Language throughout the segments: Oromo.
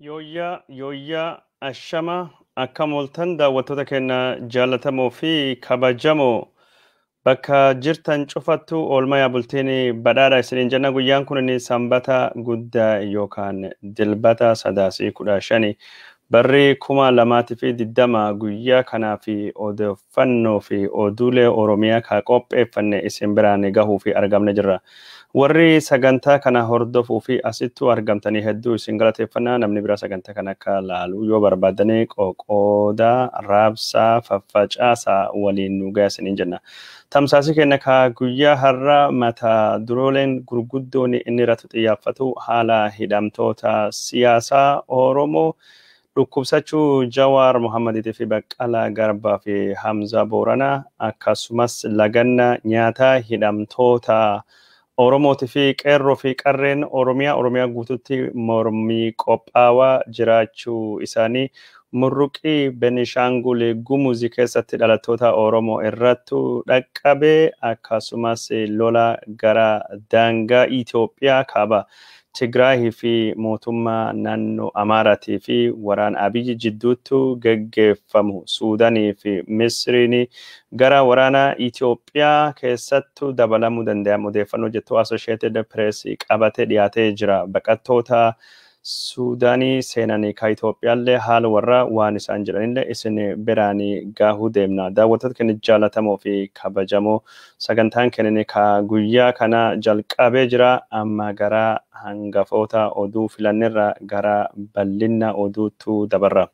Yooyyaa yooyyaa ashama akkam ooltan daawwattoota keenya jaallatamoo fi kabajamoo bakka jirtan cufattu oolmaa bultiin badhaadha isiniin jenna. Guyyaan kun inni Sanbata guddaa yookaan Dilbata 15 15 barri 2020. Guyyaa kanaa fi odeeffannoo fi oduulee Oromiyaa ka qopheeffanne isin biraan gahuu fi argamne jirra. Warri sagantaa kana hordofuu fi asittuu argamtanii hedduu isin galateeffannaa. Namni biraa sagantaa kana akka laalu yoo barbaadanii qoqoodaa, raabsaa, faffacaasaa waliin nu gahaa isiniin jenna. Tamsaasii keenya ka guyyaa har'a mata durooleen gurguddoon inni irratti xiyyeeffatu haala hidhamtoota siyaasaa Oromoo, dhukkubsachuu Jawaar Mohammadiitii fi Baqqalaa Garbaa fi Hamza Booranaa, akkasumas laganna nyaataa hidhamtoota Oromootii fi qeerroo fi qarreen Oromiyaa guututti mormii qophaawaa jiraachuu isaanii, murruqii Benishaangul Gumuzii keessatti dhalattoota Oromoo irratti dhaqqabe, akkasumas lola gara daangaa Itoophiyaa kaaba Tigraahii fi mootummaa naannoo Amaaraatii fi waraana Abiyyi jidduutti geggeeffamu, Suudaanii fi Misriin gara waraana Itoophiyaa keessattuu dabalamuu danda'amu odeeffannoo jettu Associated Press qabatee dhiyaatee jira. Baqattoota Suudaanii seenanii ka Itoophiyaallee haala warra waan isaan jedhanillee isin biraan gahuu deemna. Daawwattoota keenya jaallatamoo fi kabajamoo, sagantaan keenya ka guyyaa kana jalqabee jira. Amma gara hangafoota oduu filannirra gara bal'ina oduutu dabarra.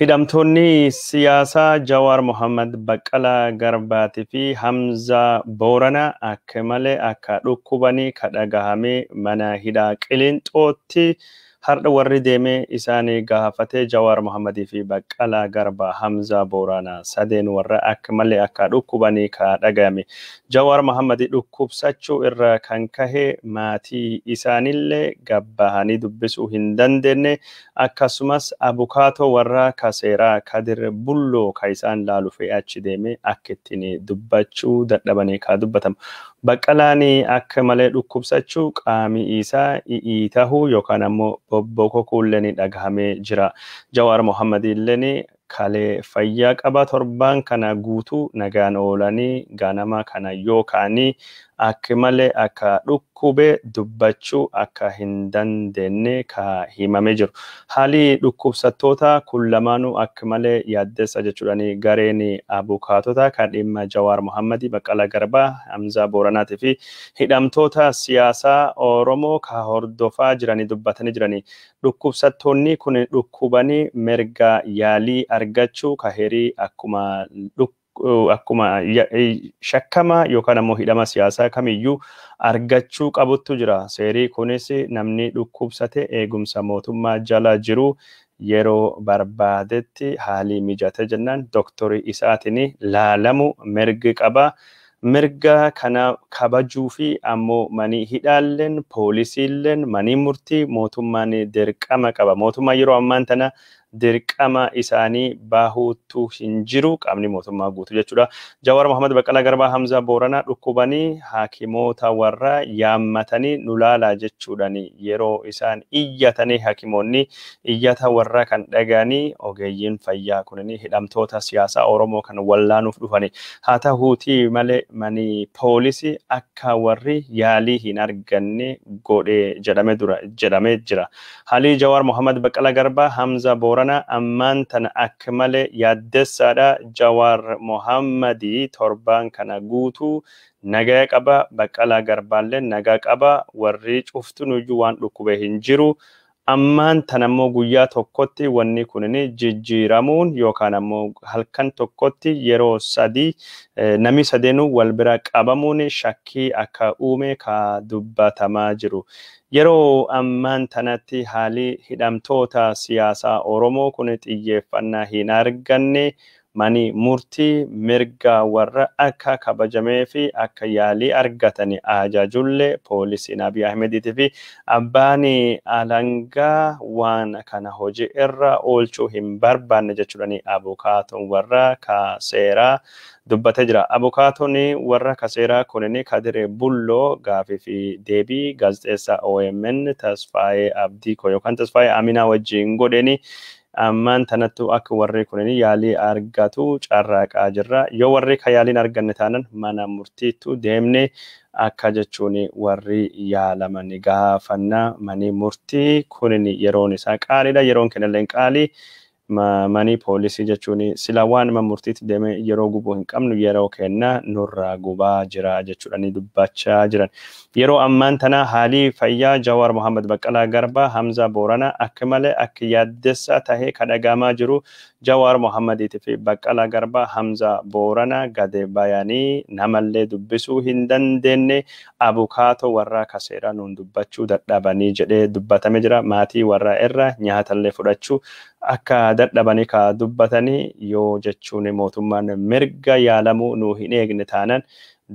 Hidhamtoonni siyaasaa Jawaar Mohammad, Baqqalaa Garbaatii fi Hamza Booranaa akka malee akka dhukkubanii ka dhagahamee mana hidhaa Qilinxootti har'a warri deemee isaan gaafatee Jawaar Mohammadii fi Baqqalaa Garbaa, Hamza Booranaa sadeen warra akka malee akka dhukkubanii ka dhagahame. Jawaar Mohammadii dhukkubsachuu irra kan kahe maatii isaanillee gabbahanii dubbisuu hin dandeenye, akkasumas abukaatoo warra kaseeraa Kadir Bulloo ka isaan laalu fe'ee achi deeme akka ittiin dubbachuu dadhabanii ka dubbatamu. Baqqalaan akka malee dhukkubsachuu, qaami isaa i'ii yookaan ammoo bobbokokuulleen dhagahamee jira. Jawaar Mohammadiilleen kalee fayyaa qaba, torbaan kana guutuu nagaan oolanii ganama kana yookaan akka malee akka dhukkube dubbachuu akka hin dandeenye ka himamee jiru. Haalli dhukkubsattoota kun lamaanuu akka malee yaaddessa jechuudhaan gareen abukaatota kan dhimma Jawaar Mohammadii, Baqqalaa Garbaa, Hamzaa Booranaatii fi hidhamtoota siyaasaa Oromoo ka hordofaa jiranii dubbatanii jiranii. Dhukkubsattoonni kun dhukkubanii mirga yaalii argachuu ka heerii akkuma shakkama yookaan ammoo hidhama siyaasaa kamiyyuu argachuu qabuttu jira. Seerii kunis namni dhukkubsate eegumsa mootummaa jala jiru yeroo barbaadetti haalii mijate jennaan doktorii isaatiin laalamu mirgi qaba. Mirga kana kabajuu fi ammoo manii hidhaalleen, poolisiilleen, manii murtii, mootummaan dirqama qaba. Mootummaan yeroo ammaan tana dirqama isaanii bahuutu hin jiru, qaamni mootummaa guutuu jechuudha. Jawaar Mohammad, Baqqalaa Garbaa, Hamzaa Booranaa dhukkubanii hakimoota warra yaammatanii nu laalaa jechuudhaan yeroo isaan iyyatanii, hakimoonni iyyata warra kan dhaga'anii ogeeyyiin fayyaa kunini hidhamtoota siyaasaa Oromoo kan wallaanuuf dhufani. Haa ta'uutii malee mani poolisii akka warri yaalii hin arganne godhe jedhame dura jedhamee jira. Haalli Jawaar Mohammad, Baqqalaa Garbaa, Hamzaa Booranaa ammaan tana akka malee yaaddessaadha. Jawaar Mohammadii torbaan kana guutuu nagaa qaba. Baqqalaa Garbaallee nagaa qaba. Warri cuftunuyyuu waan dhukkube hin jiru. Ammaan tana ammoo guyyaa tokkotti wanni kunin jijjiiramuun yookaan ammoo halkan tokkotti yeroo sadii namni sadeenuu wal bira qabamuun shakkii akka uume ka dubbatamaa jiru. Yeroo ammaan tanatti haalli hidhamtoota siyaasaa Oromoo kun xiyyeeffannaa hin arganne. Mani murtii mirga warra akka kabajamee fi akka yaalii argatani ajajullee poolisiin Abiy Ahmediitii fi abbaan alangaa waan kana hojii irra oolchuu hin barbaanne jechuudhaan abukaatoon warra ka seeraa dubbatee jira. Abukaatoon warra ka seeraa kunin Kadir Bulloo gaafii fi deebii gaazexeessaa OMN Tasfaayee Abdiikoo yookaan Tasfaayee Aminaa wajjin godheni ammaan tanattu akka warri kunin yaalii argatu carraaqaa jirra. Yoo warri ka yaaliin arganne taanan mana murtiittu deemne akka jechuun warri yaalaman gaafannaa. Mani murtii kunin yeroon isaa qaaliidha. Yeroon kennallee qaalii. Mani poolisii jechuun sila waan mana murtiitti deemee yeroo gubuu hin qabnu yeroo kenna nurraa gubaa jira jechuudhaan dubbachaa jiran. Yeroo ammaan tana haalii fayyaa Jawaar Mohaammed, Baqqalaa Garbaa, Hamzaa Booranaa akka malee akka yaaddessaa tahee kadhagamaa jiru. Jawaar Mohammediitii fi Baqqalaa Garbaa, Hamzaa Booranaa gade bayanii namallee dubbisuu hin dandeenye, abukaatoo warra kaseeraa nuun dubbachuu dadhabanii jedhee dubbatame jira. Maatii warra irra nyaatallee fudhachuu akka dadhabanii ka dubbatanii yoo jechuun mootummaan mirga yaalamuu nu hin eegne taanan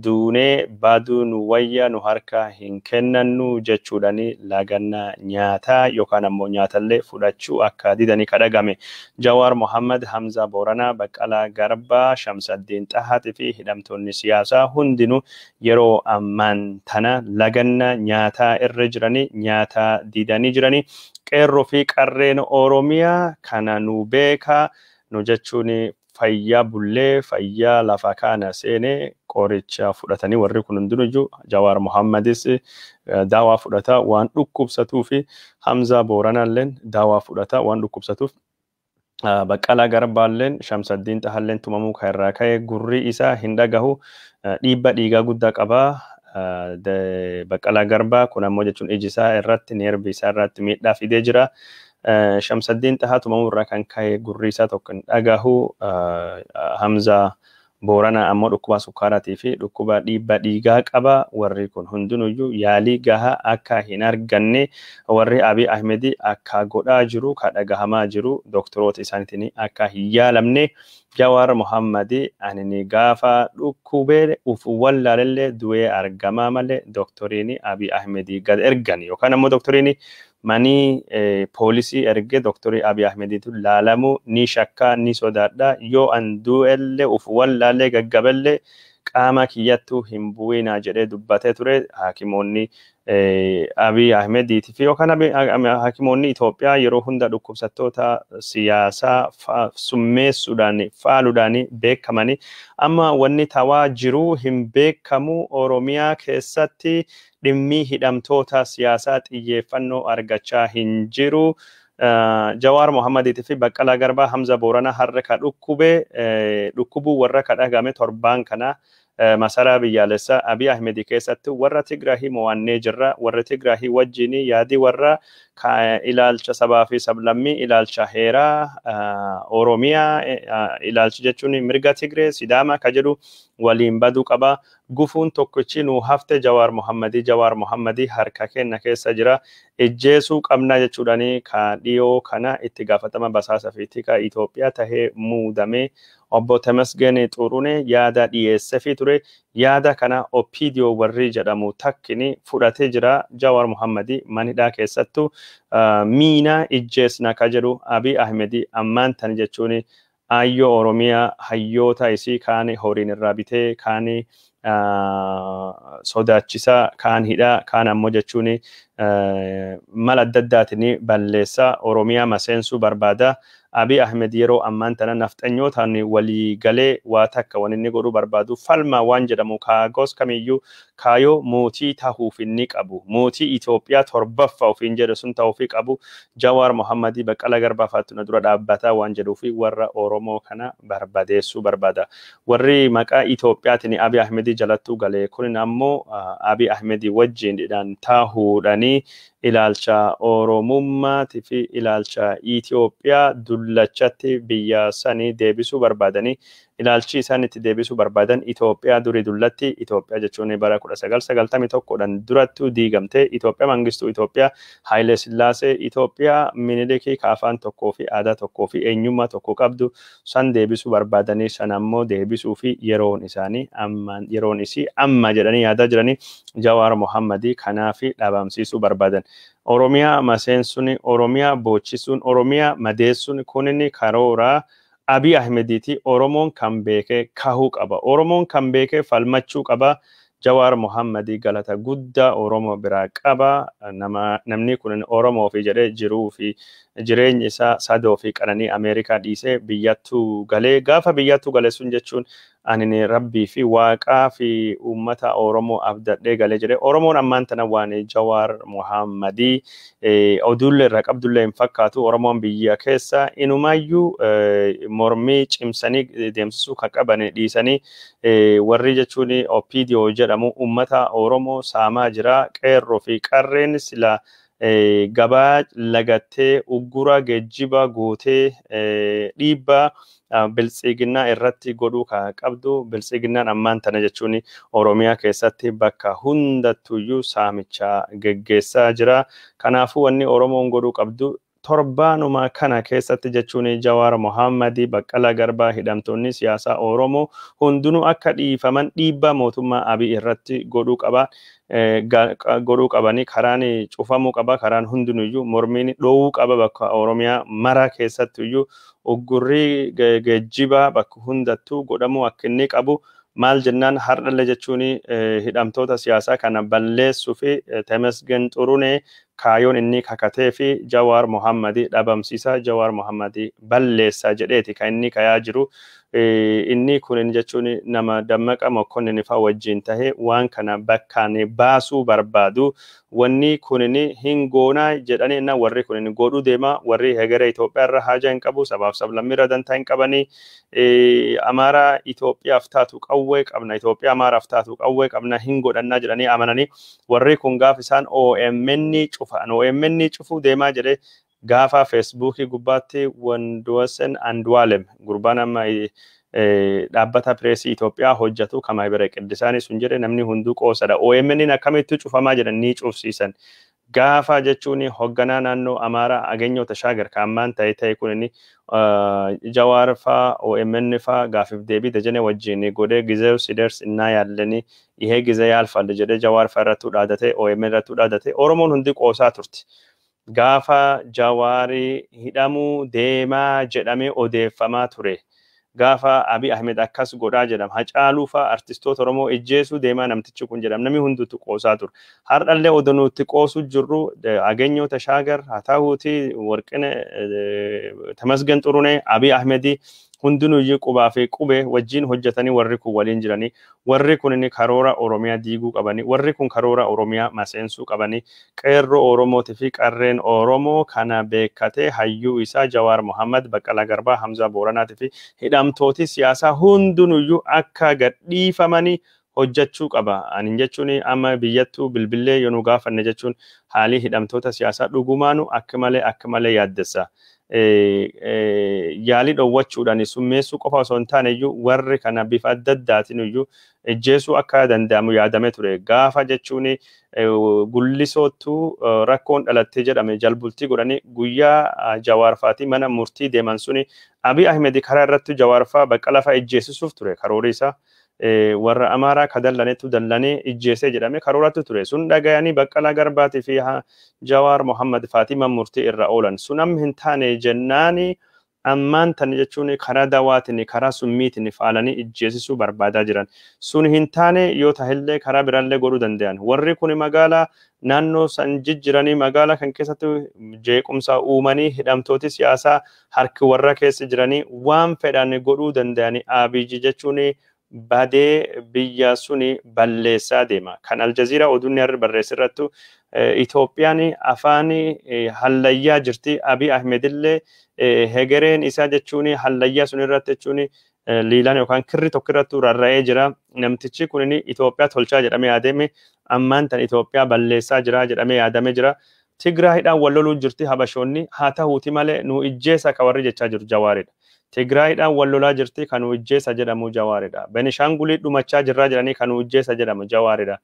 duunee baduu nu wayya, nu harka hin kennannu jechuudhaan laganna nyaataa yookaan ammoo nyaatallee fudhachuu akka didanii kadhagame. Jawaar Mohammad, Hamza Booranaa, Baqqalaa Garbaa, Shamsaddiin Xahaatii fi hidhamtoonni siyaasaa hundinuu yeroo ammaan tana laganna nyaataa irra jiranii, nyaata didanii jiranii. Qeerroo fi qarreen Oromiyaa kana nu beekaa nu jechuun fayyaa bullee fayyaa lafa kana seenee qoricha fudhatanii warri kun hundinuyyuu. Jawaar Mohammadis daawaa fudhata waan dhukkubsatuu fi Hamzaa Booranaalleen daawaa fudhata waan dhukkubsatuuf, Baqqalaa Garbaalleen Shamsaddiin Xahalleen tumamuu kan irraa ka'e gurri isaa hin dhagahu, dhiibba dhiigaa guddaa qabaa. Baqqalaa Garbaa kun ammoo jechuun iji isaa irratti, neervi isaa irratti miidhaa fidee jira. Shamsaddiin Xahaa tumamuu irraa kan ka'e gurri isaa tokko hin dhagahu. Hamzaa Booranaa ammoo dhukkuba sukkaaraatii fi dhukkuba dhiibba dhiigaa qaba. Warri kun hundinuyyuu yaalii gahaa akka hin arganne warri Abiy Ahmedi akka godhaa jiru ka dhagahamaa jiru, doktoroota isaaniitiin akka hin yaalamne. Jawaar Mohammadi ani gaafa dhukkubee uf wallaalellee du'ee argamaa malee doktoriin Abiy Ahmedi gad ergan yookaan ammoo doktoriin manii poolisii erge doktorii Abiy Ahmediitu laalamuu ni shakkaa, ni sodaadha. Yoo an du'ellee uf wallaalee gaggabellee qaama kiyyattuu hin bu'inaa jedhee dubbatee ture. Hakimoonni Abiy Ahmediitii fi yookaan hakimoonni Itoophiyaa yeroo hunda dhukkubsattoota siyaasaa summeessuudhaan faaluudhaan beekamanii amma wanni tawaa jiru hin beekamu. Oromiyaa keessatti dhimmi hidhamtoota siyaasaa xiyyeeffannoo argachaa hin jiru. Jawaar Mohammediitii fi Baqqalaa Garbaa, Hamza Booranaa har'a ka dhukkube, dhukkubuu warra ka dhagame torbaan kana masaraa biyyaalessaa Abiy Ahmedi keessatti warra Tigraahii mo'annee jirra. Warra Tigraahii wajjin yaadii warra ilaalcha sabaa fi sablammii, ilaalcha heeraa Oromiyaa, ilaalchi jechuun mirga Tigree Sidaamaa ka jedhu waliin baduu qaba. Gufuun tokkichi nu hafte Jawaar Mohammadii, Jawaar Mohammadii harka keenya keessa jira. Ijjeesuu qabna jechuudhaan ka dhiyoo kana itti gaafatama basaasa fi tika Itoophiyaa tahee muudamee obbo Temesgen Xurune yaada dhiyeessefii ture. Yaada kana OPDO warri jedhamu takkini fudhatee jira. Jawaar Mohammadii manhidhaa keessattuu miinaa ijjeesna ka jedhu Abiy Ahmedi ammaan tan jechuun aayyoo Oromiyaa hayyoota isii kaan horiin irraa bitee, kaan sodaachisaa, kaan hidhaa, kaan ammoo jechuun mala adda addaatiin balleessaa Oromiyaa maseensuu barbaada. Abiy Ahmed yeroo ammaan tana nafxanyootaan walii galee waa takka waan inni godhuu barbaadu falma waan jedhamu kaagos kamiyyuu kaayoo mootii tahuuf inni qabu, mootii Itoophiyaa torbaffaa ofiin jedhu sun tahuufi qabu. Jawaar Mohammadii, Baqqalaa Garbaa faatu na dura dhaabbataa waan jedhuu fi warra Oromoo kana barbadeessuu barbaada. Warri maqaa Itoophiyaatiin Abiy Ahmedii jalattuu galee kunin ammoo Abiy Ahmedii wajjin tahuudhanii ilaalcha Oromummaatii fi ilaalcha Itoophiyaa dullachatti biyya sanii deebisuu barbaadanii Ilaalchi isaan itti deebisuu barbaadan Itoophiyaa durii dullatti, Itoophiyaa jechuun bara 1991dhaan durattuu diigamte Itoophiyaa, Mangistuu Itoophiyaa, Haayile Sillaasee Itoophiyaa, Minilikii, ka afaan tokkoo fi aadaa tokkoo fi eenyummaa tokko qabdu san deebisuu barbaadanii, san ammoo deebisuu fi yeroon isaanii amma, yeroon isii amma jedhanii yaadaa jiranii. Jawaar Mohammadii kanaa fi dhabamsiisuu barbaadan. Oromiyaa maseensuun, Oromiyaa boochisuun, Oromiyaa madeessuun kunin karoora Abiy Ahmediiti. Oromoon kan beekee kahuu qaba. Oromoon kan beekee falmachuu qaba. Jawaar Mohammadii galata guddaa Oromoo biraa qaba. Nama namni kun Oromoo fi jedhee jiruu fi jireenyi isaa sadoo fi qananii Ameerikaa dhiisee biyyattuu galee, gaafa biyyattuu gale sun jechuun ani rabbii fi waaqaa fi uummata Oromoo abdadhee galee jedhee. Oromoon ammaan tana waan Jawaar Mohammadii oduullee irraa qabdullee hin fakkaatu. Oromoon biyya keessa inumaayyuu mormii cimsanii deemsisuu kan qaban dhiisanii, warri jechuun OPDO jedhamu uummata Oromoo saamaa jira. Qeerroo fi qarreen sila gabaa lagattee, uggura geejjiba gootee, dhiibbaa biltsiginnaa irratti godhuu kan qabdu. Biltsiginnaan ammaan tana jechuun Oromiyaa keessatti bakka hundattuyyuu saamicha geggeessaa jira. Kanaafuu wanni Oromoon godhuu qabdu torbaanuma kana keessatti jechuun Jawaar Mohammadii, Baqqalaa Garbaa, hidhamtoonni siyaasaa Oromoo hundinuu akka dhiifaman dhiibbaa mootummaa Abiy irratti godhuu qaba. Godhuu qabanii karaan cufamuu qaba. Karaan hundinuyyuu mormiin dhoowuu qaba. Bakka Oromiyaa mara keessattuyyuu uggurrii geejjibaa bakka hundattuu godhamuu akka inni qabu. Maal jennaan, har'allee jechuun hidhamtoota siyaasaa kana balleessuu fi Temesgen Xurunee kaayoon inni kakatee fi Jawaar Mohammadii dhabamsiisa, Jawaar Mohammadii balleessaa jedheeti kan inni kayaa jiru. Inni kun jechuun nama Dammaqa Mokonnin fa'aa wajjin tahee waan kana bakkaan baasuu barbaadu. Wanni kun hin goonaa jedhanii na warri kun godhuu deema. Warri hegeree Itoophiyaa irra haja hin qabu, sabaaf sablammii irra dantaa hin qabanii. Amaaraa Itoophiyaaf taatu qawwee qabna, Itoophiyaa Amaaraaf taatu qawwee qabna, hin godhannaa jedhanii amananii, warri kun gaaf isaan OMN cufan, OMN cufuu deemaa jedhee gaafa Feesbuukii gubbaatti Wandosen Andu'aalem, gurbaan amma dhaabbata pireesii Itoophiyaa hojjetu kama bira qiddisaanii sun jedhe, namni hunduu qoosadha. OMN akkamitti cufamaa jedhan, ni cufsiisan. Gaafa jechuun hoogganaa naannoo Amaaraa Aganyoo Tashaagar kan ammaan ta'e kun inni Jawaar faa OMN faa gaafiif deebii Dajane wajjin godhee, "ጊዜው ሲደርስ እናያለን፣ ይሄ ጊዜ ያልፋል" jedhee Jawaar faa irratti dhaadate, OMN irratti dhaadate, Oromoon hundi qoosaa turte. Gaafa Jawaarii hidhamuu deemaa jedhamee odeeffamaa ture. Gaafa Abiy Ahmed akkas godhaa jedhama. Hacaaluu faa artistoota Oromoo ijjeesuu deemaa namtichi kun jedhama. Namni hunduutti qoosaa ture. Har'allee odoo nuti qoosuu jirru Aganyoo Tashaagar haa ta'uuti, Warqine Tamasgan Xurunee, Abiy Ahmedii hundinuyyuu qubaa fi qubee wajjin hojjetanii warri kun waliin jiranii. Warri kun inni karoora Oromiyaa diiguu qabanii, warri kun karoora Oromiyaa maseensuu qabanii. Qeerroo Oromootii fi qarreen Oromoo kana beekatee hayyuu isaa Jawaar Mohammad, Baqqalaa Garbaa, Hamzaa Booranaatii fi hidhamtooti siyaasaa hundinuyyuu akka gadhiifamanii hojjechuu qaba. Ani jechuun amma biyyattuu bilbillee yoo nu gaafanne jechuun haalii hidhamtoota siyaasaa dhugumaanu akka malee akka malee yaaddessa. Yaalii dhowwachuudhaan summeessuu qofa osoo hin taane iyyuu warri kana bifa adda addaatiin iyyuu ejjeesuu akka danda'amu yaadamee ture. Gaafa jechuun Gullisoottuu rakkoon dhalattee jedhame jalbultii godhanii guyyaa Jawaarfaatii mana murtii deeman suni Abiy Ahmed karaa irratti Jawaarfaa, Baqqalaa fa'aa ejjeesisuuf ture karoorri isaa. Warra Amaaraa ka dallanetu dallanee ijjeesee jedhame karooratti ture. Sun dhagayanii Baqqalaa Garbaatii fi Jawaar Mohammad Faatima murtii irra oolan. Sun amma hin taane jennaani ammaan tana jechuun karaa dawaatiin, karaa summiitiin faalanii ijjeesisuu barbaadaa jiran. Sun hin taane yoo tahillee karaa biraallee godhuu danda'an. Warri kun magaalaa naannoo san jijjiiranii magaalaa kan keessatti jeequmsa uumanii, hidhamtooti siyaasaa harki warra keessa jiranii waan fedhan godhuu danda'anii. Abiyyi jechuun badee biyya suni balleessaa deema. Kan Aljazeeraa oduun har'a barreesse irrattu Itoophiyaan afaan hallayyaa jirti. Abiy Ahmed illee hegereen isaa jechuun hallayyaa sun irratti jechuun liilaan yookaan kirri tokko irratti rarra'ee jira. Namtichi kun Itoophiyaa tolchaa jedhamee yaadame ammaan tan Itoophiyaa balleessaa jira jedhamee yaadamee jira. Tigraayidhaan wal loluu jirti Habashoonni, haa ta'uuti malee nu ijjeessa ka warri jechaa jiru Jawaaridha. Tigraayidhaan wal lolaa jirti kan ujjeessa jedhamu Jawaaridha. Benishaangulii dhumachaa jirraa jedhanii kan ujjeessa jedhamu Jawaaridha.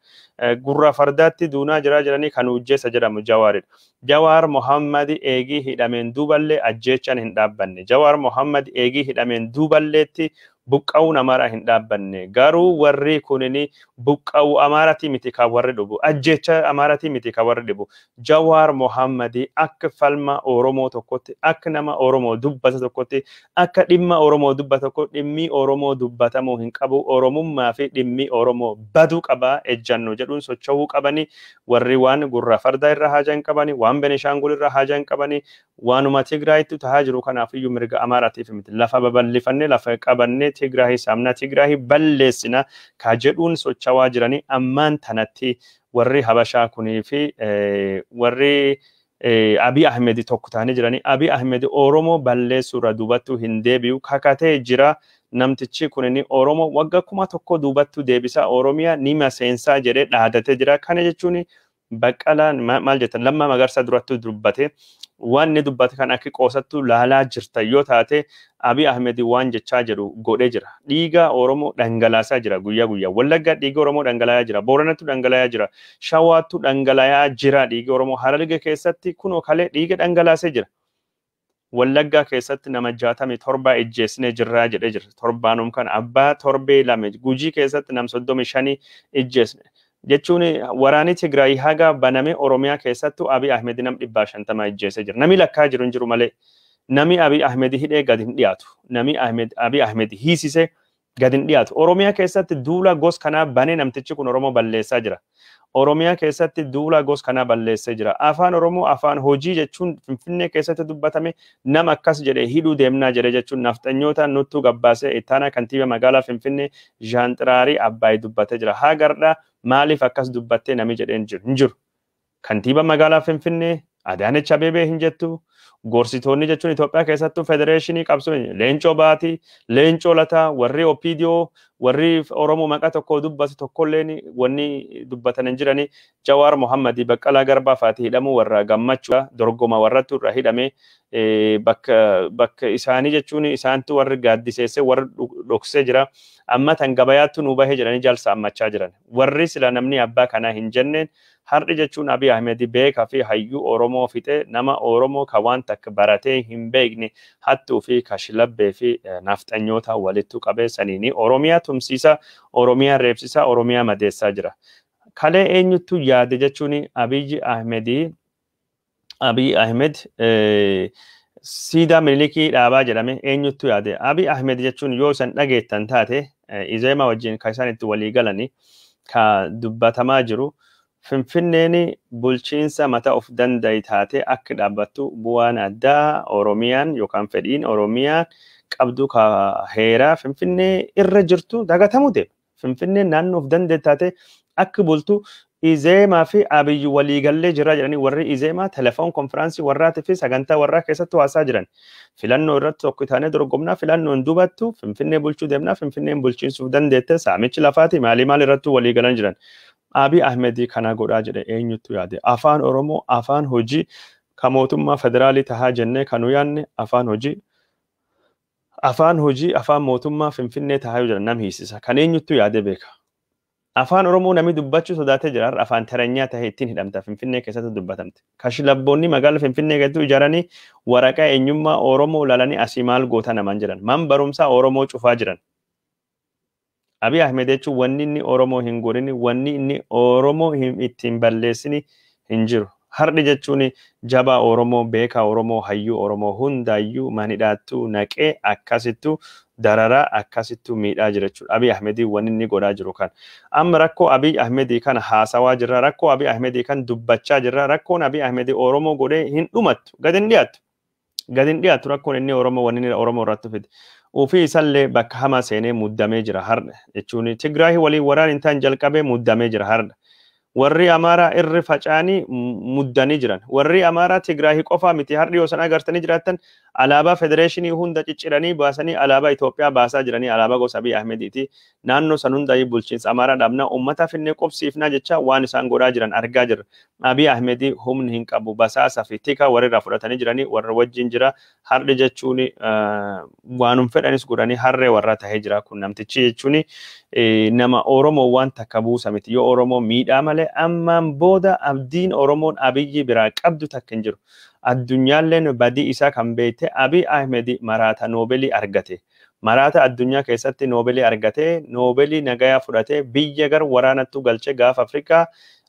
Gurra fardaatti duunaa jiraa jedhanii kan ujjeessa jedhamu Jawaaridha. Jawaar Mohammad eegii hidhameen duuballee ajjeechaan hin dhaabbanne. Jawaar Mohammad eegii hidhameen duuballeetti buqqa'uun Amaaraa hin dhaabbanne. Garuu warri kunini buqqa'uu Amaaraatii miti kan warri dhubu. Ajjeecha Amaaraatii miti kan warri dhibu. Jawaar Mohammad akka falma Oromoo tokkotti, akka nama Oromoo dubbata tokkotti, akka dhimma Oromoo dubbata tokko dhimmi Oromoo dubbatamuu hin qabu. Oromummaa fi dhimmi Oromoo baduu qaba ejjannoo jedhuun socho'uu qabani. Warri waan gurra fardaa irra haajaa hin qabani, waan Benishaangul irra haajaa hin qabani, waanuma Tigraayitti tahaa jiru kanaafiyyuu mirga Amaaraatiif miti. Lafa babal'ifannee lafa qabannee Tigraahii saamnaa Tigraahii balleessina ka jedhuun socho'aa jiranii ammaan tanatti warri Habashaa kunii fi warri Abiy Ahmed tokko ta'anii jiranii. Abiy Ahmed Oromoo balleessuurra duubattuu hin deebi'u kakatee jira. Namtichi kunini Oromoo waggaa 1000 duubattuu deebisa Oromiyaa ni maseensaa jedhee dhaadatee jira. Kana jechuun Baqqalaan maal jettan Lammaa Magarsaa durattuu dubbate waan inni dubbate kan akka qoosattu laalaa jirta yoo taate Abiy Ahmed waan jechaa jedhu godhee jira. Dhiiga Oromoo dhangalaasaa jira guyyaa guyyaa. Wallaggaa dhiiga Oromoo dhangala'aa jira. Booranattu dhangala'aa jira. Shawaattu dhangala'aa jira dhiiga Oromoo. Hararge keessatti kunoo kalee dhiiga dhangalaasee jira. Wallaggaa keessatti nama 67 ijjeesnee jirraa jedhee jira. Torbaanum kan abbaa torbee lame Gujii keessatti nam 35 ijjeesne. Jechuun waraanni Tigraay haga baname Oromiyaa keessattuu Abiy Ahmed nam 150 ijjeesee jira. Nami lakkaa jiru hin jiru malee nami Abiy Ahmed hidhee gadi hin dhiyaatu. Nami Abiy Ahmed hiisisee gadi hin dhiyaatu. Oromiyaa keessatti duula gos kanaa banee namtichi kun Oromoo balleessaa jira. Oromiyaa keessatti duula gos kanaa balleessee jira. Afaan Oromoo afaan hojii jechuun Finfinnee keessatti dubbatame nama akkas jedhee hidhuu deemnaa jedhe jechuun nafxanyoota nuttuu gabbaasee ittaanaa kantiibaa magaalaa Finfinnee Jaanxiraarii Abbaay dubbatee jira. Haa gardhaa maaliif akkas dubbattee nami jedhee hin jiru. Kantiibaa magaalaa Finfinnee Adaanech Abeebee hin jettu. Gorsitoonni jechuun Itoophiyaa keessattuu federeeshinii qabsoo Leencoo Baatii, Leencoo Lataa, warri OPDO, warri Oromoo maqaa tokko dubbatu tokkolleen wanni dubbatan hin jirani. Jawaar Mohammadii Baqqalaa Garbaa fa'aati hidhamuu warra gammachuu dorgoma warrattu irra hidhame bakka isaanii jechuun isaantu warri gaaddiseessee warri dhoksee jira. Amma tan gabayaattu nu bahee jedhanii jalsa ammachaa jiran. Warri sila namni abbaa kanaa hin jenneen har'i jechuun Abiy Ahmed beekaa fi hayyuu Oromoo fixe nama Oromoo ka waan takka baratee hin beekne hattuu fi kashlabbee fi nafxanyoota walittu qabeessaniini Oromiyaa tumsiisa, Oromiyaa reebsisaa, Oromiyaa madeessaa jira. Kalee eenyuttu yaade jechuun Abiy Ahmed siidaa Minilikii dhaabaa jedhame eenyuttu yaade. Abiy Ahmed jechuun yoo isan dhageettan taate Izeema wajjin kan isaan itti walii galanii ka dubbatamaa jiru. Finfinneen bulchiinsa mataa of danda'e taatee akka dhaabbattu bu'aan addaa Oromiyaan yookaan fedhiin Oromiyaan qabdu ka heeraa Finfinnee irra jirtu dagatamuu deema. Finfinneen naannoo of danda'e taatee akka bultu Izeemaa fi Abiyyi waliigallee jira jedhanii warri Izeemaa telefoon konfiraansii warraatii fi sagantaa warraa keessatti haasaa jiran. Filannoo irratti tokko taanee dorgomnaa filannoon dubattu Finfinnee bulchuu deemnaa Finfinneen bulchiinsuuf dandeette saamichi lafaati maalii maal irratti waliigalan jiran. Abiy Ahmed kana godhaa jedhe eenyuttu yaade. Afaan Oromoo afaan hojii ka mootummaa federaalii tahaa jennee kan nu yaadne afaan hojii afaan mootummaa Finfinnee tahaa yoo jedhan nam hiisisa. Kan eenyuttu yaade beeka. Afaan Oromoo namni dubbachuu sodaatee jira. Afaan taranyaa tahee ittiin hidhamta Finfinnee keessatti dubbatamte. Kashlabboonni magaalaa Finfinnee keessatti ijaaranii waraqaa eenyummaa Oromoo ilaalanii asii maal goota namaan jiran. Man barumsaa Oromoo cufaa jiran. Abiy Ahmed jechuun wanni inni Oromoo hin godhin, wanni inni Oromoo ittiin balleessini hin jiru. Har'i jechuun jabaa Oromoo, beekaa Oromoo, hayyuu Oromoo hundaayyuu manidhaattuu naqee akkasittuu dararaa akkasittuu miidhaa jira jechuudha. Abiy Ahmed wanni inni godhaa jiru kan. Amma rakkoo Abiy Ahmed kana haasawaa jirra, rakkoo Abiy Ahmed kan dubbachaa jirra, rakkoon Abiy Ahmed Oromoo godhee hin dhumattu, gadi hin dhiyaattu. Gadi hin dhiyaattu rakkoon inni Oromoo wanni inni Oromoo irratti fide. Ofii isallee bakka hamaa seenee muddamee jira har'a jechuun Tigraay waliin waraan hin taane jalqabee muddamee jira har'a. Warri Amaaraa irri faca'anii muddanii jiran. Warri Amaaraa Tigraahii qofaa miti, har'i yoo san agartanii jiraattan alaabaa federeeshinii hunda cicciranii baasanii alaabaa Itoophiyaa baasaa jiranii, alaabaa gosa Abiy Ahmediiti. Naannoo san hunda bulchiinsa Amaaraa dhabna, uummata finnee qubsiifnaa jecha waan isaan godhaa jiran argaa jirra. Abiy Ahmedii humni hin qabu, basaasa fi tika warri irraa fudhatanii jiranii warra wajjin jira. Har'i jechuun waanum fedhanis godhanii harree warra tahee jira. Kun namtichi jechuun nama Oromoo waan takka buusa miti. Yoo Oromoo miidhaa malee ammaan booda abdiin Oromoon Abiyyi biraa qabdu takka hin jiru. Addunyaalleen badii isaa kan beekte Abiy Ahmed maraata Noobelii argate. Maraata addunyaa keessatti Noobelii argate, Noobelii nagayaa fudhate, biyya gar waraanattu galche, gaafa Afrikaa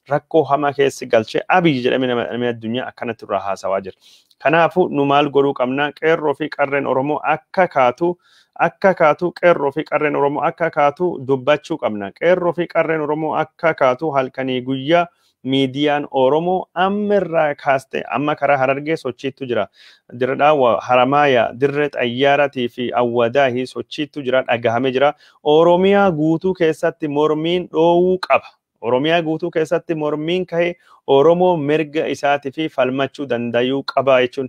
rakkoo hamaa keessi galche Abiy jedhamee namni addunyaa akkanatti irraa haasawaa jira. Kanaafuu nu maal godhuu qabna? Qeerroo fi qarreen Oromoo akka kaatu, akka kaatu, qeerroo fi qarreen Oromoo akka kaatu dubbachuu qabna. Qeerroo fi qarreen Oromoo akka kaatu halkanii guyyaa miidiyaan Oromoo amma irraa kaaste amma karaa Harargee sochiittu jira. Dirredhaa Haramaaya, dirree xayyaaratii fi Awwadaahii sochiittu jira, dhagahamee jira. Oromiyaa guutuu keessatti mormiin dhoowuu qaba. Oromiyaa guutuu keessatti mormiin kahee Oromoo mirga isaatii fi falmachuu danda'uu qaba jechuun.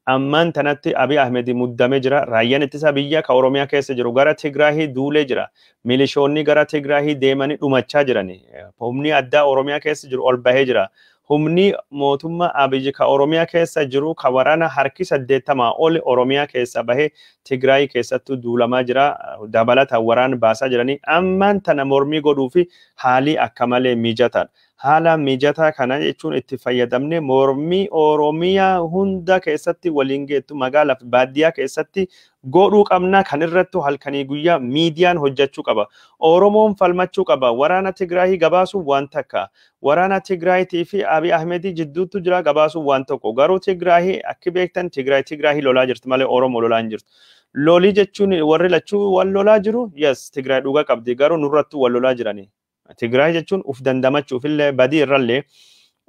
Ammaan tanatti Abiy Ahmed muddamee jira. Raayyaan ittisa biyyaa ka Oromiyaa keessa jiru gara Tigraahii duulee jira. Milishoonni gara Tigraahii deemanii dhumachaa jirani. Humni addaa Oromiyaa keessa jiru ol bahee jira. Humni mootummaa Abiy ka Oromiyaa keessa jiru ka waraana harki 80 ol Oromiyaa keessa bahee Tigraahii keessattuu duulamaa jira. Dabalataan waraana baasaa jiranii. Ammaan tana mormii godhuu fi haalii akka malee mijataadha. Haala mijataa kana jechuun itti fayyadamne mormii Oromiyaa hunda keessatti waliin geettu magaalaa fi baadiyyaa keessatti godhuu qabna. Kan irrattu halkanii guyyaa miidiyaan hojjechuu qaba. Oromoon falmachuu qaba. Waraana Tigraahii gabaasuun waan takka. Waraana Tigraahiitii fi Abiy Ahmedii jidduutu jira gabaasuun waan tokko. Garuu Tigraahii akki beektan Tigraahii lolaa jirti malee Oromoo lolaa hin jirtu. Lolii jechuun warri lachuu wal lolaa jiru. Yes, Tigraay dhugaa qabdi, garuu nurrattuu wal lolaa jirani. Tigraay jechuun uf dandamachuuf illee badii irrallee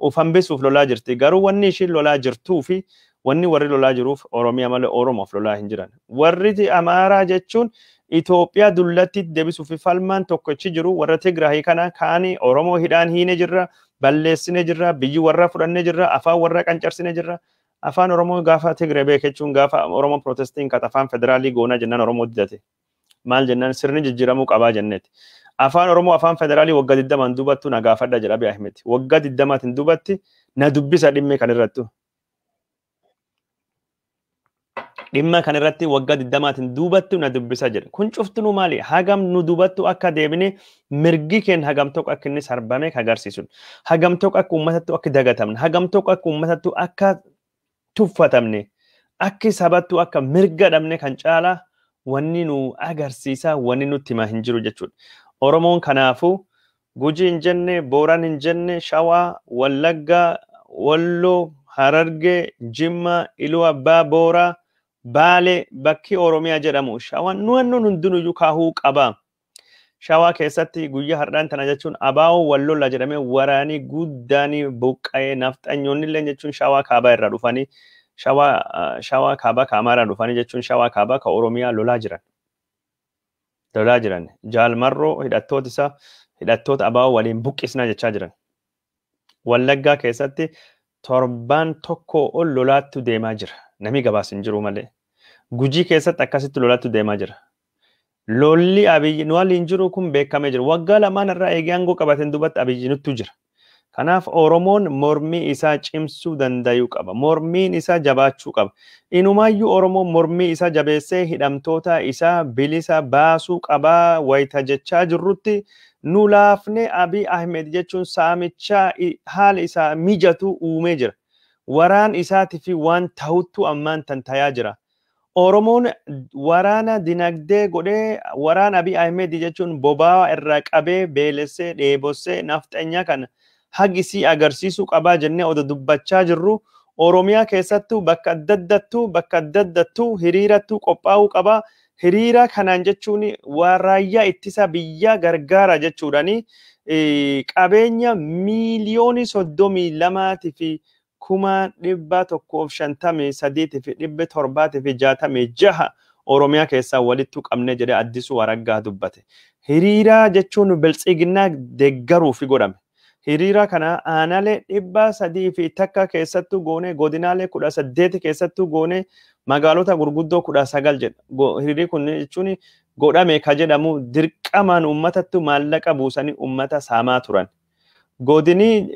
uf hambisuuf lolaa jirti. Garuu wanni ishiin lolaa jirtuu fi wanni warri lolaa jiruuf Oromiyaa malee Oromoof lolaa hin jiran. Warri Amaaraa jechuun Itoophiyaa dullatti deebisuuf falmaan tokkochi jiru warra Tigraay kana kaanii Oromoo hidhaan hiine jirra, balleessine jirra, biyyi warra fudhanne jirra, afaan warra qancarsine jirra. Afaan Oromoo gaafa Tigree beeke jechuun gaafa Oromoo protestiin kat afaan federaalii goonaa jennaan Oromoo didate. Maal jennaan sirni jijjiiramuu qabaa jenneeti. Afaan Oromoo afaan federaalii waggaa 20 dubattu na gaafadha jedha Abiy Ahmed. Waggaa 20 dubatti na dubbisa dhimma kan irrattu. Dhimma kan irratti waggaa 20 dubattu na dubbisa jedha. Kun cuftunuu maali? Hagam nu dubattu akka deebine mirgi keenya hagam tokko akka inni sarbame agarsiisudha. Hagam tokko akka uummatattu akka dagatamne, hagam tokko akka uummatattu akka tuffatamne, akki sabattu akka mirga dhabne kan caalaa wanni nu agarsiisa, wanni nutti himaa hin jiru jechuudha. Oromoon kanaafuu Gujii hin jenne, Booran hin jenne, Shawaa, Wallaggaa, Walloo, Harargee, Jimma, Iluu Abbaa Booraa, Baalee bakki Oromiyaa jedhamu Shawaan nuwannoon hundinuyyuu kaahuu qaba. Shawaa keessatti guyyaa har'aan tana jechuun abaa'oo wallola jedhamee waraanii guddaanii buqqa'ee nafxanyoonni illee jechuun Shawaa kaabaa irraa dhufanii Shawaa kaabaa ka Amaaraa dhufanii jechuun Shawaa kaabaa ka Oromiyaa lolaa jiran. Lolaa jiran. Jaalmarroo hidhattoota isaa hidhattoota abaa'oo waliin buqqisnaa jechaa jiran. Wallaggaa keessatti torbaan tokko ol lolaattu deemaa jira. Namni gabaas hin jiru malee. Gujii keessatti akkasitti lolaattu deemaa jira. Lolli Abiyyi nu waliin jiru kun beekamee jira. Waggaa lamaan irraa eegee aangoo qabateen duubatti Abiyyi nuttu jira. Kanaaf Oromoon mormii isaa cimsuu danda'uu qaba. Mormiin isaa jabaachuu qaba. Inumaayyuu Oromoon mormii isaa jabeessee hidhamtoota isaa bilisa baasuu qabaa wayita jechaa jirrutti nu laafnee Abiy Ahmed jechuun saamichaa haala isaa mijatu uumee jira. Waraan isaatii fi waan ta'uttu ammaan tan tayaa jira. Oromoon waraana dinagdee godhee waraana Abiy Ahmed jechuun boba'aa irraa qabee beelessee dheebossee nafxanyaa kana hagisii agarsiisuu qabaa jennee odoo dubbachaa jirru Oromiyaa keessattuu bakka adda addattuu bakka adda addattuu hiriirattuu qophaa'uu qabaa. Hiriira kanaan jechuun raayyaa ittisa biyyaa gargaara jechuudhaani qabeenya miiliyoonii 32 fi 153,766 Oromiyaa keessaa walittu qabne jedhee Addisuu Araggaa dubbate. Hiriira jechuun biltsiginnaa deeggaruuf godhame. Hiriira kana aanaalee 301 keessattuu goone, godinaalee 18 keessattuu goone, magaalota gurguddoo 19 jedha. Hiriirri kun jechuun godhame ka jedhamu dirqamaan uummatattu maallaqa buusanii uummata saamaa turan. Godini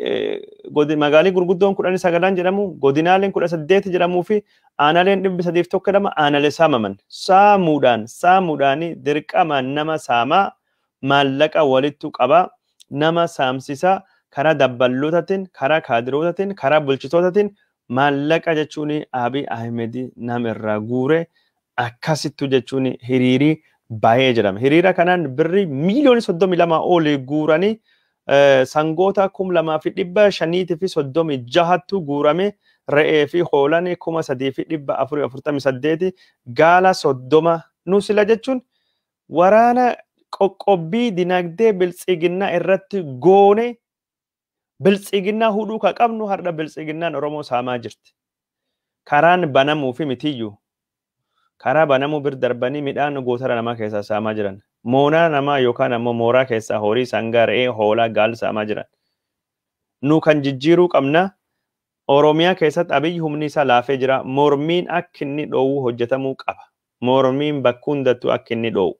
magaalii gurguddoon 19 jedhamu, godinaaleen 18 jedhamuu fi aanaaleen 301 jedhama aanaalee saamaman. Saamuudhaan dirqamaan nama saamaa, maallaqa walittu qabaa, nama saamsisaa, karaa dabbalootatiin, karaa kaadirootatiin, karaa bulchitootatiin maallaqa jechuun Abiy Ahmed nama irraa guure akkasittu jechuun hiriirii baay'ee jedhama. Hiriira kanaan birrii miiliyoona 32 olii guuranii sangoota 2536 guurame, re'ee fi hoolaan 3448, gaala 30 nu sila jechuun waraana qoqqobbii dinagdee biltsiginnaa irratti goone biltsiginnaa hudhuu ka qabnu har'a biltsiginnaan Oromoo saamaa jirti. Karaan banamuu fi mitiyyuu karaa banamuu bir darbanii midhaan gootara namaa keessaa saamaa jiran. Moonaa namaa yookaan ammoo mooraa keessaa horii sangaa, re'ee, hoolaa, gaala saamaa jiran. Nu kan jijjiiruu qabna. Oromiyaa keessatti Abiyyi humni isaa laafee jira. Mormiin akka inni dhoowwu hojjetamuu qaba. Mormiin bakka hundattuu akka inni dhoowwu.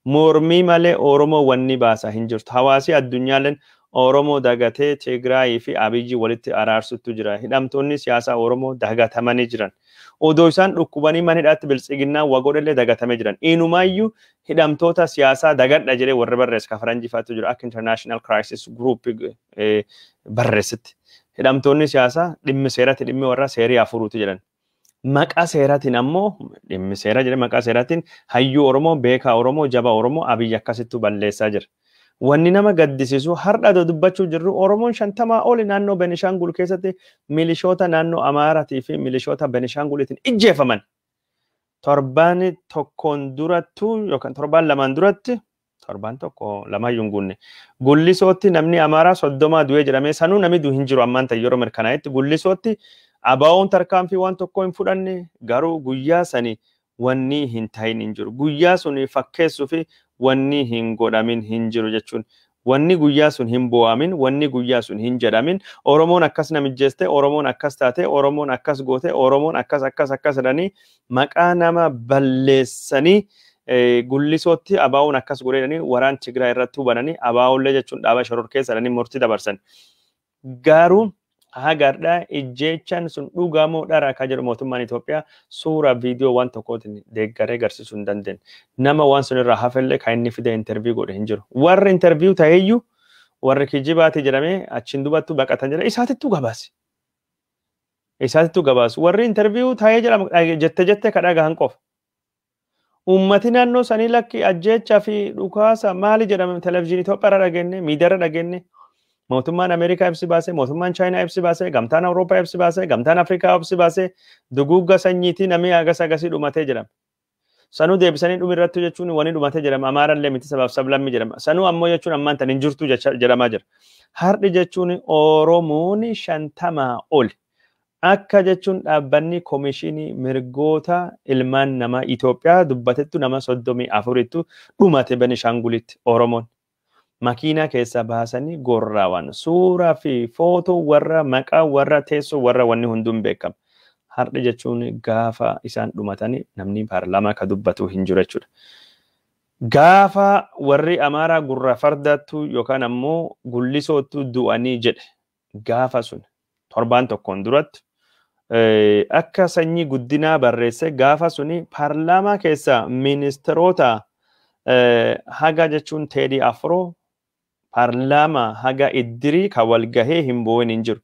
Mormii malee Oromoo wanni baasa hin jirtu. Hawaasi addunyaaleen Oromoo dagatee Tigraayii fi Abiyyi walitti araarsuttu jira. Hidhamtoonni siyaasaa Oromoo dagatamanii jiran. Odoo isaan dhukkubanii mana hidhaatti biltsiginnaa wagoodhallee dagatamee jiran. Inumaayyuu hidhamtoota siyaasaa dagadha jedhee warri barreesse ka faranjifaatu jira. Akka International Crisis Group barreessetti. Hidhamtoonni siyaasaa dhimmi seeratti dhimmi warra seerii afuruutu jedhan. Maqaa seeraatiin ammoo dhimmi seera jedhee maqaa seeraatiin hayyuu Oromoo, beekaa Oromoo, jaba Oromoo Abiyyi akkasittuu balleessaa jira. Wanni nama gaddisiisu har'a dubbachuu jirru Oromoon 50 oli naannoo Benishaangul keessatti milishoota naannoo Amaaraatii fi milishoota Benishaanguliitiin ijjeefaman. Torbaan tokkoon durattu yookaan torbaan lamaan duratti, torbaan tokko lamaayyuu hin guunne, Gullisootti namni Amaaraa 30 du'ee jedhamee sanuu namni du'u hin jiru ammaan ta'e yeroo mirkanaa'etti Gullisootti ABO'n tarkaanfii waan tokko hin fudhanne, garuu guyyaa sani wanni hin ta'in hin jiru. Guyyaa sun fakkeessuu fi wanni hin godhamin hin jiru jechuun wanni guyyaa sun hin bo'amin, wanni guyyaa sun hin jedhamin, Oromoon akkas namijjeeste, Oromoon akkas taate, Oromoon akkas goote, Oromoon akkas akkas akkas jedhanii maqaa nama balleessanii Gullisootti ABO'n akkas godhe jedhanii waraan Tigraay irratti hubananii ABO'llee jechuun dhaaba shororkeessa jedhanii murtii dabarsan. Garuu hagardhaa ijjeechaan sun dhugamoo dhara akka jedhu mootummaan Itoophiyaa suura viidiyoo waan tokkootiin deeggaree agarsiisuu hin dandeenye. Nama waan sun irraa hafellee kan inni fide interview godhe hin jiru. Warri interview ta'eyyuu warri kijibaati jedhamee achiin dubattuu baqatan jedha isaatittuu gabaase. Isaatittuu gabaasu. Warri interview ta'ee jedhamu jette jette ka dhagahan qofa. Uummati naannoo sanii lakki ajjeechaa fi dhukaasa maali jedhame televizyiinii Itoophiyaa irra dhageenye, miidiyaa irra dhageenye. Mootummaan Ameerikaa ibsi baasee, mootummaan Chaayinaa ibsi baasee, gamtaan Awurooppaa ibsi baasee, gamtaan Afrikaa ibsi baasee, duguugga sanyiitii namni agas agasii dhumatee jedhama. Sanuu deebisanii dhumi irratti jechuun wani dhumatee jedhama. Amaarallee miti sabaaf sablammi jedhama. Sanuu ammoo jechuun ammaan tan hin jirtu jedhamaa jira. Har'i jechuun Oromoon 50 oli. Akka jechuun dhaabbanni koomishinii mirgoota ilmaan namaa Itoophiyaa dubbatettu nama 34 dhumate Benishaangulitti Oromoon. Makiinaa keessa baasanii gorraawan suuraa fi footoo warra maqaa warra teessoo warra wanni hunduun beekama. Har'i jechuun gaafa isaan dhumatanii namni paarlaamaa ka dubbatu hin jiru jechuudha. Gaafa warri Amaaraa gurra fardattu yookaan ammoo Gullisoottu du'anii jedhe gaafa sun torbaan tokkoon duratti akka sanyii guddinaa barreesse gaafa suni paarlaamaa keessa ministeerota haga jechuun Teedii Afroo paarlaamaa haga iddirii ka walgahee hin boo'in hin jiru.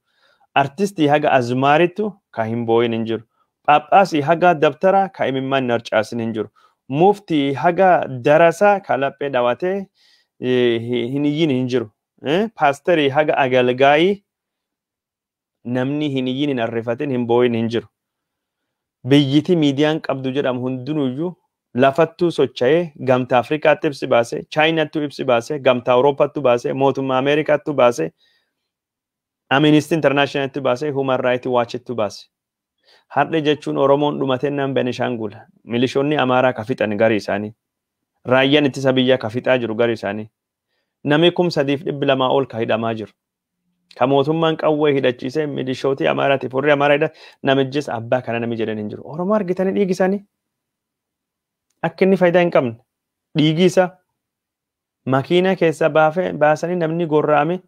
Artistii haga azmaarittu ka hin boo'in hin jiru. Phaaphaasii haga dabtara ka imimmaan narcaasin hin jiru. Muftii haga darasaa ka laphee dhawatee hin iyyin hin jiru. Paasterii haga agalgaayii namni hin iyyin hin arrifatin hin boo'in hin jiru. Biyyiti miidiyaan qabdu jedhamu hundinuyyuu lafattuu socho'ee gamtaa Afrikaatti ibsi baasee, Chaayinaattu ibsi baasee, gamtaa Awurooppaattu baasee, mootummaa Ameerikaattu baasee, Amnesty Internationaltti baasee, Human Rights Watchittu baase. Har'i jechuun Oromoon dhumatee nan Benishaangul. Milishoonni Amaaraa ka fixan garii isaanii. Raayyaan ittisa biyyaa ka fixaa jiru garii isaanii. Namni 3200 ol ka hidhamaa jiru. Ka mootummaan qawwee hidhachiisee milishootii Amaaraatiif warri Amaaraa hidha namijjees abbaa kana nami jedhan hin jiru. Oromoo argitanii dhiigi isaanii akka inni faayidaa hin qabne dhiigi isaa makiina keessa baasanii namni gorra'ame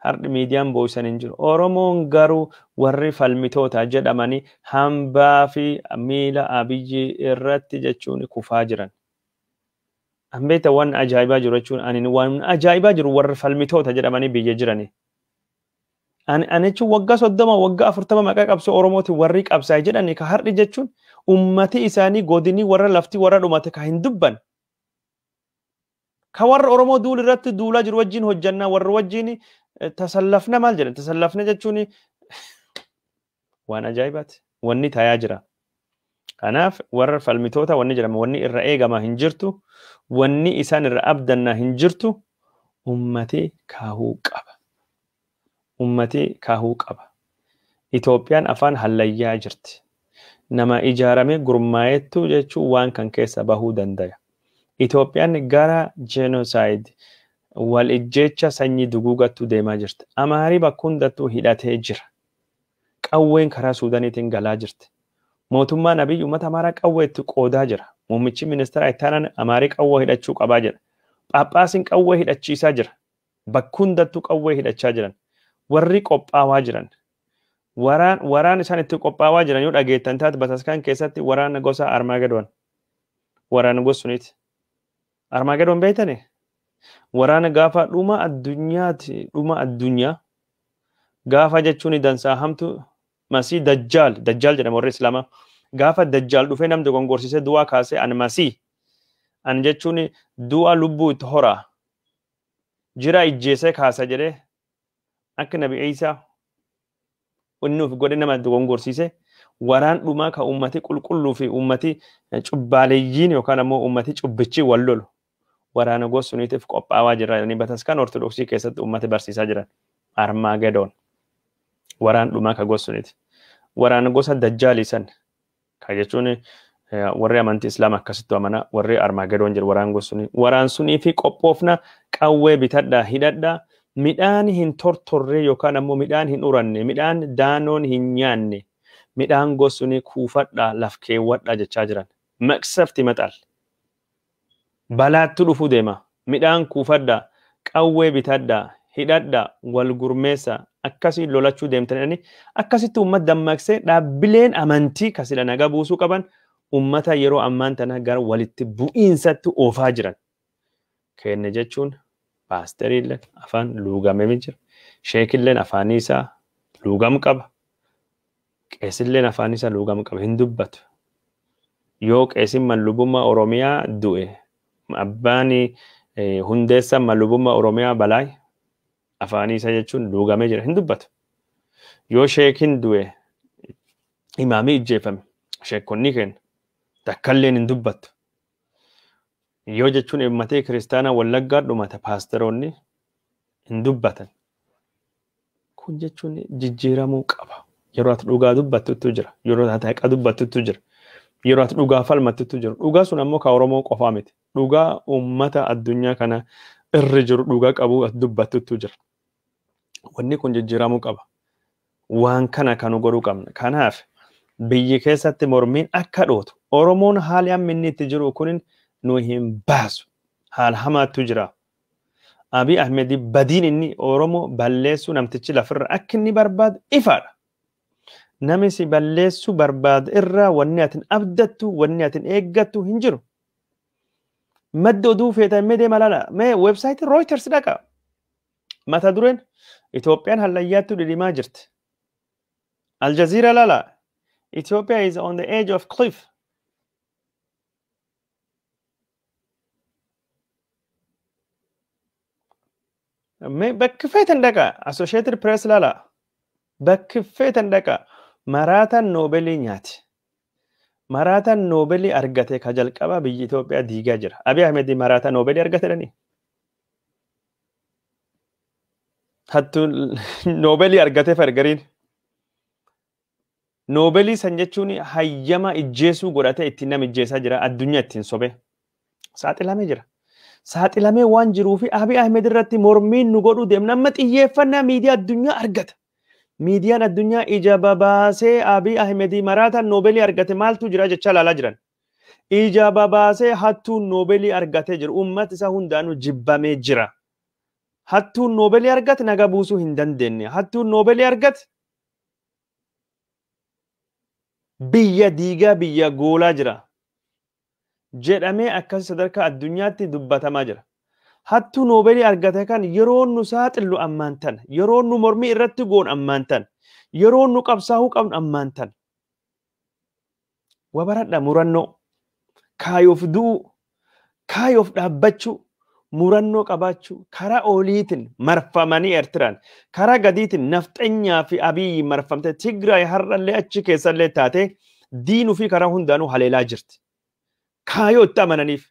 har'i miidiyaan boo'isan hin jiru. Oromoon garuu warri falmitoota jedhamanii hambaa fi miila Abiyyi irratti jechuun kufaa jiran. Ambeeta waan ajaa'ibaa jiru jechuun ani waan ajaa'ibaa jiru warri falmitoota jedhamanii biyya jiranii. Ani jechuun waggaa 30 waggaa 40 maqaa qabsoo Oromooti warri qabsaa'e jedhani ka har'i jechuun ummati isaanii godinii warra lafti warra dhumate ka hin dubban. Ka warra Oromoo duul irratti duulaa jiru wajjin hojjannaa warra wajjin tasallafna maal jedhan tasallafna jechuun waan ajaa'ibaati wanni tayaa jira. Kanaaf warra falmitoota wanni jedhama wanni irra eegamaa hin jirtu wanni isaan irra abdannaa hin jirtu ummati kaahuu qaba. Ummati kaahuu qaba. Itoophiyaan afaan hallayyaa jirti. Nama ijaarame gurmaa'ettu jechuun waan kan keessa bahuu danda'a. Itoophiyaan gara jenosaayid wal ijjeecha sanyii duguugattu deemaa jirti. Amaarii bakka hundattuu hidhatee jira. Qawween karaa Suudaaniitiin galaa jirti. Mootummaan Abiyyi uummata Amaaraa qawwee itti qoodaa jira. Muummichi ministeera ittaanaan Amaarii qawwee hidhachuu qabaa jira. Phaaphaasiin qawwee hidhachiisaa jira. Bakka hundattuu qawwee hidhachaa jiran. Warri qophaawaa jiran. Waraan isaan itti qophaawaa jiran yoo dhageettan taate bataskaan keessatti waraana gosa Armaagedoon. Waraana gosa suniiti. Armaagedoon beektani? Waraana gaafa dhuma addunyaati. Dhuma addunyaa. Gaafa jechuun dansaa hamtu Masii Dajjaal. Dajjaal jedhama warri Islaamaa. Gaafa Dajjaal dhufee namni dogongorsiisee du'aa kaasee an Masii. An jechuun du'a lubbuu itti horaa. Jira ijjeesee kaasa jedhee akka Nabi Iisaa inni of godhe nama dogongorsiise waraan dhumaa ka ummati qulqulluu fi ummati cubbaaleeyyiin yookaan ammoo ummati cubbichi wal lolu waraana gosa suniitiif qophaawaa jira jedhanii bataskaan Ortodoksii keessatti ummati barsiisaa jiran. Armaagedoon waraan dhumaa ka gosa suniiti. Waraana gosa Dajjaalii san ka jechuun warri amantii Islaamaa akkasitti amana warri Armaagedoon jiru waraan gosa sunii. Waraan sunii fi qophoofna qawwee bitadhaa hidhadhaa midhaan hin tortorre yookaan ammoo midhaan hin uranne midhaan daanoon hin nyaanne midhaan gosa sunii kuufadhaa laf keewwadhaa jechaa jiran. Maqsafti maxal. Balaattu dhufuu deema. Midhaan kuufadhaa qawwee bitadhaa hidhadhaa wal gurmeessaa akkasii lolachuu deemtanii akkasitti uummata dammaqsee dhaabbileen amantii kasila nagaa buusuu qaban uummata yeroo ammaan tana gara walitti bu'iinsatti oofaa jiran. Kenne jechuun paasteriilleen afaan luugamee jira. Sheekilleen afaan isaa luugam qaba. Qeesilleen afaan isaa luugam qaba. Hin dubbatu. Yoo qeesiin mallubummaa Oromiyaa du'e abbaan hundeessa mallubummaa Oromiyaa Balaay afaan isaa jechuun luugamee jira. Hin dubbatu. Yoo sheekin du'e imaamii ijjeefame sheekonni kenna takkalleen hin dubbattu. Yoo jechuun uummatee kiristaanaa Wallaggaa dhumata paasteroonni hin dubbatan. Kun jechuun jijjiiramuu qaba. Yeroo ati dhugaa dubbattutu jira. Yeroo ati haqa dubbattutu jira. Yeroo ati dhugaa falmattutu jira. Dhugaa sun ammoo ka Oromoo qofaa miti. Dhugaa uummata addunyaa kana irra jiru dhugaa qabu ati dubbattutu jira. Wanni kun jijjiiramuu qaba. Waan kana kanu godhuu qabna. Kanaaf biyyi keessatti mormiin akka dhootu Oromoon haali amma inni itti jiru kunin nu hin baasu. Haala hamaatu jira. Abiy Ahmed badiin inni Oromoo balleessuu namtichi lafirra akka inni barbaadu ifaadha. Namni si balleessuu barbaadu irraa wanni atin abdattu wanni atin eeggattu hin jiru. Madda oduu feetan mee deema laala. Mee weebsaayitii Reuters dhaqa. Mata dureen Itoophiyaan hallayyaattuu dhidhimaa jirti. Al Jazeera laala. Ethiopia is on the edge of cliff. Bakki feetan dhaqa. Associated Press laala. Bakki feetan dhaqa. Maraataan Noobelii nyaate. Maraataan Noobelii argate ka jalqabaa biyyi Itoophiyaa diigaa jira. Abiy Ahmed maraataa Noobelii argate dhani. Hattu Noobelii argate fargariin. Noobelii san jechuun hayyama ijjeesuu godhatee ittiin nama ijjeesaa jira. Addunyaa ittiin sobe. Saaxilamee jira. Saaxilamee waan jiruu fi Abiy Ahmed irratti mormiin nu godhuu deemna. Amma xiyyeeffannaa miidiyaa addunyaa argata. Miidiyaan addunyaa ija babaasee Abiy Ahmedii maraataan Noobeelii argate maaltu jira jechaa ilaalaa jiran. Ija babaasee hattuun Noobeelii argatee jiru. Uummati isaa hundaanuu jibbamee jira. Hattuun Noobeelii argate naga buusuu hin dandeenye. Hattuun Noobeelii argate biyya diigaa biyya goolaa jira. Jedhamee akkas sadarkaa addunyaatti dubbatamaa jira. Hattuu Noobeelii argate kan yeroo nu saaxillu ammaan tana, yeroo nu mormii irratti goon ammaan tana, yeroo nu qabsaa'uu qabnu ammaan tana. Wabaradha murannoo, kaayoof du'uu, kaayoof dhaabbachuu, murannoo qabaachuu, karaa oliitiin marfamanii Eertiraan, karaa gadiitiin nafxanyaa fi Abiyyi marfamte Tigraay har'allee achi keessallee taatee diinuu fi karaa hundaanuu haleelaa jirti. Kaayoo itti amananiif.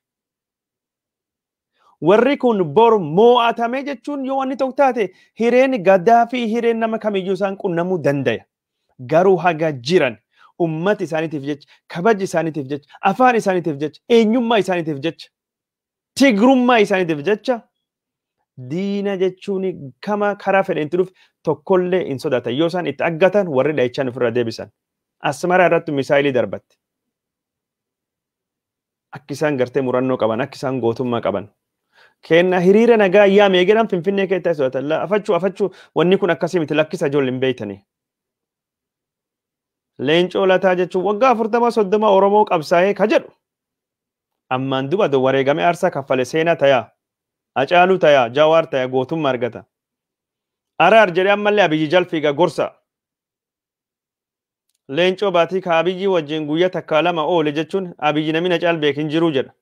Warri kun bor moo'atame jechuun yoo wanni tokko taate hireen gadaa fi hireen nama kamiyyuu isaan qunnamuu dandaya. Garuu haga jiran ummata isaaniitiif jecha, kabaja isaaniitiif jecha, afaan isaaniitiif jecha, eenyummaa isaaniitiif jecha, tigrummaa isaaniitiif jecha diina jechuun kama karaa fedhe itti dhufe tokkollee hin sodaatan. Yoo isaan itti aggatan warri dhahichaan ofirra deebisan. Asmaraa irratti misaayilii darbatti. Akka isaan gartee murannoo qaban, akka isaan gootummaa qaban. Kenna hiriira nagaa yaamee jedhan Finfinnee keessatti sodaatan. Afachuu afachuu wanni kun akkasii miti lakkisa ijoollee hin beektanii. Leencoo Lataa jechuun waggaa 40 30 Oromoo qabsaa'ee ka jedhu. Ammaan duba wareegamee aarsaa kaffale seenaa tayaa. Hacaaluu tayaa, Jawaar tayaa gootummaa argata. Araar jedhee ammallee Abiyyi jal fiiga gorsa. Leencoo baatii ka Abiyyi wajjin guyyaa takka lama oole jechuun Abiyyi namni na caal beek hin jiru jedha.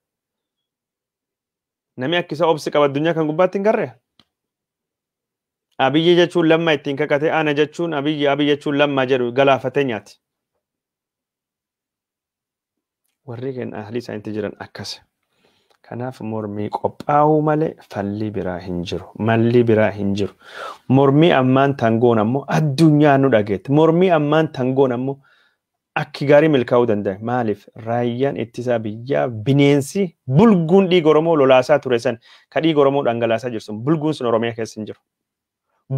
Namni akka isa obsi qaba addunyaa kan gubbaatti hin garree. Abiyyi jechuun lamma ittiin kakate ana jechuun Abiyyi Abiyyi jechuun lamma jedhu galaafatee nyaati. Warri keenya ahlii isaaniitti jiran akkas. Kanaaf mormii qophaa'uu malee falli biraa hin jiru. Malli biraa hin jiru. Mormii ammaan tangoon ammoo addunyaa nu dhageetti. Mormii ammaan tangoon ammoo akki gaarii milkaa'uu danda'a. Maaliif raayyaan ittisaa biyyaa bineensi bulguun dhiiga Oromoo lolaasaa ture san ka dhiiga Oromoo dhangalaasaa jiru sun bulguun sun Oromiyaa keessa hin jiru.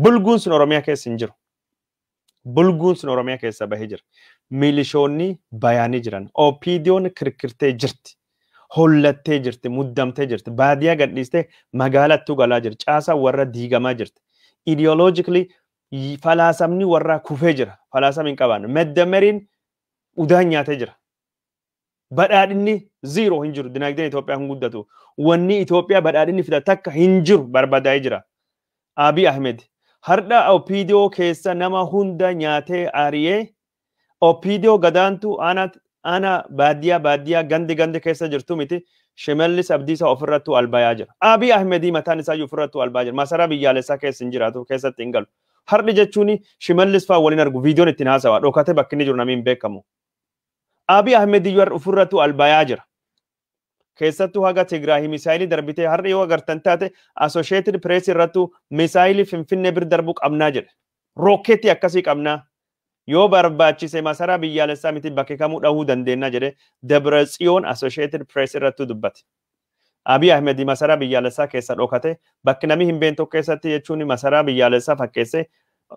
Bulguun sun Oromiyaa keessa hin jiru. Bulguun sun Oromiyaa keessa bahee jira. Milishoonni bayaanii jiran. OPDO'n kirkirtee jirti. Hollattee jirti, muddamtee jirti, baadiyyaa gadhiistee magaalattuu galaa jirti, caasaa warra diigamaa jirti. Ideologically falaasamni warraa kufee jira, falaasama hin qabaanne. Meddameriin udaan nyaatee jira. Badhaadhinni zero hin jiru, dinagdeen Itoophiyaa hin guddatu. Wanni Itoophiyaa badhaadhinni fida takka hin jiru barbadaa'ee jira. Abiy Ahmed har'a OPDO keessa nama hunda nyaatee ari'ee OPDO gadaantu ana baadiyyaa baadiyyaa gandi gandi keessa jirtu miti Shimallis Abdiisaa ofirrattuu albayaa jira. Abiy Ahmedii mataan isaa ofirrattuu albayaa jira. Masaraa biyyaalessaa keessa hin jiraatu keessatti hin galu. Har'i jechuun Shimallis fa'aa waliin argu viidiyoon ittiin haasawaa dhokatee bakki inni jiru namni hin beekamu. Abiy Ahmedii yoo ofirrattuu albayaa jira. Keessattuu haga Tigraay misaayilii darbitee har'i yoo agartan taate Associated Press irrattuu misaayilii Finfinnee bir darbuu qabnaa jedhe. Rookeetii akkasii qabnaa. Yoo barbaachise masaraa biyyaalessaa miti bakka kamuu dhahuu dandeenya jedhe Dabra Tsiyoon Associated Press irratti dubbate. Abiy Ahmed masaraa biyyaalessaa keessa dhokate bakki namni hin beekne tokko keessatti jechuun masaraa biyyaalessaa fakkeesse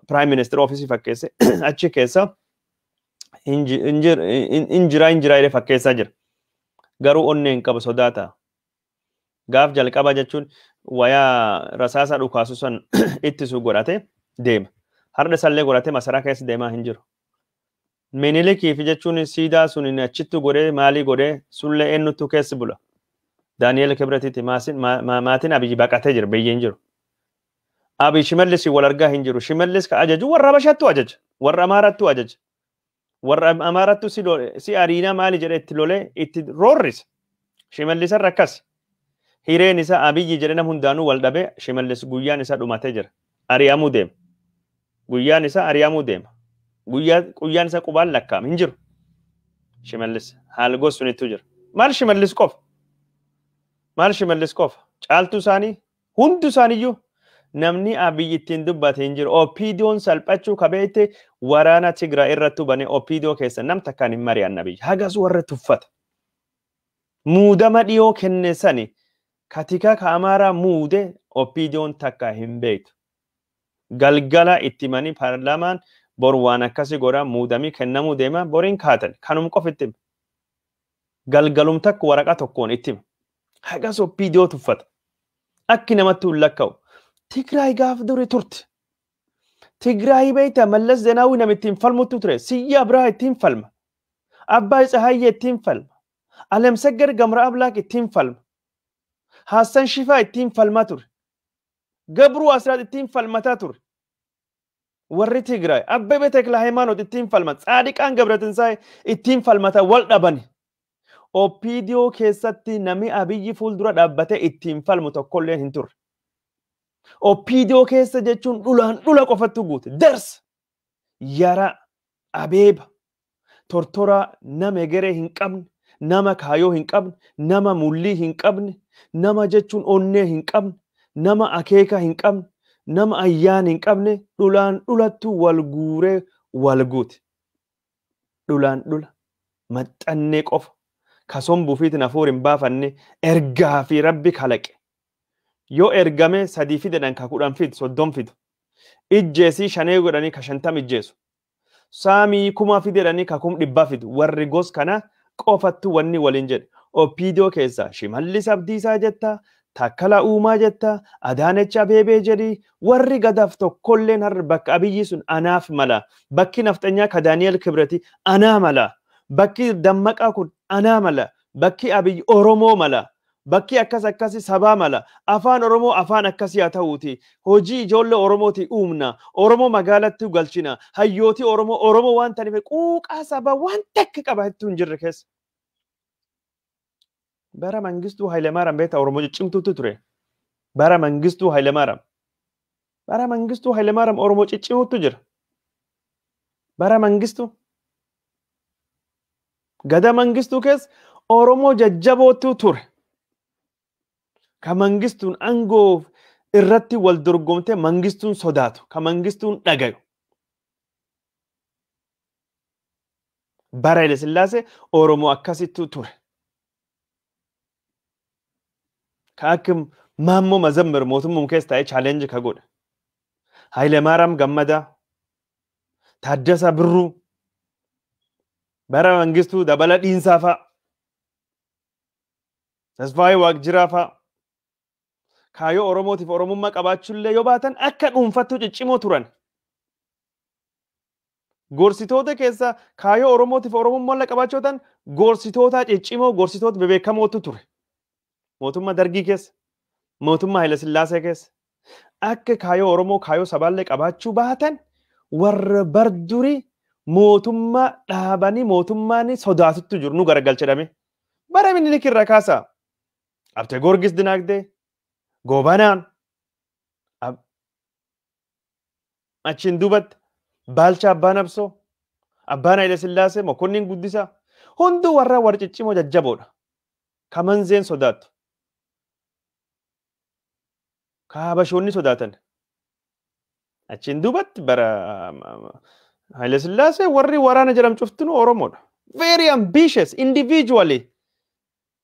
Prime Minister Office fakkeesse achi keessa hin jira hin jira jedhee fakkeessaa jira. Garuu onnee hin qabu sodaata. Gaaf jalqaba jechuun wayaa rasaasa dhukaasu san ittisu godhate deema. Har'a sallee godhatee masaraa keessa deemaa hin jiru. Minilikii fi jechuun siidaa sun achittu godhee maalii godhee sullee eenyuttu keessa bula. Daani'eel Kibratiiti maatiin Abiyyi baqatee jira biyyi hin jiru. Abiy Shimallis wal argaa hin jiru. Shimallis ka ajaju warra Habashaattu ajaja. Warra Amaarattu ajaja. Warra Amaarattu si ariinaa maali jedhee itti lolee itti roorrisa. Shimallis irra akkas. Hireen isaa Abiyyi jedhee nam hundaanuu wal dhabee Shimallis guyyaan isaa dhumatee jira. Ari'amuu deema. Guyyaan isaa ari'amuu deema. Guyyaan isaa qubaan lakkaa'ama hin jiru. Shimallis haal gosunittu jira. Maal Shimallis qofa? Maal Shimallis qofa? Caaltuu isaanii hundi isaaniiyyuu namni Abiyyi ittiin dubbate hin jiru. OPDO'n salphachuu kabeette waraana Tigraay irratti bane OPDO keessa nam takkaan hin mari'an Abiyyi. Hagas warra tuffata. Muudama dhiyoo kenne sani Katika ka Amaaraa muude OPDOn takka hin beektu. Galgala itti himanii paarlaamaan bor waan akkasii godha muudamii kennamuu deema boriin kaatan kanum qofa itti hima. Galgalum takka waraqaa tokkoon itti hima. Hagas OPDO tuffata. Akki namatti hin lakkaa'u. Tigraay gaaf duri turte. Tigraay beektaa Mallas Zeenaawii nama ittiin falmutu ture. Siyya Abrahaa ittiin falma. Abbaay Tsahaayyee ittiin falma. Alemsegger Gamra Ablaak ittiin falma. Hassan Shifaa ittiin falmaa ture. Gabruu Asraat ittiin falmataa ture. Warri Tigraay Abbebe Tekla Hayimaanoot ittiin falma. Tsaadiqaan Gabratinsaay ittiin falmata wal dhabani. OPDO keessatti namni Abiyyi fuuldura dhaabbatee ittiin falmu tokkollee hin turre. OPDO keessa jechuun dhulaan dhula qofattu guute. Darsa, yara, abeeba, tortoraa nama egeree hin qabne, nama kaayoo hin qabne, nama mullii hin qabne, nama jechuun onnee hin qabne, nama akeeka hin qabne, nama ayyaana hin qabne, dhulaan dhulattu wal guuree wal guute. Dhulaan dhula maxxannee qofa kason buufiitiin hafuur hin baafanne ergaa fi rabbi kalaqe. Yoo ergame 3 fidedhan ka 10 fidu 30 fidu. Ijjeesii 5 godhanii ka 50 ijjeesu. Saamii 1000 fidedhanii ka 100,000 fidu. Warri gos kana qofattu wanni waliin jedhe. OPDO keessa Shimallis Abdiisaa jetta, Takkala Uumaa jetta, Adaanech Abeebee jedhi, warri gadaaf tokkolleen har'a bakka Abiyyi sun anaaf mala. Bakki nafxanyaa ka Daani'el Kibreti anaa mala. Bakki Dammaqaa kun anaa mala. Bakki Abiyyi Oromoo mala. Bakki akkas akkasi sabaa mala. Afaan Oromoo afaan akkasii haa ta'uuti. Hojii ijoollee Oromooti uumna. Oromoo magaalatti galchina. Hayyootii Oromoo Oromoo waan ta'aniif quuqaa sabaa waan takka qaba hedduu hin jirre keessa. Bara Mangistuu Hayilemaariyaam beektaa Oromoo ciccimtuutu ture. Bara Mangistuu Hayilemaariyaam. Bara Mangistuu Hayilemaariyaam Oromoo ciccimuutu jira. Bara Mangistuu. Gada Mangistuu keessa Oromoo jajjabootu ture. Ka Mangistuun aangoo irratti wal dorgomtee Mangistuun sodaatu, ka Mangistuun dhagayu. Bara Haile Sillaasee Oromoo akkasittu ture. Ka akka Maammoo Mazammir mootummaa keessa taa'ee chaalenji ka godhe. Hayilemaariyaam Gammadaa, Taaddasaa Birruu, bara Mangistuu Dabala Dhiinsaa fa'a, Tasfaayee Waaqjiraa fa'a. Kaayoo Oromootiif Oromummaa qabaachuullee yoo baatan akka dhuunfattuu ciccimoo turan. Gorsitoota keessa kaayoo Oromootiif Oromummaa illee qabaachuu baatan gorsitoota ciccimoo gorsitoota bebeekamootu ture. Mootummaa Dargii keessa, mootummaa Haile Sillaasee keessa. Akka kaayoo Oromoo kaayoo sabaallee qabaachuu baatan warra bardurii mootummaa dhaabanii mootummaan sodaatutti jiru nu garagalchedhame. Bara Minilik irraa kaasaa. Abte Goorgis Dinaagdee, Goobanaan, achiin duubatti Baalchaa Abbaa Nabsoo, Abbaan Haile Sillaasee, Mokonnin Guddisaa hunduu warra warra ciccimoo jajjaboodha. Ka manzeen sodaattu. Ka habashoonni sodaatan. Achiin duubatti bara Haile Sillaasee warri waraana jedhamu cuftinuu Oromoodha. Very ambitious individually.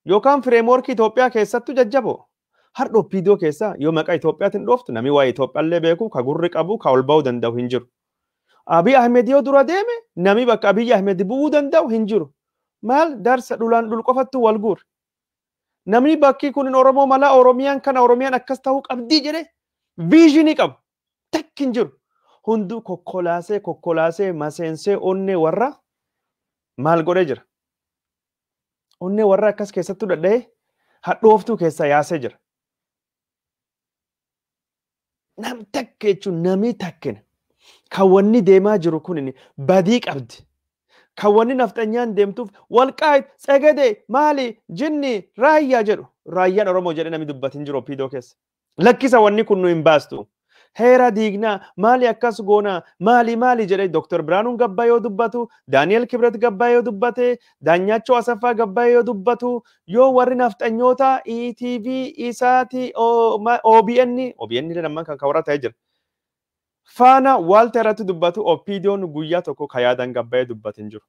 Yookaan fireemworkii Itoophiyaa keessattuu jajjaboo. Har'a OPDO keessa yoo maqaa Itoophiyaatiin dhooftu namni waa'ee Itoophiyaallee beeku ka gurri qabu ka ol ba'uu danda'u hin jiru. Abiy Ahmed yoo dura deeme namni bakka Abiy Ahmed bu'uu danda'u hin jiru. Maal darsa dhulaan dhul qofattu wal guure. Namni bakki kun Oromoo mala Oromiyaan kana Oromiyaan akkas ta'uu qabdii jedhee viizhinii qabu. Takki hin jiru. Hunduu kokkolaasee kokkolaasee maseensee onnee warra maal godhee jira. Onnee warra akkas keessattuu dadha'ee hadhooftuu keessaa yaasee jira. Nam takka jechuun namni takkina. Kan wanni deemaa jiru kun badii qabdi. Kan wanni nafxanyaan deemtuuf walqaayit tsegede maali jinni raayyaa jedhu. Raayyaan Oromoo jedhee namni dubbatin jiru OPDO keessa. Lakkisa wanni kun nu hin baastu. Heera diignaa maali akkas goonaa maali maali jedhee Dr. Biraanuun Gabbaa yoo dubbatu, Daani'el Kibret Gabbaa yoo dubbate, Daanyaachoo Asaffaa Gabbaa yoo dubbatu, yoo warri nafxanyoota ETV, Isaati, OBN, OBN illee ammaan kan warra ta'ee jira. Faana waalta irratti dubbatu OPDOn guyyaa tokko ka yaadan Gabbaa'ee dubbatin jiru.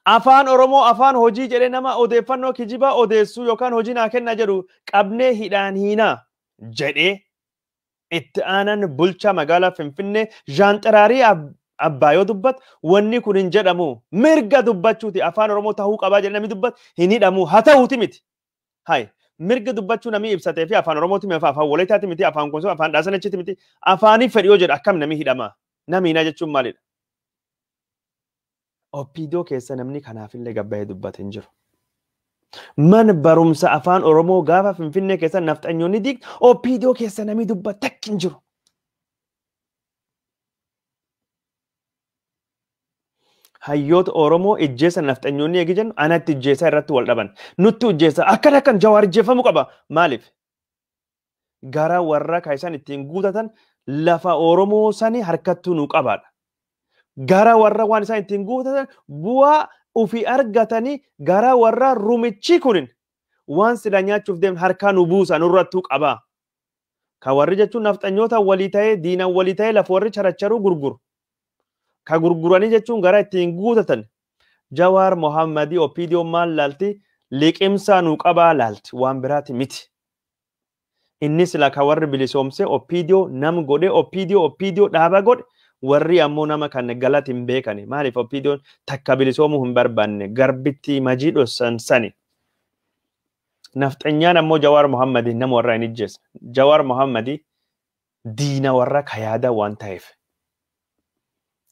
Afaan Oromoo afaan hojii jedhee nama odeeffannoo kijibaa odeessuu yookaan hojii naa kenna jedhu qabnee hidhaan hiinaa jedhee itti aanan bulchaa magaalaa Finfinnee Jaanxiraarii Abbaa yoo dubbatu wanni kun hin jedhamu mirga dubbachuuti afaan Oromoo tahuu qabaa jedhee namni dubbatu hin hidhamu haa ta'uuti miti. Hai mirga dubbachuu namni ibsatee fi afaan Oromooti miti afaan Walaayitaati miti afaan Konsoo afaan Dhaasanachiiti miti afaanii fedhi yoo jedhu akkam namni hidhama namni hinaa jechuun maalidha? OPDO keessa namni kanaafillee gabbaa'ee dubbate hin jiru. Man barumsa afaan Oromoo gaafa Finfinnee keessa nafxanyoonni diigdu OPDO keessa namni dubbate takki hin jiru. Hayyoota Oromoo ijjeessa nafxanyoonni eegi jennu anatti ijjeessaa irratti wal dhaban. Nutti ijjeessa akkan akkan Jawaar ijjeeffamuu qaba. Maaliif? Gara warra kan ittiin guutatan lafa Oromoo sani harkattuu nu qabaadha. Gara warra waan isaan ittiin guutatan bu'aa ofii argatanii gara warra rumichi kunin waan sila nyaachuuf deeman harkaa nu buusa nurrattuu qabaa. Ka warri jechuun nafxanyoota walii ta'ee diinan walii ta'ee lafa warri characharuu gurguru. Ka gurguranii jechuun gara ittiin guutatan Jawaar Mohammadii OPDO maal laalti liqimsaa nu qabaa laalti waan biraati miti. Inni sila ka warri bilisoomsee OPDO nam godhe OPDO dhaaba godhe warri ammoo nama kan galati hin beekani. Maaliif OPDOon takka bilisoomuu hin barbaanne garbitti majii dhossan sani. Nafxanyaan ammoo Jawaar Mohammadii nama warra hin ijjeessa. Jawaar Mohammadii diina warra kayaada waan ta'eef.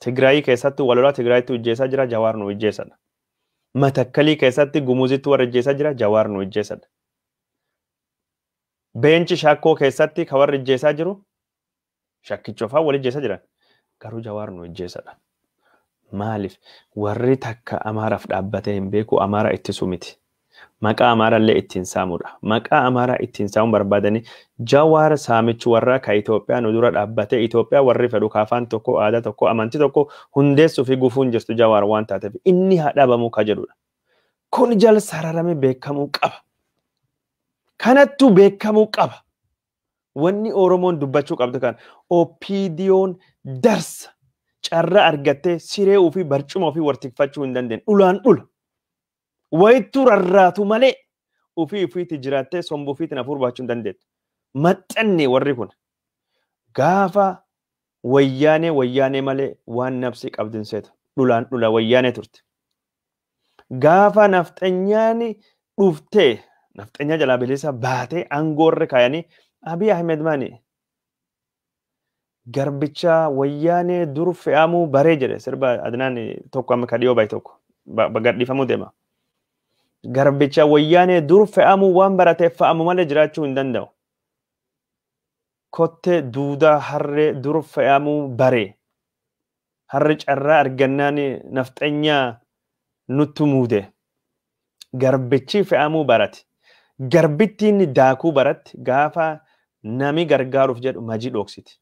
Tigraayii keessatti walolaa Tigraayitti ijjeessaa jira Jawaar nu ijjeessadha. Matakkalii keessatti Gumuzitti warra ijjeessaa jira Jawaar nu ijjeessadha. Beenci Shakkoo keessatti ka warra ijjeessaa jiru Shakkichoo fa'aa wal ijjeessaa jiran. Garuu Jawaar nu ijjeessadha. Maaliif warri takka Amaaraaf dhaabbatee hin beeku Amaara ittisu miti. Maqaa Amaaraallee ittiin saamudha. Maqaa Amaaraa ittiin saamuun barbaadanii Jawaar saamichi warra ka Itoophiyaa nu dura dhaabbatee Itoophiyaa warri fedhu ka afaan tokko aadaa tokko amantii tokko hundeessuu fi gufuun jirtu Jawaar waan taateef inni haa dhabamu ka jedhudha. Kun jal sararame beekamuu qaba. Kanattuu beekamuu qaba. Wanni Oromoon dubbachuu qabdu kan OPDOon darsa carraa argattee siree ofii barcuma ofii wartikfachuu hin dandeenye dhulaan dhula. Wayittuu rarraatu malee ofii ofiitti jiraattee somba ofiitiin hafuur baachuu hin dandeettu. Maxxanne warri kun gaafa wayyaanee wayyaanee malee waan nafsi qabdu hin seetu. Dhulaan dhula wayyaanee turte. Gaafa nafxanyaan dhuftee nafxanyaa jalaa bilisa baatee aangoorra kaayanii Abiy Ahmed maani garbicha wayyaanee dur fe'amuu baree jedhe sirba Adnaan tokko amma kadhiyoo baay'ee tokko gadhiifamuu deema. Garbicha wayyaanee dur fe'amuu waan barateef fe'amu malee jiraachuu hin danda'u. Kottee duudaa harree dur fe'amuu baree harri carraa argannaan nafxanyaa nutti muude. Garbichi fe'amuu barate. Garbittiin daakuu baratti gaafa nami gargaaruuf jedhu majii dhoksiti.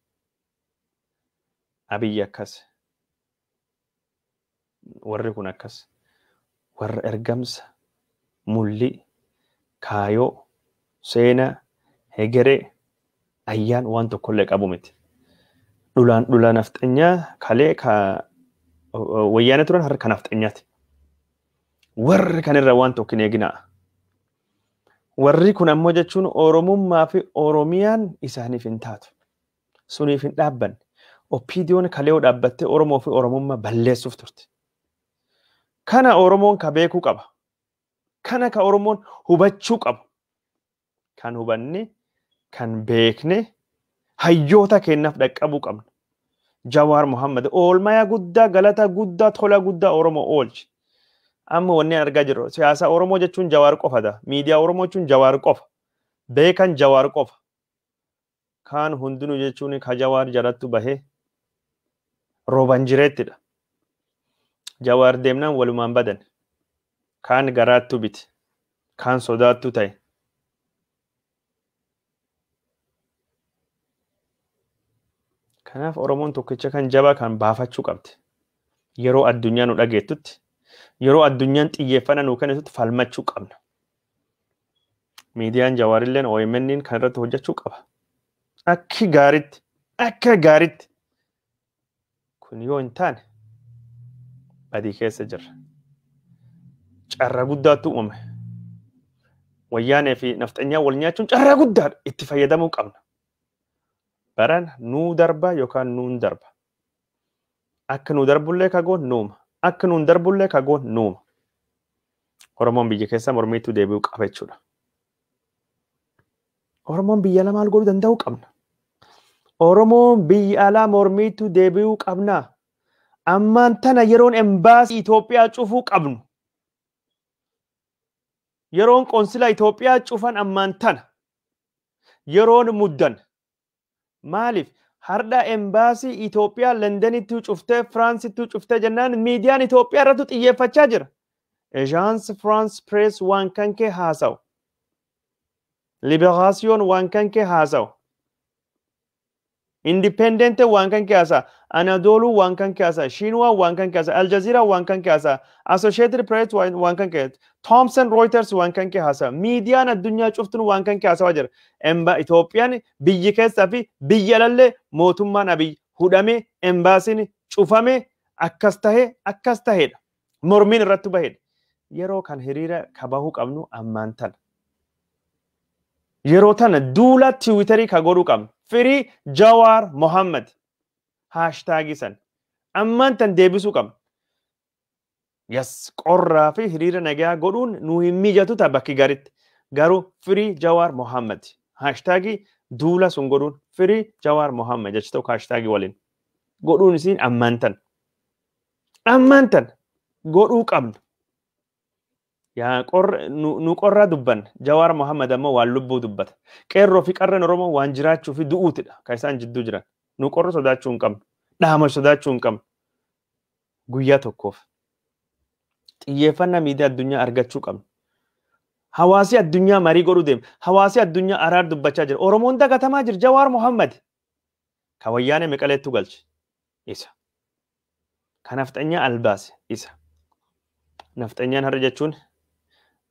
Abiyyi akkas. Warri kun akkas. Warra ergamsa, mulli, kaayoo, seenaa, hegeree, ayyaan waan tokkollee qabu miti. Dhulaan dhula nafxanyaa kalee ka wayyaane turan harka nafxanyaati. Warri kanirra waan tokko hin eeginaa. Warri kun ammoo jechuun Oromummaa fi Oromiyaan isaaniif hin taatu. Suniif hin dhaabbanne. OPDOon kalee dhaabbattee Oromoo fi Oromummaa balleessuuf turte. Kana Oromoon ka beekuu qaba. Kana ka Oromoon hubachuu qabu. Kan hubanne, kan beekne, hayyoota keenyaaf dhaqqabuu qabna. Jawaar Mohammad oolmaa guddaa, galata guddaa, tola guddaa Oromoo oolchi. Amma wanni argaa jirru siyaasa Oromoo jechuun Jawaar qofadha. Miidiyaa Oromoo jechuun Jawaar qofa. Beekan Jawaar qofa. Kaan hundinuu jechuun ka Jawaar jalattu bahee rooban jireettidha. Jawaar deemnaan walumaan badan. Kaan garaattu biti. Kaan sodaattu ta'e. Kanaaf Oromoon tokkicha kan jabaa kan baafachuu qabdi. Yeroo addunyaa nu dhageettutti, yeroo addunyaan xiyyeeffannaa nu kennitutti falmachuu qabna. Miidiyaan Jawaarilleen OMN kan irratti hojjechuu qaba. Akki gaariitti, akka gaariitti. Kun yoo hin taane badii keessa jirra. Carraa guddaatu uumame. Wayyaanee fi nafxanyaa wal nyaachuun carraa guddaadha. Itti fayyadamuu qabna. Baran nuu darba yookaan nuun darba. Akka nuu darbullee kagoon nuuma. Akka nuun darbullee kagoon nuuma. Oromoon biyya keessa mormiitu deebi'uu qaba jechuudha. Oromoon biyya alaa maal godhuu danda'uu qabna. Oromoon biyya alaa mormiitu deebi'uu qabna. Ammaan tana yeroon embaasii Itoophiyaa cufuu qabnu. Yeroon qonsila Itoophiyaa cufan ammaan tana. Yeroon muddan. Maaliif? Har'a embaasii Itoophiyaa Londonitti cuftee Firaansitti cuftee jennaan miidiyaan Itoophiyaa irratti xiyyeeffachaa jira. Agence France Presse waan kan kee haasa'u. Liberation waan kan kee haasa'u. Independent waan kan kee haasa'a. Anadolu waan kan kee haasa'a. Xinhua waan kan kee haasa'a. Al Jazeera waan kan kee haasa'a. Associated Press waan kan kee, Thomson Reuters waan kan kee haasa'a. Miidiyaan addunyaa cuftuun waan kan kee haasa'aa jira. Emba Itoophiyaan biyyi keessaa fi biyya alallee mootummaan Abiy hudhame, embaasiin cufame, akkas tahe akkas tahedha. Mormiin irratti bahedha. Yeroo kan hiriira kabahuu qabnu ammaan tana. Yeroo tana duula Tiwiitarii ka godhuu qabnu. Free Jawaar Mohammed. Hashtagii san. Ammaan tan deebisuu qabna. Yes, qorraa fi hiriira nagaa godhuun nu hin mijatu ta'a bakki garitti. Garuu Free Jawaar Mohammed. Hashtagii duula sun godhuun Free Jawaar Mohammed jecha tokko hashtagii waliin. Godhuun isiin ammaan tan. Ammaan tan godhuu qabna. Yaa qorra nu qorraa dubbanna. Jawaar Mohammed ammoo waan lubbuu dubbata. Qeerroo fi qarreen Oromoo waan jiraachuu fi du'uutidha kan isaan jidduu jiran. Nu qorra sodaachuu hin qabnu. Dhaama sodaachuu hin qabnu. Guyyaa tokkoof. Xiyyeeffannaa miidiyaa addunyaa argachuu qabna. Hawaasi addunyaa marii godhuu deema. Hawaasi addunyaa araar dubbachaa jira. Oromoon dagatamaa jira. Jawaar Mohammed. Ka wayyaanee Meqaleettu galche. Isa. Ka nafxanyaa albaase. Isa. Nafxanyaan har'a jechuun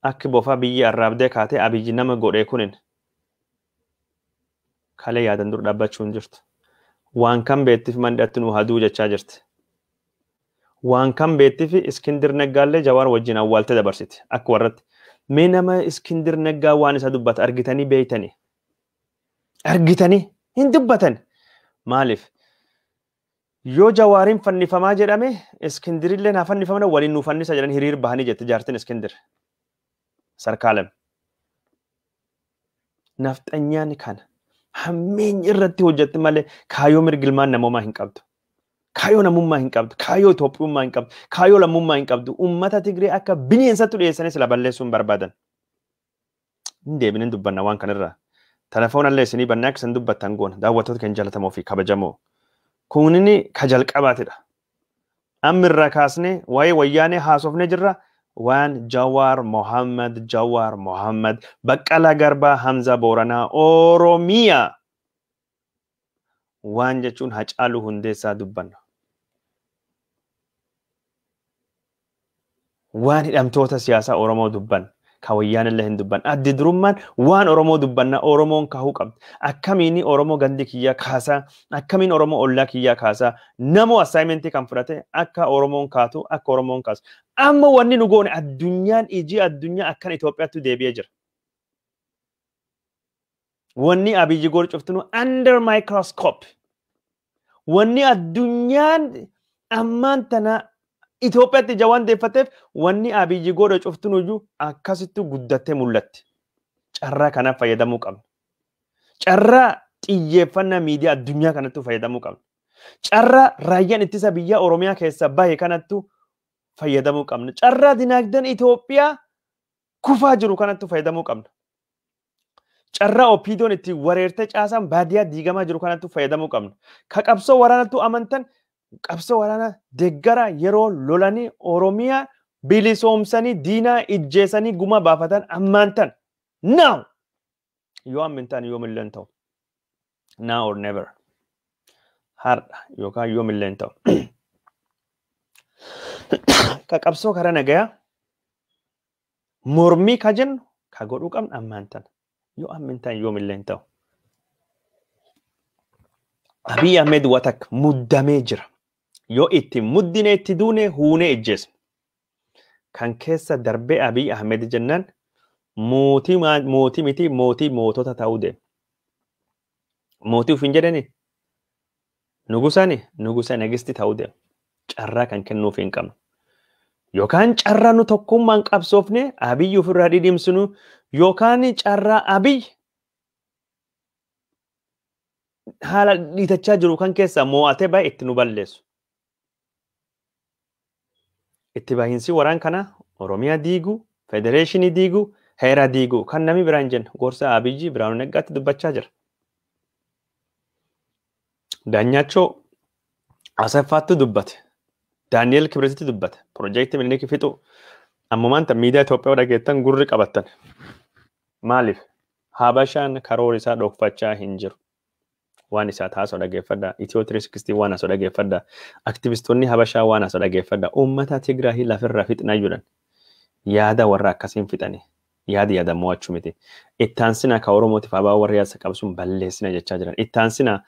akki bofaa biyya arraabdee kaatee Abiyyi nama godhee kunin kalee yaadan dur dhaabbachuu hin jirtu. Waan kan beettiif mandhatti nu haduu jechaa jirti. Waan kan beettiif Iskindir Naggaallee Jawaar wajjin awwaalte dabarsiti akka warratti. Mee nama Iskindir Naggaa waan isa dubbata argitanii beeytanii? Argitanii hin dubbatan. Maaliif? Yoo Jawaariin fannifamaa jedhame, Iskindirillee naa fannifamna, waliin nu fannisa jedhan hiriir bahanii jette jaartin Iskindir. Sarkaalem. Nafxanyaan kana hammeenyi irratti hojjette malee kaayyoo mirga ilmaan namoomaa hin qabdu. Kaayyoo namummaa hin qabdu. Kaayyoo Itoophiyummaa hin qabdu. Kaayyoo lammummaa hin qabdu. Uummata Tigree akka bineensatti dhiyeessanii sila balleessuu hin barbaadan. Hin deebinen dubbanna waan kanarraa. Telefoonallee isinii bannaa akka isin dubbattan goona. Daawwattoota keenya jaallatamoo fi kabajamoo. Kunini ka jalqabaatidha. Amma irraa kaasnee waa'ee wayyaanee haasofnee jirra. Waan Jawaar Mohammed, Jawaar Mohammed, Baqqalaa Garbaa, Hamza Booranaa, Oromiyaa. Waan jechuun Hacaaluu Hundeessaa dubbanna. Waan hidhamtoota siyaasaa Oromoo dubbanna. Ka wayyaan illee hin dubbanna. Addi durummaan waan Oromoo dubbanna, Oromoon kahuu qabdi. Akkamiin Oromoo gandi kiyyaa kaasaa, akkamiin Oromoo ollaa kiyyaa kaasaa, namoo assignmentii kan fudhate akka Oromoon kaatu, akka Oromoon kaasu. Amma wanni nu goone addunyaan ijii addunyaa akkan Itoophiyaatti deebi'ee jira. Wanni Abiyyi godhu cuftinu under microscope. Wanni addunyaan ammaan tana Itoophiyaatti ija waan deeffateef, wanni Abiyyi godhu cuftinuyyuu akkasitti guddattee mul'atti. Carraa kanaaf fayyadamuu qabna. Carraa xiyyeeffannaa miidiyaa addunyaa kanattu fayyadamuu qabna. Carraa raayyaan ittisa biyyaa Oromiyaa keessa bahe kanattu fayyadamuu qabna. Carraa dinaagdeen Itoophiyaa kufaa jiru kanattu fayyadamuu qabna. Carraa OPDOn itti wareertee caasaan baadiyyaa diigamaa jiru kanattu fayyadamuu qabna. Ka qabsoo waraanattu amantan qabsoo waraanaa deeggara. Yeroo lolanii Oromiyaa bilisoomsanii diinaa ijjeessanii guma baafatan ammaan tan. Now! Yoo amma hin taane yoomillee hin ta'u. Now or never. Har'a yookaan yoomillee hin ta'u. Ka qabsoo karaa nagayaa mormii ka jennu ka godhuu qabnu ammaan tana. Yoo amma hin taane yoomillee hin ta'u. Abiy Ahmed watak muddamee jira. Yoo itti muddine, itti duune, huunee ijjeesna. Kan keessa darbee Abiy Ahmed jennaan mootii mootii miti mootii mootota ta'uu deema. Mootii ofiin jedhani nugusani nugusa nagisti ta'uu deema. Carraa kan kennuuf hin qabnu. Yookaan carraa nu tokkummaan qabsoofne Abiy ofirraa dhidhimsinu yookaan carraa Abiy haala dhiitachaa jiru kan keessa moo'atee baay'ee itti nu balleessu. Itti bahiinsi waraan kana Oromiyaa diiguu, federeeshinii diiguu, heera diiguu kan namni biraan jennu gorsa Abiyyi Biraanuu Naggaatti dubbachaa jira. Daanyaachoo Asaffaatti dubbate. Daani'el Kibretitti dubbate. Piroojeektii Minilik fixu. Ammumaan tan miidiyaa Itoophiyaa dhageettan gurri qabattan. Maaliif? Habashaan karoora isaa dhokfachaa hin jiru. Waan isaa taasoo dhageeffadha. Itiyoo 360 waan asoo dhageeffadha. Aktivistoonni Habashaa waan asoo dhageeffadha. Uummata Tigraahii lafirraa fixnaa jedhan. Yaada warra akkasiin fixanii. Yaada yaada mo'achuu miti. Ittaansina ka Oromootiif abaa warra yaasa qabsuun balleessina jechaa jiran. Ittaansina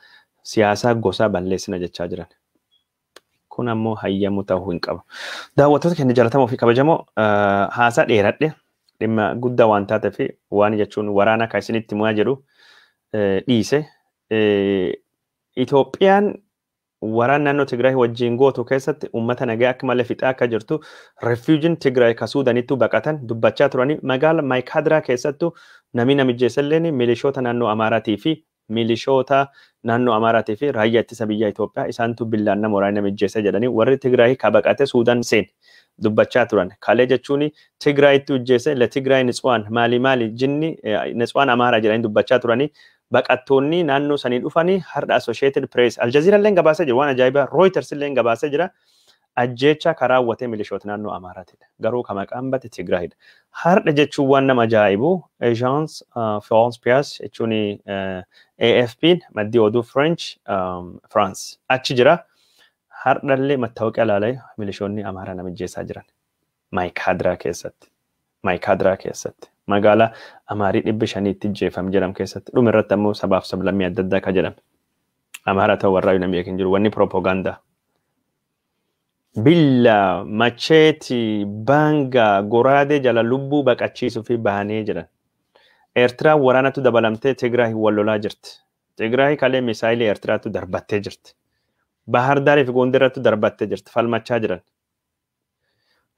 siyaasaa gosaa balleessina jechaa jiran. Kun ammoo hayyamuu ta'uu hin qabu. Daawwattoota keenya jaallatamoo fi kabajamoo haasaa dheeradhe dhimma guddaa waan taateef waan jechuun waraana kan isinitti himaa jedhu dhiise. Itoophiyaan waraana naannoo Tigraay wajjin gootu keessatti uummata nagaa akka malee fixaa akka jirtu refuujiin Tigraay ka Suudaanittu baqatan dubbachaa turanii magaala Maayikaadiraa keessattu namni namijjeessalleen milishoota naannoo Amaaraatii fi milishoota naannoo Amaaraatii fi raayyaa ittisa biyya Itoophiyaa isaantu billaan nama waraana namijjeessa jedhanii warri Tigraay ka baqate Suudaan seen dubbachaa turan. Kalee jechuun Tigraayitti hojjeesse la Tigraay Nitsuwaan maali maali jinni Nitsuwaan Amaaraa jedhanii dubbachaa turanii baqattoonni naannoo sanii dhufanii har'a Associated Press Al Jazeera illee gabaasee jira waan ajaa'ibaa Reuters illee gabaasee jira ajjeecha karaa raawwatee milishoota naannoo Amaaraatidha. Garuu kan maqaan bate Tigraayidha. Har'a jechuun waan nama ajaa'ibu Agence France Presse jechuun AFP maddii oduu French France achi jira. Har'allee mattaawoqiyaa ilaalee milishoonni Amaaraa nama ajjeesaa jiran. Maayikaadiraa keessatti. Maayikaadiraa keessatti. Magaalaa Amaarii 500tti jeefam jedham keessatti dhuma irratti ammoo sabaaf sablammii adda addaa ka jedhame. Amaaraa ta'uu warraa namni beekin jiru wanni propoogaandaa. Billa, macheeti, baanga, goraadee jala lubbuu baqachiisuu fi baanee jedhan. Eertiraan waraanatu dabalamtee Tigraay wal lolaa jirti. Tigraay kalee misaayilii Eertiraatu darbattee jirti. Bahar Daarii fi Gondarratti darbattee jirti. Falmachaa jiran.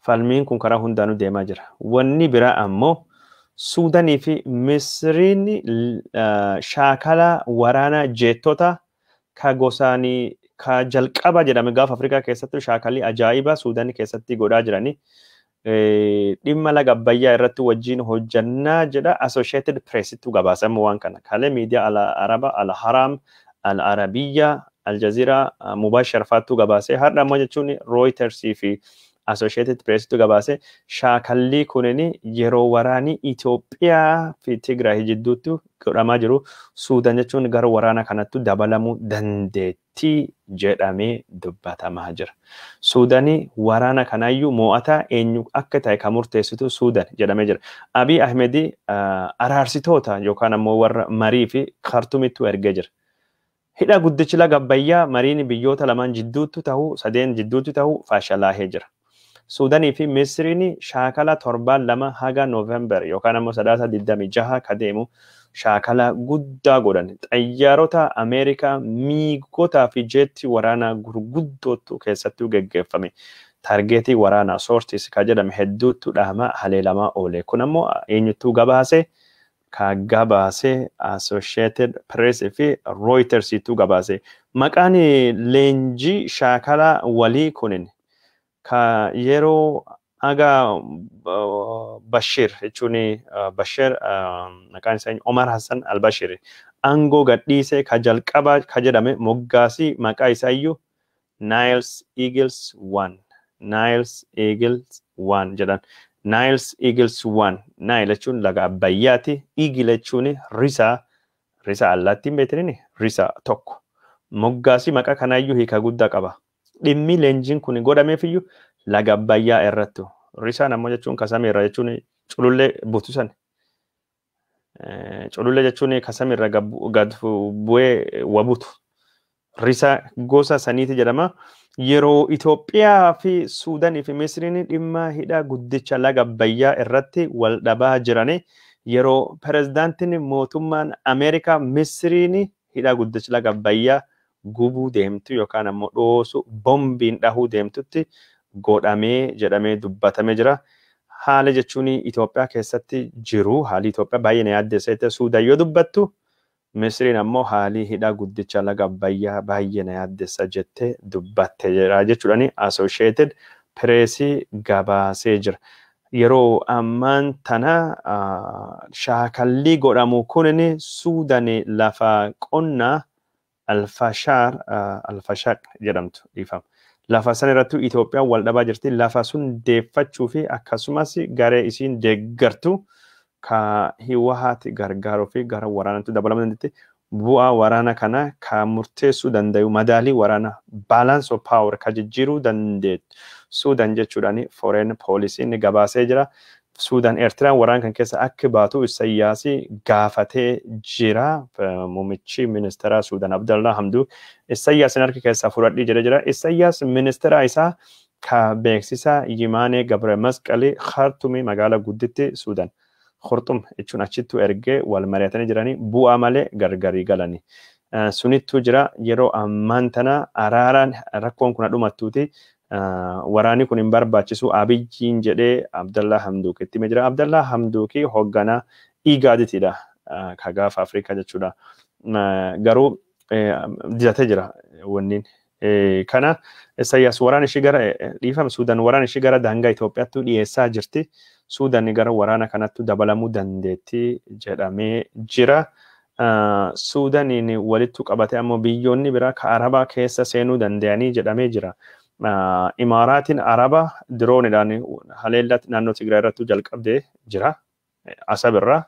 Falmiin kun karaa hundaanuu deemaa jira. Wanni biraa ammoo Suudaanii fi Misiriin shaakala waraana jeettota ka gosaanii ka jalqaba jedhame gaafa Afrikaa keessatti shaakalii ajaa'ibaa Suudaanii keessatti godhaa jiranii dhimma laga Abbayyaa irratti wajjin hojjannaa jedha Associated Pressittu gabaasamu waan kana. Kalee miidiyaa Al Araba, Al Haram, Al Arabiyyaa, Al Jazeera Mubashar faattu gabaasee har'a ammoo jechuun Reuters fi Associated Pressittu gabaase shaakallii kunin yeroo waraanii Itoophiyaa fi Tigraay jidduutti godhamaa jiru Suudaan jechuun gara waraana kanatti dabalamuu dandeettii jedhamee dubbatamaa jira. Suudaanii waraana kanaayyuu mo'ataa eenyu akka ta'e kan murteessitu Suudaan jedhamee jira. Abiy Ahmed araarsitoota yookaan ammoo warra marii fi Khartuumittu ergee jira. Hidha guddichi laga Abbayyaa mariin biyyoota lamaan jidduutti ta'uu sadeen jidduutti ta'uu fashalaahee jira. Suudaanii fi Misiriin shaakala 2 haga Noovembar yookaan ammoo 26 26 ka deemu shaakala guddaa godhan. Xayyaarota Ameerikaa miigotaa fi jeetti waraanaa gurguddootu keessattuu geggeeffame. Taargeetii waraanaa soortis ka jedhame hedduutu dhahama haleelamaa oole. Kun ammoo eenyuttuu gabaase? Ka gabaase Associated Press fi Reutersitu gabaase. Maqaan leenjii shaakala walii kunin ka yeroo aga Bashir jechuun Bashir maqaan isaa Omar Hassan al-Bashir aangoo gadhiisee ka jalqaba ka jedhame moggaasii maqaa isaa iyyuu Niles Eagles 1 Niles Eagles 1 jedhan. Niles Eagles 1 Nile jechuun laga Abbayyaati. Eagle jechuun risaa risaa allaattiin beektanii risaa tokko. Moggaasii maqaa kanaayyuu hiika guddaa qaba. Dhimmi leenjiin kun godhameefiyyuu laga Abbayyaa irratti. Risaan ammoo jechuun kasameerra jechuun culullee butusan. Culullee jechuun kasameerra gad bu'ee wabutu. Risa gosa saniiti jedhama. Yeroo Itoophiyaa fi Suudaanii fi Misriin dhimma hidha guddicha laga Abbayyaa irratti wal dhabaa jirani, yeroo pirezidaantiin mootummaan Ameerikaa Misriin hidha guddicha laga Abbayyaa gubuu deemtu yookaan ammoo dhoosu, bombiin dhahuu deemtutti godhamee jedhamee dubbatamee jira. Haala jechuun Itoophiyaa keessatti jiru, haalli Itoophiyaa baay'ee na yaaddessa. Suudaan yoo dubbattu, Misriin ammoo haalii hidha guddicha laga Abbayyaa baay'ee na yaaddessa jettee dubbatte jira jechuudhaan Associated Press gabaasee jira. Yeroo ammaan tana shaakallii godhamu kunin Suudaan lafa qonnaa Alfashaar, Alfashaaq jedhamtu, dhiifama. Lafa san irratti Itoophiyaan wal dhabaa jirti. Lafa sun deeffachuu fi akkasumas garee isiin deeggartu ka Hiwahaati gargaaruu fi gara waraanatti dabalamuu dandeetti. Bu'aa waraana kana ka murteessuu danda'u, madaalii waraana, balance of power, ka jijjiiruu dandeettu Suudaan jechuudhaan Foreign Policy gabaasee jira. Suudaan Eertiraan waraana kan keessa akka baatu Isayyaas gaafatee jira. Muummichi ministeera Suudaan Abdallaa Hamduuk Isayyaas harka keessaa fudhadhii jedhee jira. Isayyaas ministeera isaa ka beeksisa Yimaanee Gabre Masqalii Khartumii, magaalaa gudditti Suudaan. Khurxum jechuun achittu ergee wal mari'atanii jiranii, bu'aa malee gargarii galanii. Sunittuu jira. Yeroo ammaan tana araaraan rakkoon kun dhumattuuti waraanni kun hin barbaachisu Abiyyiin jedhee Abdallaa Hamduukitti himee jira. Abdallaa Hamduukii hoogganaa Igaaditiidha. Ka gaafa Afrikaa jechuudha. Garuu didatee jira wanniin. Kana Isayyaas waraana ishii gara, dhiifama, Suudaan waraana ishii gara daangaa Itoophiyaatti dhiyeessaa jirti. Suudaan gara waraana kanatti dabalamuu dandeetti jedhamee jira. Suudaaniin walitti qabatee ammoo biyyoonni biraa ka Arabaa keessa seenuu danda'anii jedhamee jira. Imaaraatiin Araba diroonidhaan haleellaa naannoo Tigraay irratti jalqabdee jira. Asab irraa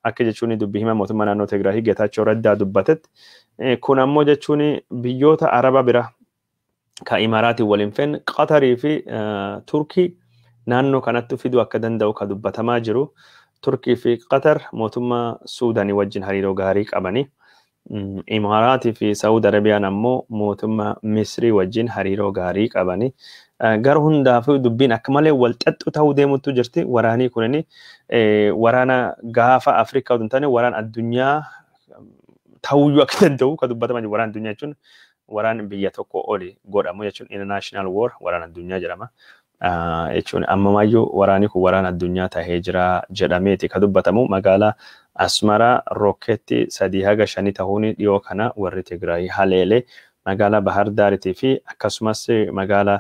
akka jechuun dubbii hima mootummaa naannoo Tigraay Geetaachoo Raddaa dubbatetti. Kun ammoo jechuun biyyoota Araba bira ka Imaaraatiin waliin feen, Qatarii fi Turkii naannoo kanatti fiduu akka danda'u ka dubbatamaa jiru. Turkii fi Qatar mootummaa Suudaanii wajjin hariiroo gaarii qabani. Imaaraatii fi Saawud Arabiyaan ammoo mootummaa Misrii wajjin hariiroo gaarii qabani. Gara hundaafuu dubbiin akka malee wal xaxxu ta'uu deemutu jirti. Waraanii kunin waraana gaafa Afrikaa otoo hin taane waraana addunyaa ta'uyyuu akka danda'u ka dubbatamaa jiru. Waraana addunyaa jechuun waraana biyya tokko oli godhamu jechuun international war, waraana addunyaa jedhama. Jechuun ammamaayyuu waraanni kun waraana addunyaa tahee jira jedhameeti ka dubbatamu. Magaalaa Asmaraa rokkeetti 3 haga 5 ta'uun dhiyoo kana warri Tigraay haleelee, magaalaa Bahar Daaritii fi akkasumas magaalaa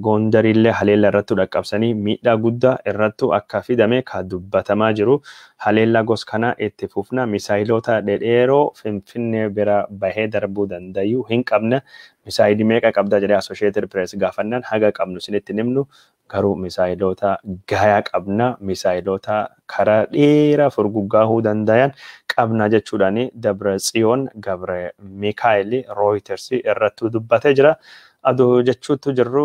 Gondarillee haleella irratti dhaqqabsanii miidhaa guddaa irrattu akka fidame ka dubbatamaa jiru. Haleellaa gos kana itti fufna, misaayiloota dhedheeroo Finfinnee bira bahee darbuu dandayu hin qabna. Misaayilii meeqa qabda jedhee Associated Press gaafannaan, haga qabnu isinitti himnu, garuu misaayiloota gayaa qabna, misaayiloota karaa dheeraa furguggaahuu dandayan qabna jechuudhaan Dabra Tsiyoon Gabre Mikaa'el Reuters irratti dubbatee jira. Adoo jechuutu jirru,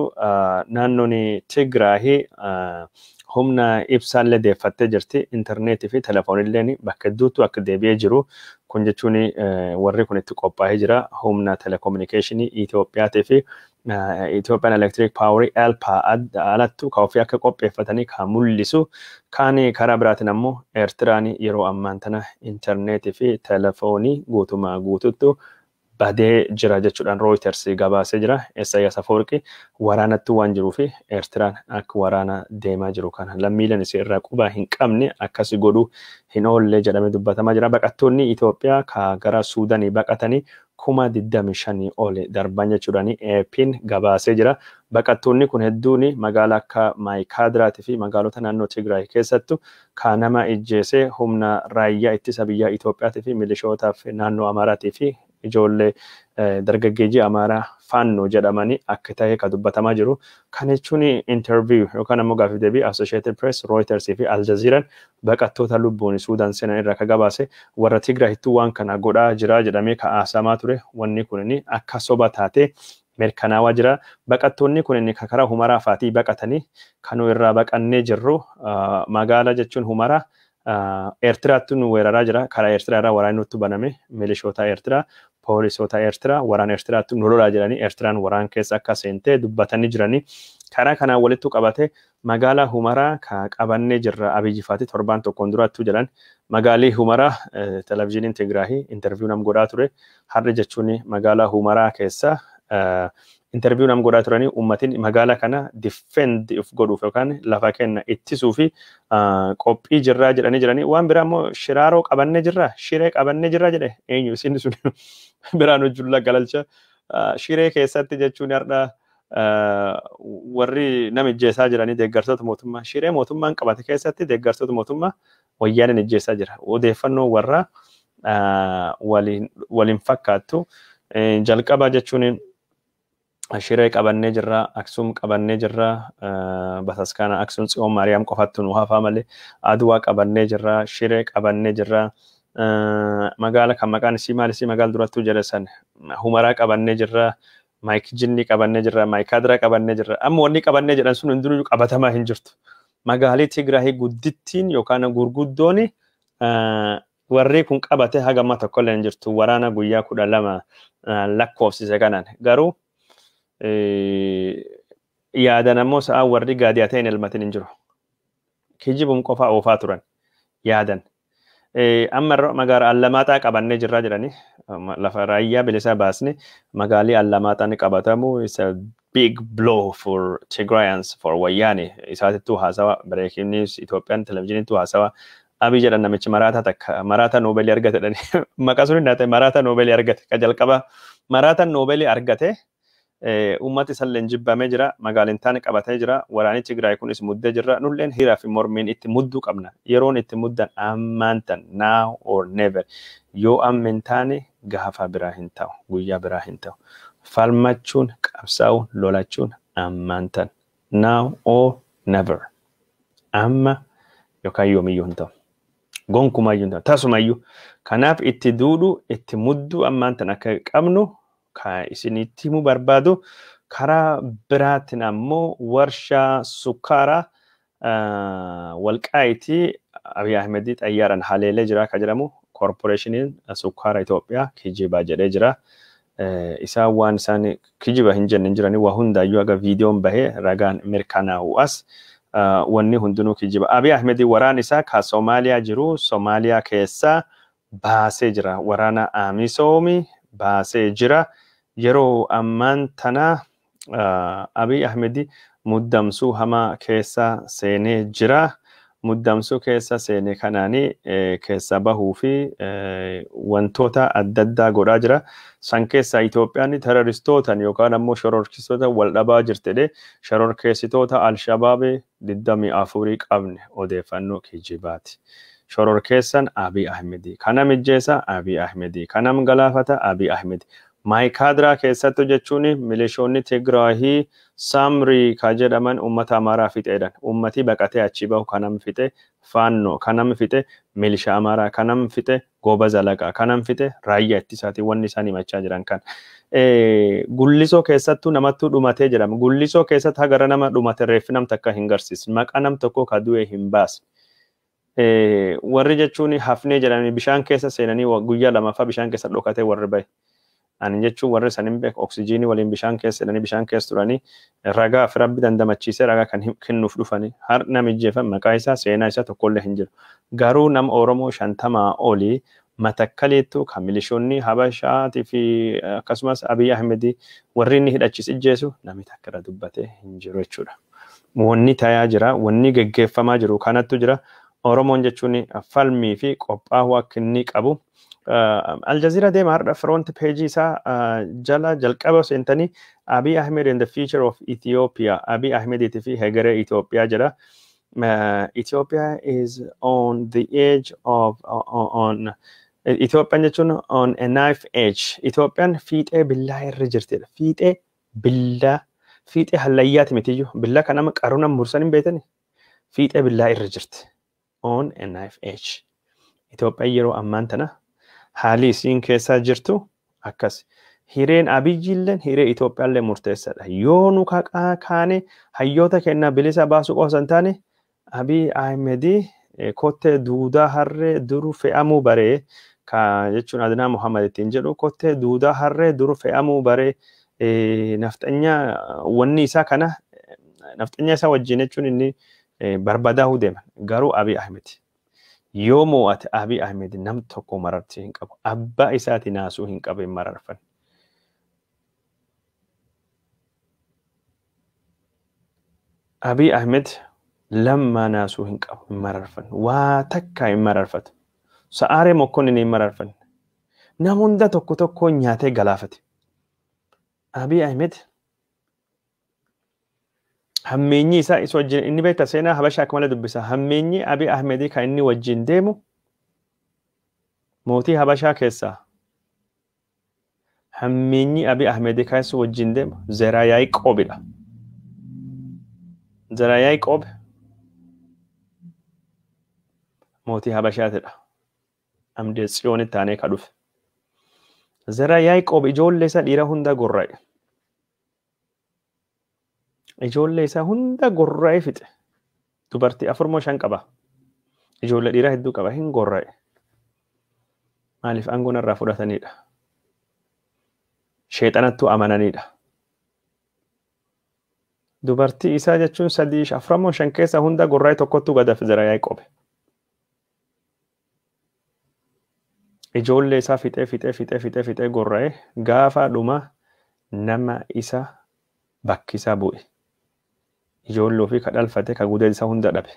naannoon Tigraahii humna ibsaallee deeffattee jirti. Intarneetii fi telefoonilleen bakka hedduutu akka deebi'ee jiru. Kun jechuun warri kun itti qophaa'ee jira. Humna telekominikeeshinii Itoophiyaatii fi Itoophiyaan Electric Power ELPA alattu ka ofii akka qopheeffatanii ka mul'isu. Kaan karaa biraatiin ammoo Eertiraan yeroo ammaan tana intarneetii fi telefoonii guutumaa guututtu badee jira jechuudhaan Reuters gabaasee jira. Isaayyaas Afwerqi waraanatti waan jiruu fi Eertiraan akka waraana deemaa jiru kana lammiileen isii irraa quba hin qabne akkasi godhuu hin oolle jedhamee dubbatamaa jira. Baqattoonni Itoophiyaa ka gara Suudaanii baqatanii 25,000 ol darban jechuudhaan AP'n gabaasee jira. Baqattoonni kun hedduun magaalaa akka Maayikaadiraatii fi magaalota naannoo Tigraay keessattu ka nama ijjeesee humna raayyaa ittisa biyyaa Itoophiyaatii fi milishootaaf naannoo Amaaraatii fi ijoollee dargaggeeyyii Amaaraa Faannoo jedhamanii akka ta'e ka dubbatamaa jiru. Kana jechuun interview yookaan ammoo gaaffii deebii Associated Press, Reuters fi Al Jazeeraan baqattoota lubbuun Suudaan seenan irraa ka gabaase, warra Tigraahittuu waan kana godhaa jira jedhamee ka haasamaa ture, wanni kun akka soba taatee mirkanaawaa jira. Baqattoonni kun karaa Humaraa faatii baqatanii, kanu irraa baqannee jirru magaalaa jechuun Humaraa Eertiraatti nu weeraraa jira. Karaa Eertiraa irraa waraanni nutti baname milishoota Eertiraa, poolisoota Eertiraa, waraana Eertiraatti nu lolaa jiranii, Eertiraan waraan keessa akka seentee dubbatanii jiranii. Karaa kanaan walitti qabate magaalaa Humaraa ka qabannee jirra Abiyyi faati torbaan tokkoon durattuu jedhan. Magaalii Humaraa televizyiiniin Tigraahii interview nam godhaa ture. Har'a jechuun magaalaa Humaraa keessa interview nam godhaa turanii uummatiin magaalaa kana defend of godhuuf yookaan lafa kenna ittisuu fi qophii jirraa jedhanii jiranii. Waan biraa immoo Shiraaroo qabannee jirra, Shiree qabannee jirra jedhe eenyu isin sun biraan hojjulla galalcha. Shiree keessatti jechuun har'a warri nama ijjeessaa jiranii deeggartoota mootummaa, Shiree mootummaan qabate keessatti deeggartoota mootummaa wayyaaneen ijjeessaa jira. Odeeffannoo warra waliin fakkaattu. Jalqaba jechuun Shiree qabannee jirra, Aksum qabannee jirra, Bataskaana Aksum Tsiyoon Maariyaam qofattu nu hafaa malee Aduwaa qabannee jirra, Shiree qabannee jirra, magaala kan maqaan isii maal isii magaala durattuu jedhe san Humaraa qabannee jirra, Maayik Jinni qabannee jirra, Maayikaadiraa qabannee jirra. Amma wanni qabannee jedhan sun hundinuu qabatamaa hin jirtu. Magaalii Tigraahii guddittiin yookaan gurguddoon warri kun qabate haga amma tokkollee hin jirtu waraana guyyaa 12 lakkoofsise kanaan. Garuu yaadan ammoo sa'a warri gaadiyaa ta'een elmatin hin jiru. Kijibum qofaa oofaa turan yaadan. Amma magaala Allamaaxaa qabannee jirra jedhanii lafa raayyaa bilisaa baasne magaalii Allamaaxaa ni qabatamu is a big blow for Tigrayans, for Wayyaane. Isaatittuu haasawa breaking news Itoophiyaan televizyiinittuu haasawa Abiy jedhan namichi maraataa takka maraataa Noobeelii argate jedhani maqaa sun hin taate maraataa Noobeelii argate ka jalqaba maraataa Noobeelii argate. Uummati isallee jibbamee jira, magaalin taane qabatee jira, waraanni Tigraay kunis muddee jira. Nulleen hiraa fi mormiin itti mudduu qabna. Yeroon itti muddan ammaan tan, now or never. Yoo amma hin taane gaafa biraa hin ta'u, guyyaa biraa hin ta'u. Falmachuun, qabsaa'uun, lolachuun ammaan tan, now or never. Amma yookaan yoomiyyuu hin ta'u. Gonkumaayyuu hin ta'u. Tasumayyuu. Kanaaf itti duudhu, itti mudduu ammaan tan akka qabnu ka isinitti himuu barbaadu. Karaa biraatiin ammoo warshaa sukkaaraa Walqaayitii Abiy Ahmedii xayyaaraan haleelee jira ka jedhamu koorporeeshiniin sukkaara Itoophiyaa kijibaa jedhee jira. Isaan waan isaan kijiba hin jenne hin jiranii waa hundaayyuu haga viidiyoon bahee ragaan mirkanaa'u as wanni hundinuu kijiba. Abiy Ahmedii waraan isaa ka Soomaaliyaa jiru Soomaaliyaa keessaa baasee jira. Waraana Amisoomi baasee jira. Yeroo ammaan tana Abiy Ahmedi muddamsuu hamaa keessa seenee jira. Muddamsuu keessa seenee kanaanii keessa bahuu fi wantoota adda addaa godhaa jira. San keessa Itoophiyaan terroristootaan yookaan ammoo shororkeessitoota wal dhabaa jirti. Shororkeessitoota Alshabaabii 24 qabne odeeffannoo kijibaati. Shororkeessan Abiy Ahmedi. Kana mijjeessa Abiy Ahmedi. Kanam galaafata Abiy Ahmedi. Maayikaadiraa keessattu jechuun milishoonni Tigraahii Samrii ka jedhaman uummata Amaaraa fixeedhan. Uummati baqatee achi bahu kanam fixe Faannoo, kanam fixe milisha Amaaraa, kanam fixe Gooba Zalaqaa, kanam fixe raayyaa ittisaati wanni isaan himachaa jiran kan. Gullisoo keessattuu namattuu dhumatee jedhama. Gullisoo keessatti hagara nama dhumate reeffi nam takka hin garsiisne. Maqaa nam tokkoo ka du'e hin baasne. Warri jechuun hafnee jedhanii bishaan keessa seenanii guyyaa lamaffaa bishaan keessa dhokatee warri bahe. Ani jechuun warri san hin beeku oksijiinii waliin bishaan keessa seenanii bishaan keessa turanii ragaa fi rabbi dandamachiisee ragaa kan kennuuf dhufanii har nama ijjeefan maqaa isaa seenaa isaa tokkollee hin jiru. Garuu nama Oromoo 50 olii Matakkaleettu kan milishoonni Habashaatii fi akkasumas Abiy Ahmedii warri inni hidhachiis ijjeesu namni takka irra dubbatee hin jiru jechuudha. Wanni tayaa jira, wanni geggeeffamaa jiru kanattu jira. Oromoon jechuun falmii fi qophaa'uu akka inni qabu. Aljazeera deema har'a front page isaa jala jalqaba seentanii Abiy Ahmed and the future of Ethiopia, Abiy Ahmediitii fi hegeree Itoophiyaa jedha. Ethiopia is on the edge of on Itoophiyaan jechuun on a knife edge. Itoophiyaan fiixee billaa irra jirtidha. Fiixee billaa, fiixee hallayyaati mitiyyuu. Billaa kan nama qaruna mursan hin beektani. Fiixee billaa irra jirti. On a knife edge. Itoophiyaan yeroo ammaan tana haalli isiin keessa jirtu akkas. Hireen Abiyyiilleen hiree Itoophiyaallee murteessaadha. Yoo nu kaane hayyoota kennaa bilisa baasuu qofa hin taane Abiy Ahmedii Kottee duudaa harree duru fe'amuu baree ka jechuun Adnaa Muhammad ittiin jedhu kottee duudaa harree duru fe'amuu baree nafxanyaa wanni isaa kana nafxanyaa isaa wajjin jechuun inni barbadaa'uu deema. Garuu Abiy Ahmed yoo mo'ate Abiy Ahmed nam tokko marartii hin qabu. Abbaa isaati naasuu hin qabu hin mararfan. Abiy Ahmed lammaa naasuu hin qabu hin mararfan. Waa takka hin mararfatu. Sa'aaree mokkoon hin mararfan. Nam hunda tokko tokko nyaatee galaafate. Abiy Ahmed hammeenyi isaa isa wajjin inni beekta seenaa Habashaa akka malee dubbisa. Hammeenyi Abiy Ahmed kan inni wajjin deemu mootii Habashaa keessaa hammeenyi Abiy Ahmed kan isa wajjin deemu Zeraa Yaaqoobidha. Zeraa Yaaqoob mootii Habashaatidha. Amdee Tsiyoonitti aanee ka dhufe. Zeraa Yaaqoob ijoollee isaa dhiira hunda gorra'e. Ijoollee isaa hunda gorra'ee fixe. Dubartii 4 moo 5 qaba. Ijoollee dhiiraa hedduu qaba. Hin gorra'e. Maaliif aangoon irraa fudhatanidha. Sheexanattuu amananidha. Dubartii isaa jechuun 3, 4 moo 5 keessa hunda gorra'e tokkottuu gad hafe Zeraa Yaaqoob. Ijoollee isaa fixee fixee fixee fixee fixee gorra'e gaafa dhuma nama isa bakkisaa bu'e. Ijoollee ofii ka dhalfate ka gudeed isaa hunda dhabe.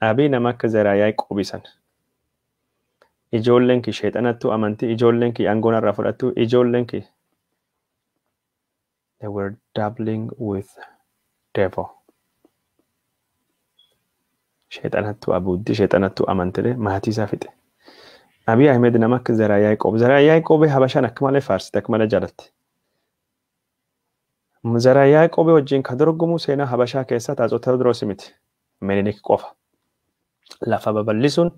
Abiy nama akka Zeraa Yaaqoob san. Ijoolleen kee sheexanattuu amantii, ijoolleen kee aangoon irraa fudhattu, ijoolleen kee they were dabbling with devil. Sheexanattuu abuuddii, sheexanattuu amantilee maatii isaa fixe. Abiy Ahmed nama akka Zeraa Yaaqoob. Zeraa Yaaqoob Habashaan akka malee faarsite, akka malee jaalatti. Zeraa Yaaqoob wajjin ka dorgomu seenaa Habashaa keessaa Taatsoo Tewoodiroos miti. Minilik qofa. Lafa babal'isuun,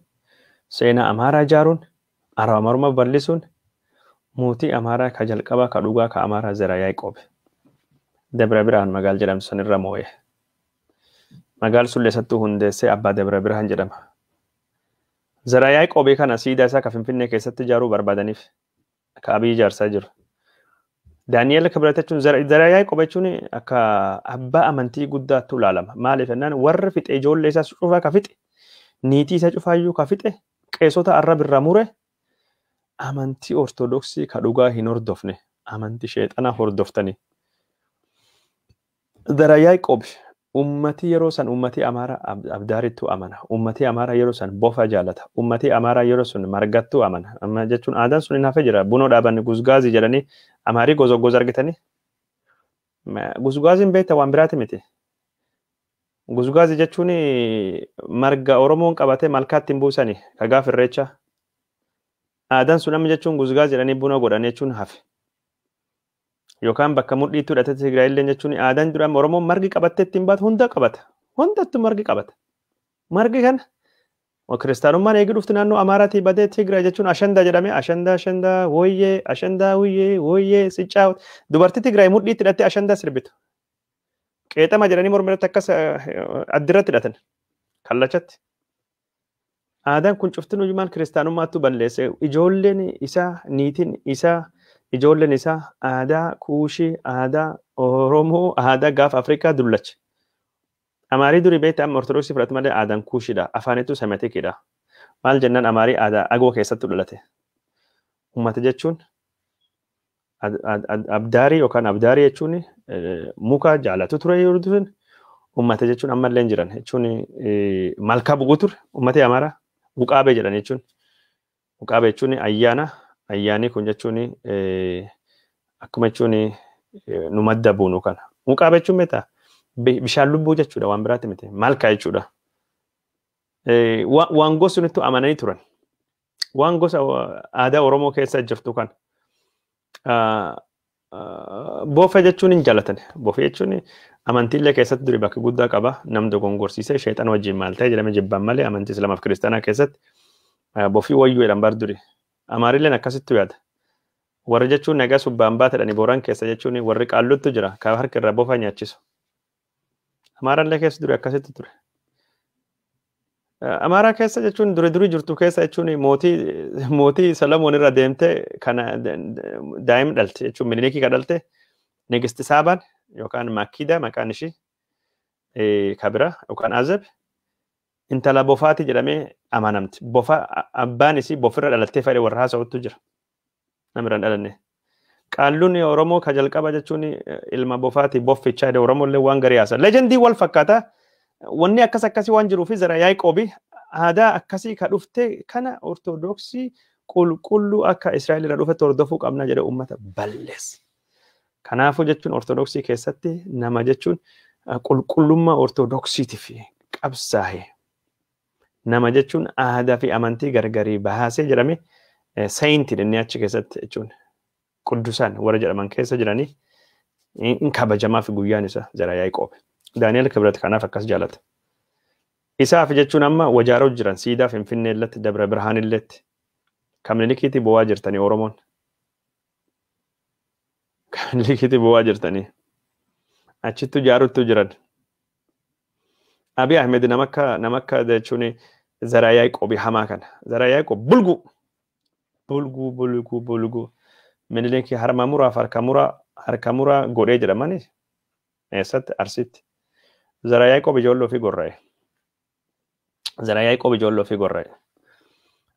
seenaa Amaaraa ijaaruun, Araba morma babal'isuun, mootii Amaaraa ka jalqabaa ka dhugaa ka Amaaraa Zeraa Yaaqoob. Dabra Birhaan magaal jedhamtu sanirra moo'e. Magaal sun leessattuu hundeessee abbaa Dabra Birhaan jedhama. Zeraa Yaaqoob kana siidaa isaa ka Finfinnee keessatti ijaaruu barbaadaniif ka Abiy ijaarsaa jiru. Daani'el Kibret jechuun Zeraa Yaaqoob jechuun akka abbaa amantii guddaatti ilaalama. Maaliif jennaan warri fixe ijoollee isaa cufaa ka fixe, niitii isaa cufaayyuu ka fixe, qeessota arraba irraa mure, amantii Ortodoksii ka dhugaa hin hordofne, amantii sheexanaa hordoftanii. Zeraa Yaaqoob ummati yeroo san ummati Amaaraa abdaarittuu amana. Ummati Amaaraa yeroo san bofa jaalata. Ummati Amaaraa yeroo sun margattuu amana. Amma jechuun aadaan sun hin hafe jira. Bunoo dhaabanni guzgaazii jedhanii Amaarii gozogoza argitanii. Guzgaaziin beekta waan biraati miti. Guzgaazii jechuun marga Oromoon qabatee malkaatti hin buusani ka gaafa irreecha. Aadaan sun amma jechuun guzgaazii jedhanii buna godhan jechuun hafe. Yookaan bakka mudhiitti hidhatee Tigraayillee jechuun aadaan dura Oromoon margi qabattee ittiin baatu hunda qabata. Hundattuu margi qabata. Margi kana kiristaanummaan eegi dhufti naannoo Amaaraatii badee Tigraay jechuun ashandaa jedhamee ashandaa ashandaa wooyyee ashandaa wuyyee wooyyee siccaa dubartii Tigraay mudhiitti hidhattee ashandaa sirbitu. Qeexama jedhanii morma irratti akkas addirratti hidhatan kallachatti. Aadaan kun cuftin ujumaan kiristaanummaattuu balleesse ijoolleen isaa niitiin isaa ijoolleen isaa aadaa Kuushii, aadaa Oromoo, aadaa gaafa Afrikaa dullache. Amaarii durii beekta amma Ortodoksii fudhatu malee aadaan Kuushiidha. Afaanittuu Semetikiidha. Maal jennaan Amaarii aadaa Agoo keessatti dhalate. Uummata jechuun abdaarii yookaan abdaarii jechuun muka jaalatu ture yeroo durin uummata jechuun ammallee hin jiran jechuun malkaa bu'uu ture uummati Amaaraa wuqaabee jedhan jechuun. Wuqaabee jechuun ayyaana. Ayyaanni kun jechuun akkuma jechuun nu madda buunu kana. Wuqaabee jechuun beektaa bishaan lubbuu jechuudha waan biraatti miti malkaa jechuudha. Waan gosa sunitti amananii turan. Waan gosa aadaa Oromoo keessa jirtu kana. Bofa jechuun hin jaalatan. Bofa jechuun amantiilee keessatti duri bakka guddaa qaba. Nam dogongorsiisee sheexana wajjin maal ta'e jedhamee jibbaan malee amantii Islaamaaf kiristaanaa keessatti bofii wayyuu jedhan bar duri. Amaarilleen akkasitti yaada. Warri jechuun nagaa subbaan baatadhani Booran keessa jechuun warri qaalluttu jira ka harka irraa bofa nyaachisu. Amaarallee keessa duri akkasitti ture. Amaaraa keessa jechuun duri durii jirtu keessa jechuun mootii Solomoon irra deemtee kana daa'im dhalte jechuun Minilikii ka dhalte Nigisti Saabaan yookaan Maakida maqaan ishii kabira yookaan Azeb intala bofaati jedhamee amanamti. Bofa abbaan isii bofirra dhalattee fedhe warra haasa'utu jira. Namirra hin dhalanne. Qaalluun Oromoo ka jalqaba jechuun ilma bofaati boffichaa jedhe Oromoo illee waan garii haasa. Legendii wal fakkaata. Wanni akkas akkasii waan jiruu fi Zara Yaaqoobi aadaa akkasii ka dhufte kana Ortodoksii qulqulluu akka Israa'el irra dhufetti hordofuu qabna jedhe uummata balleesse. Kanaafuu jechuun Ortodoksii keessatti nama jechuun qulqullummaa Ortodoksiitiif qabsaa'e. Nama jechuun aadaa fi amantii gargarii baasee jedhame saint inni achi keessatti jechuun quddusaan warra jedhaman keessa jiranii in kabajamaa fi guyyaan isaa Zara Yaaqoob. Daani'el Kibret kanaaf akkas jaalata. Isaaf jechuun amma wajaaroo jiran siidaa Finfinnee illatti Dabra Birhaan illetti kan Minilikiitii bo'aa jirtanii Oromoon. Kan Minilikiitii bo'aa jirtanii. Achittu jaaruttu jiran. Abiy Ahmed nama akka jechuun Zara Yaaqoob hamaa kana. Zara Yaaqoob bulguu. Bulguu, bulguu, bulguu. Minilikii harma muraaf harka muraa godhee jedhamani eessatti? Arsitti. Zara Yaaqoob ijoollee ofii gorra'e. Zara Yaaqoob ijoollee ofii gorra'e.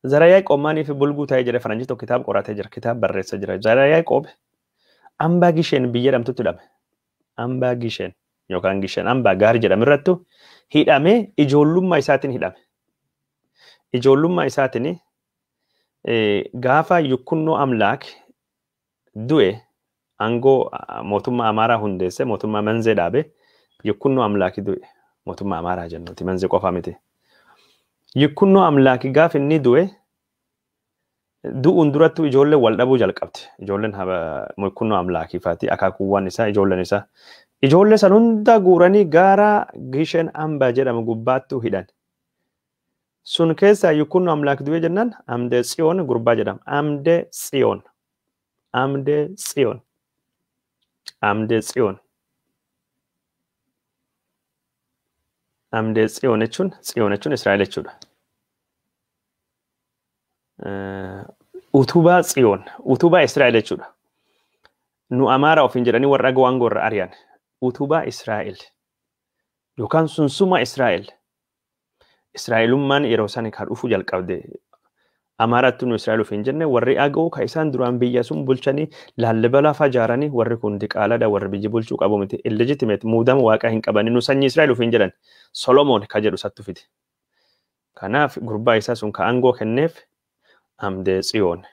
Zara Yaaqoob maaliif bulguu ta'ee jedhe? Faranjii tokko kitaaba qoratee jira, kitaaba barreessee jira. Zara Yaaqoob Ambaa Gisheen biyya jedhamtutti hidhame. Ambaa Gisheen yookaan Gisheen Ambaa gaarii jedhamu irrattu hidhamee ijoollummaa isaatiin hidhame. Ijoollummaa isaatiin gaafa Yukkunnoo Amlaak du'e aangoo mootummaa Amaaraa hundeesse, mootummaa Manzee dhaabe. Yukkunnoo Amlaak du'e, mootummaa Amaaraa jennuti, Manzee qofaa miti. Yukkunnoo Amlaak gaaf inni du'e, du'uun durattu ijoolleen wal dhabuu jalqabte. Ijoolleen Yukkunnoo Amlaakii faati akaakuuwwan isaa, ijoolleen isaa. Ijoollee san hunda guuranii gaara Gisheen Ambaa jedhamu gubbaattu hidhan. Sun keessaa Yukkunnoo Amlaak du'e jennaan Amdee Tsiyoon gurbaa jedhama. Amdee Tsiyoon. Amdee Tsiyoon. Amdee Tsiyoon. Amdee Tsiyoon jechuun, Tsiyoon jechuun Israa'el jechuudha. Utubaa Tsiyoon, utubaa Israa'el jechuudha. Nu Amaara ofiin jedhanii warra aangoo irra ari'an. Utubaa Israa'el yookaan sunsuma Israa'el. Israa'elummaan yeroo san kan dhufu jalqabde. Amaaratti nu Israa'el ofiin jenne. Warri Aga'u kan isaan duraan biyya sun bulchanii Laallibalaa fa'aa ijaaranii, warri kun diqaaladha, warri biyyi bulchuu qabu miti, illegitimate, muudama waaqaa hin qabani, nu sanyii Israa'el ofiin jedhan, Solomoon ka jedhu sattu fide. Kanaaf gurbaa isaa sun ka aangoo kenneef Amdee Tsiyoon,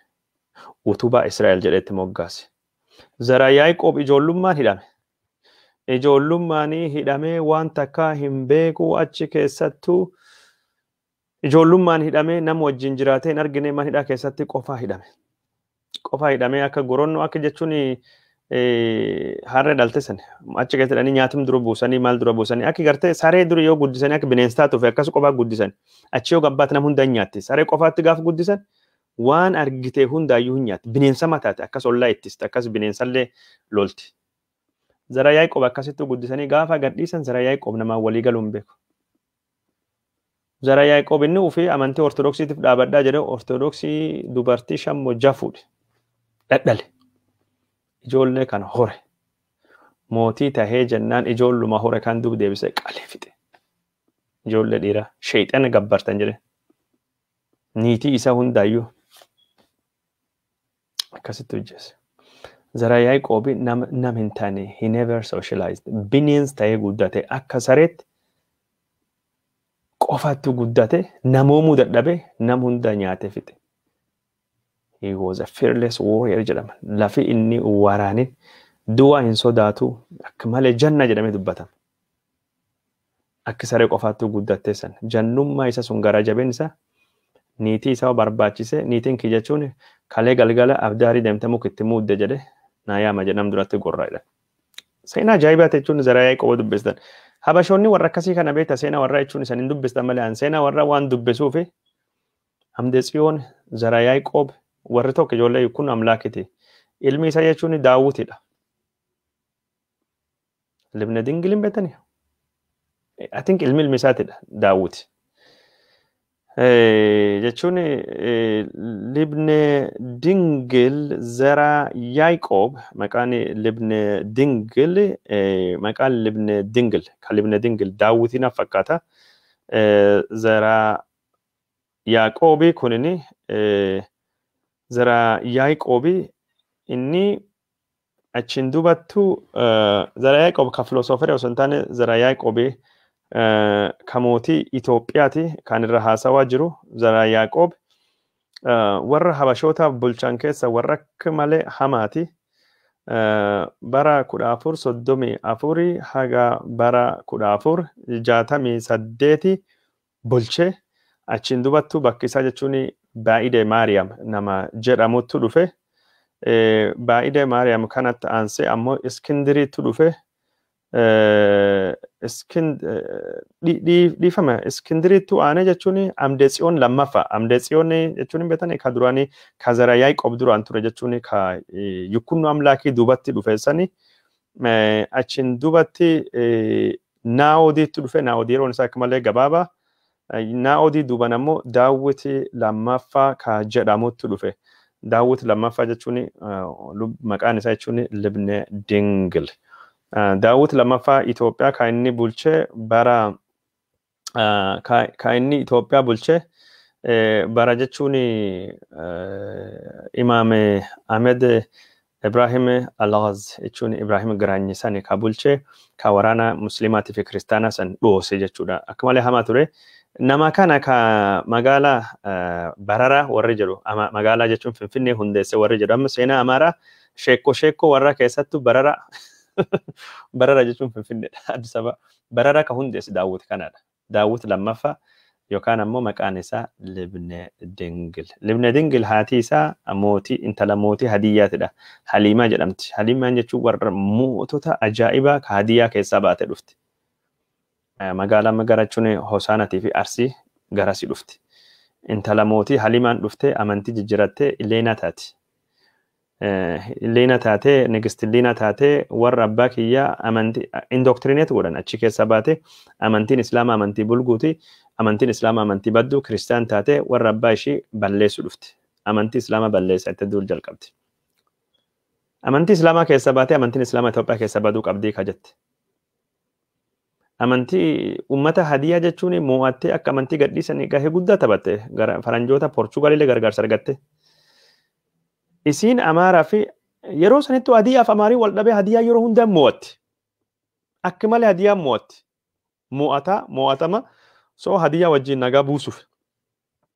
utubaa Israa'el jedhetti moggaase. Zara Yaaqoob ijoollummaan hidhame. Ijoollummaanii hidhamee waan takka hin beeku. Achi keessattuu ijoollummaan hidhamee nama wajjin jiraatee hin argine. Mana hidhaa keessatti qofaa hidhame. Qofaa hidhamee akka goronnoo akka jechuun harree dhalte san achi keessa hidhanii nyaatum dura buusanii, maal dura buusanii, akka gartee saree dura yoo guddisanii akka bineensaa tufe akkas qofaa guddisan. Achi yoo gabbaatti nama hunda hin nyaatti. Saree qofaatti gaafa guddisan waan argite hundaayyuu hin nyaatti. Bineensa mataate akkas ollaa ittiste, akkas bineensallee lolti. Zara Yaaqoob akkasitti guddisanii gaafa gadhiisan Zara Yaaqoob namaan walii galuu hin beeku. Zara Yaaqoob inni ofii amantii Ortodoksiitiif dhaabadhaa jedhe, Ortodoksii dubartii shammo jafuudhe. Dhadhale. Ijoollee kana hore. Mootii tahee jennaan ijoolluma hore kan duub deebisee qalee fixe. Ijoollee dhiiraa sheexana gabbartan jedhe. Niitii isaa hundaayyuu akkasitti hojjese. Zara Yaaqoobi nama hin taane, he never socialized. Bineensa ta'ee guddate, akka sareetti qofaatti guddate, namoomuu dadhabe, nam hunda nyaate fixe. He was a fearless warrior jedhama. Lafi inni waraanin du'a hin sodaatu, akka malee janna jedhamee dubbatama. Akka saree qofaatti guddatte san jannummaa isa sun gara jabeen isaa niitii isaa barbaachise, niitiin kiyya jechuun kalee galgala abdaarii deemte muka itti muudde jedhe naa yaama jedham duratti gorraa'edha. Seenaa ajaa'ibaa jechuun Zara Yaaqoob dubbistan. Habashoonni warra akkasii kana beekta, seenaa warra jechuun isaan hin dubbistan malee an seenaa warra waan dubbisuufi Amde Tsiyoon, Zara Yaaqoob warri tokko ijoollee kun amlaakiti. Ilmi isaa jechuun Daawwitidha. Libna Dingilin beektani? I think ilmi isaatidha Daawwiti. Jechuun Libne Dingil Zara Yaaqoob, maqaan Libne Dingil, maqaan Libne Dingil kan Libne Dingil Daawwitiin fakkaata. Zara Yaaqoobii kunini, Zara Yaaqoobii inni achiin dubattu Zara Yaaqoob ka filoosoferii osoo hin taane, Zara Yaaqoobii ka mootii Itoophiyaati kan irra haasawaa jiru. Zara Yaaqoob warra Habashoota bulchan keessa warra akka malee hamaati. Bara 1434 haga bara 1468 bulchee, achiin dubattu bakki isaa jechuun Baa'idee Maariyaam nama jedhamutu dhufe. Baa'idee Maariyaam kanatti aansee ammoo Iskindiriitu dhufe. Dhiifama, Iskindiriitu aanee jechuun Amdeetsiyoon lammaffaa. Amdeetsiyoon jechuun hin beektan, ka duraanii ka Zara Yaaqoob duraan ture jechuun ka Yukkunnoo Amlaakii duubatti dhufe sani. Achiin duubatti Naa'odiitu dhufe. Naa'odii yeroon isaa akka malee gabaabaa. Naa'odii duuban ammoo Daawwiti lammaffaa ka jedhamutu dhufe. Daawwiti lammaffaa jechuun maqaan isaa jechuun Libne Dingil. Daawwit lammaffaa Itoophiyaa kan inni bulchee bara kan inni Itoophiyaa bulchee bara jechuun Imaam Ahmed Ibrahim Alghaz jechuun Ibrahim Giraanyi sani ka bulchee, ka waraana Muslimaatii fi Kiristaanaa san dhoose jechuudha. Akka malee hamaa ture. Nama kana ka magaalaa Barara warri jedhu, magaalaa jechuun Finfinnee hundeesse warri jedhu, amma seenaa Amaaraa sheekko sheekko warra keessattuu Barara, Barara jechuun Finfinneedha. Addis Ababa. Barara ka hundeesse Daawwit kanadha. Daawwit lammaffaa yookaan ammoo maqaan isaa Libne Dingil. Libne Dingil haati isaa mootii, intala mootii Hadiyyaatidha. Haliimaa jedhamti. Haliimaan jechuun warra mootota ajaa'ibaa ka Hadiyyaa keessaa baate dhufti. Magaalaa magarachuun Hosaanatii fi Arsii garasii dhufti. Intala mootii Haliimaan dhuftee amantii jijjiirattee Illeenaa taati. Illeenaa taatee, Nigist Illeenaa taatee, warra abbaa kiyyaa amantii indoctrinate godhan achi keessaa baate. Amantiin Islaamaa amantii bulguuti. Amantiin Islaamaa amantii badduu, Kiristaan taatee warra abbaa ishii balleessu dhufti. Amantii Islaamaa balleessa itti duul jalqabdi. Amantii Islaamaa keessa baatee amantiin Islaamaa Itoophiyaa keessa baduu qabdii ka jette. Amantii uummata Hadiyyaa jechuun mo'attee akka amantii gadhiisanii gahee guddaa taphatte, gara faranjoota Poorchugaalillee gargaarsa argatte. Isiin Amaaraa fi yeroo sanittuu Hadiyyaaf Amaarii wal dhabee, Hadiyyaa yeroo hundaa mo'atti. Akka malee Hadiyyaa mo'atti. Mo'ataa mo'atama soo Hadiyyaa wajjin nagaa buusuuf.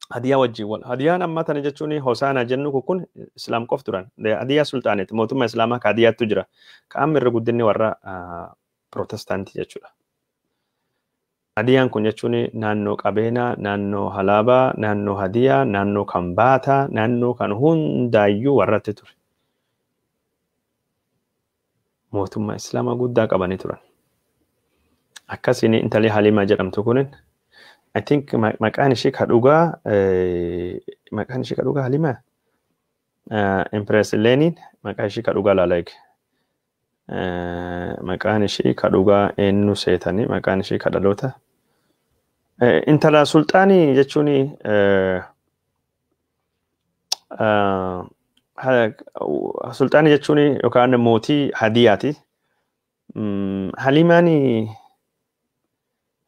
Hadiyyaa wajjin wal. Hadiyyaan amma tana jechuun Hosaanaa jennu kun Islaam qof turan. Hadiyyaa sulxaaneeti, mootummaa Islaamaa ka Hadiyyaattu jira. Ka amma irra guddinni warra Pirootestaantii jechuudha. Hadiyyaan kun jechuun naannoo Qabeenaa, naannoo Halaabaa, naannoo Hadiyyaa, naannoo Kambaataa, naannoo kan hundaayyuu warratti ture. Mootummaa Islaamaa guddaa qabanii turan. Akkasiin intalli Haliimaa jedhamtu kunin, I think maqaan ishee ka dhugaa, maqaan ishee ka dhugaa Haliimaa, Empress Leeniin maqaa ishee ka dhugaa laala eege. Maqaan ishee ka dhugaa eenyu seetanii, maqaan ishee ka dhaloota. Intala sulxaanii jechuun, sulxaanii jechuun yookaan mootii Hadiyaati. Haliimaan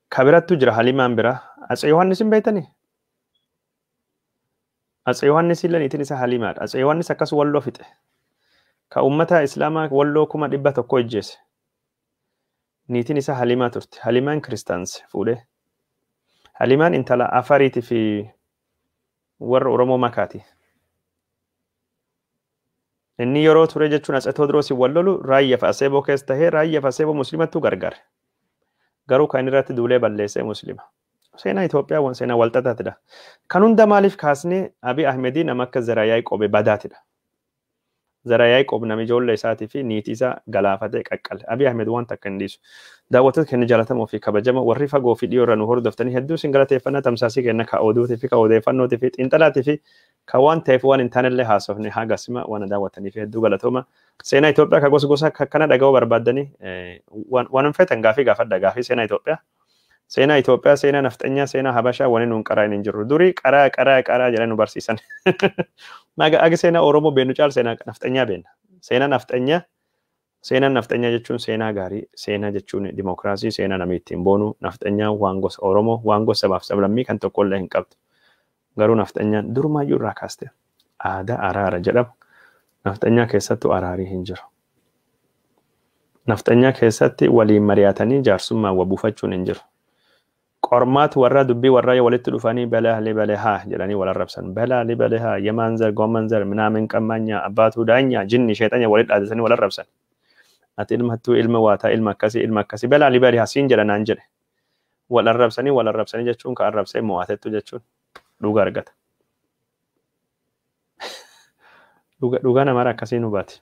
ka birattu jira, Haliimaan bira. Atsee Yohaannis hin beektanii? Atsee Yohaannis illee niitiin isaa Haliimaadha. Atsee Yohaannis akkas Walloo fixe. Ka uummata Islaamaa Walloo 100,000 ijjeese. Niitiin isaa Haliimaa turte. Haliimaan kiristaanse fuudhee. Haliimaan intala Afariitii fi warra Oromoo makaati. Inni yeroo ture jechuun Atsee Tewoodiroos wal lolu raayyaa fi Aseeboo keessa tahee, raayyaa fi Aseeboo Musliimattuu gargaare. Garuu kan inni irratti duulee balleessee Musliima. Seenaa Itoophiyaa waan seenaa walxaxaatidha. Kan hunda maaliif kaasnee? Abiy Ahmedii nama akka Zara Yaaqoob badaatidha. Zara Yaaqoob nama ijoollee isaatii fi niitii isaa galaafatee qaqqale. Abiy Ahmed waan takka hin dhiisu. Daawwattoota keenya jaallatamoo fi kabajamoo, warri fagoo fi dhiyoo irra nu hordoftanii, hedduu isin galateeffannaa. Tamsaasii keenya ka oduutii fi ka odeeffannootii fi xiinxalaatii fi ka waan ta'eef waan hin taanellee haasofne haga sima waan daawwattanii fi hedduu galatooma. Seenaa Itoophiyaa ka gosa gosa akkana dhaga'uu barbaaddanii waan hin feetan gaafii gaafadha, gaafii seenaa Itoophiyaa. Seenaa Itoophiyaa, seenaa nafxanyaa, seenaa Habashaa wani nuun qaraa hin jirru. Durii qaraa qaraa qaraa jedhan nu barsiisan. Aga seenaa Oromoo beennu caal seenaa nafxanyaa beenna. Seenaa nafxanyaa, seenaan nafxanyaa jechuun seenaa gaarii, seenaa jechuun dimokiraasii, seenaa namni ittiin boonu, nafxanyaa waan gosa Oromoo, waan gosa sabaaf sablammii kan tokkollee hin qabdu. Garuu nafxanyaan durumaayyuu irraa kaaste aadaa araara jedhamu nafxanyaa keessattuu araarii hin jiru. Nafxanyaa keessatti waliin mari'atanii jaarsummaan wa buufachuun hin jiru. Qormaatu warra dubbii warra walitti dhufanii balaa libalee haa jedhanii wal arrabsan. Balaa libalee haa የማን ዘር ጎመን ዘር ምናምን ቀማኛ አባቱ ዳኛ jinni sheexanya walitti dhaaddatanii wal arrabsan. Ati ilma hattuu, ilma waataa, ilma akkasii, ilma akkasii, balaa libalee haa siin jedha naan jedhe. Wal arrabsanii, wal arrabsanii jechuun ka arrabsee mo'atettu jechuun dhuga argata. Dhugaa namaara akkasii nu baati.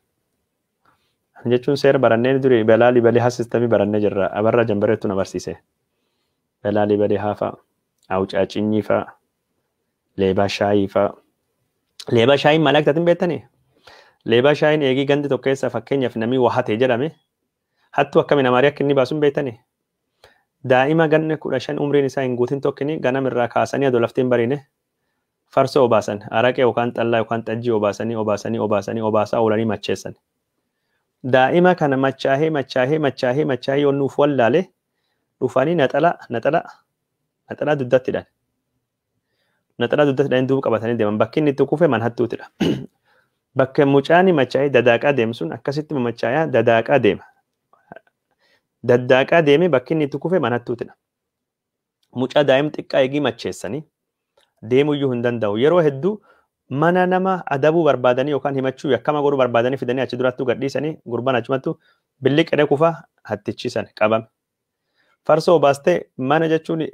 Jechuun seera barannee duri balaa libalee haa sistamii barannee jirra. Abarra jambareettu na barsiise. Balaa libalee haa fa'a, awcaacinyii fa'a, leebaa shaayii fa'a. Leebaa shaayiin maal akka taate beektanii? Leebaa shaayiin eegii gandi tokko keessa fakkeenyaaf namni waa hate jedhame hattuu akkami namaarii akka inni baasu hin beektanii? Daa'ima ganna 15 umriin isaa hin guutin tokkini ganam irraa kaasanii adoo laftiin bariine farsoo obaasan, araqee yookaan xallaa yookaan xajjii obaasanii obaasanii obaasanii obaasaa oolanii macheessan. Daa'ima kana machaahee machaahee machaahee machaahee yoo nuuf wallaale dhufanii naxala naxala naxalaa duddatti hidhan. Naxalaa duddatti hidhanii duuba qabatanii deeman. Bakki inni itti kufe man hattuutidha. Bakka mucaan machaa'ee dadaaqaa deemu sun akkasitti machaayaa dadaaqaa deema. Daddaaqaa deemee bakki inni itti kufe man hattuutidha. Mucaa daa'im xiqqaa eegii macheessanii deemuyyuu hin danda'u. Yeroo hedduu mana nama adabuu barbaadanii yookaan himachuu yakkama godhuu barbaadanii fidanii achi durattuu gadhiisanii gurbaan achumattuu billiqee kufaa hattichiisan qabame. Farsoo baastee mana jechuun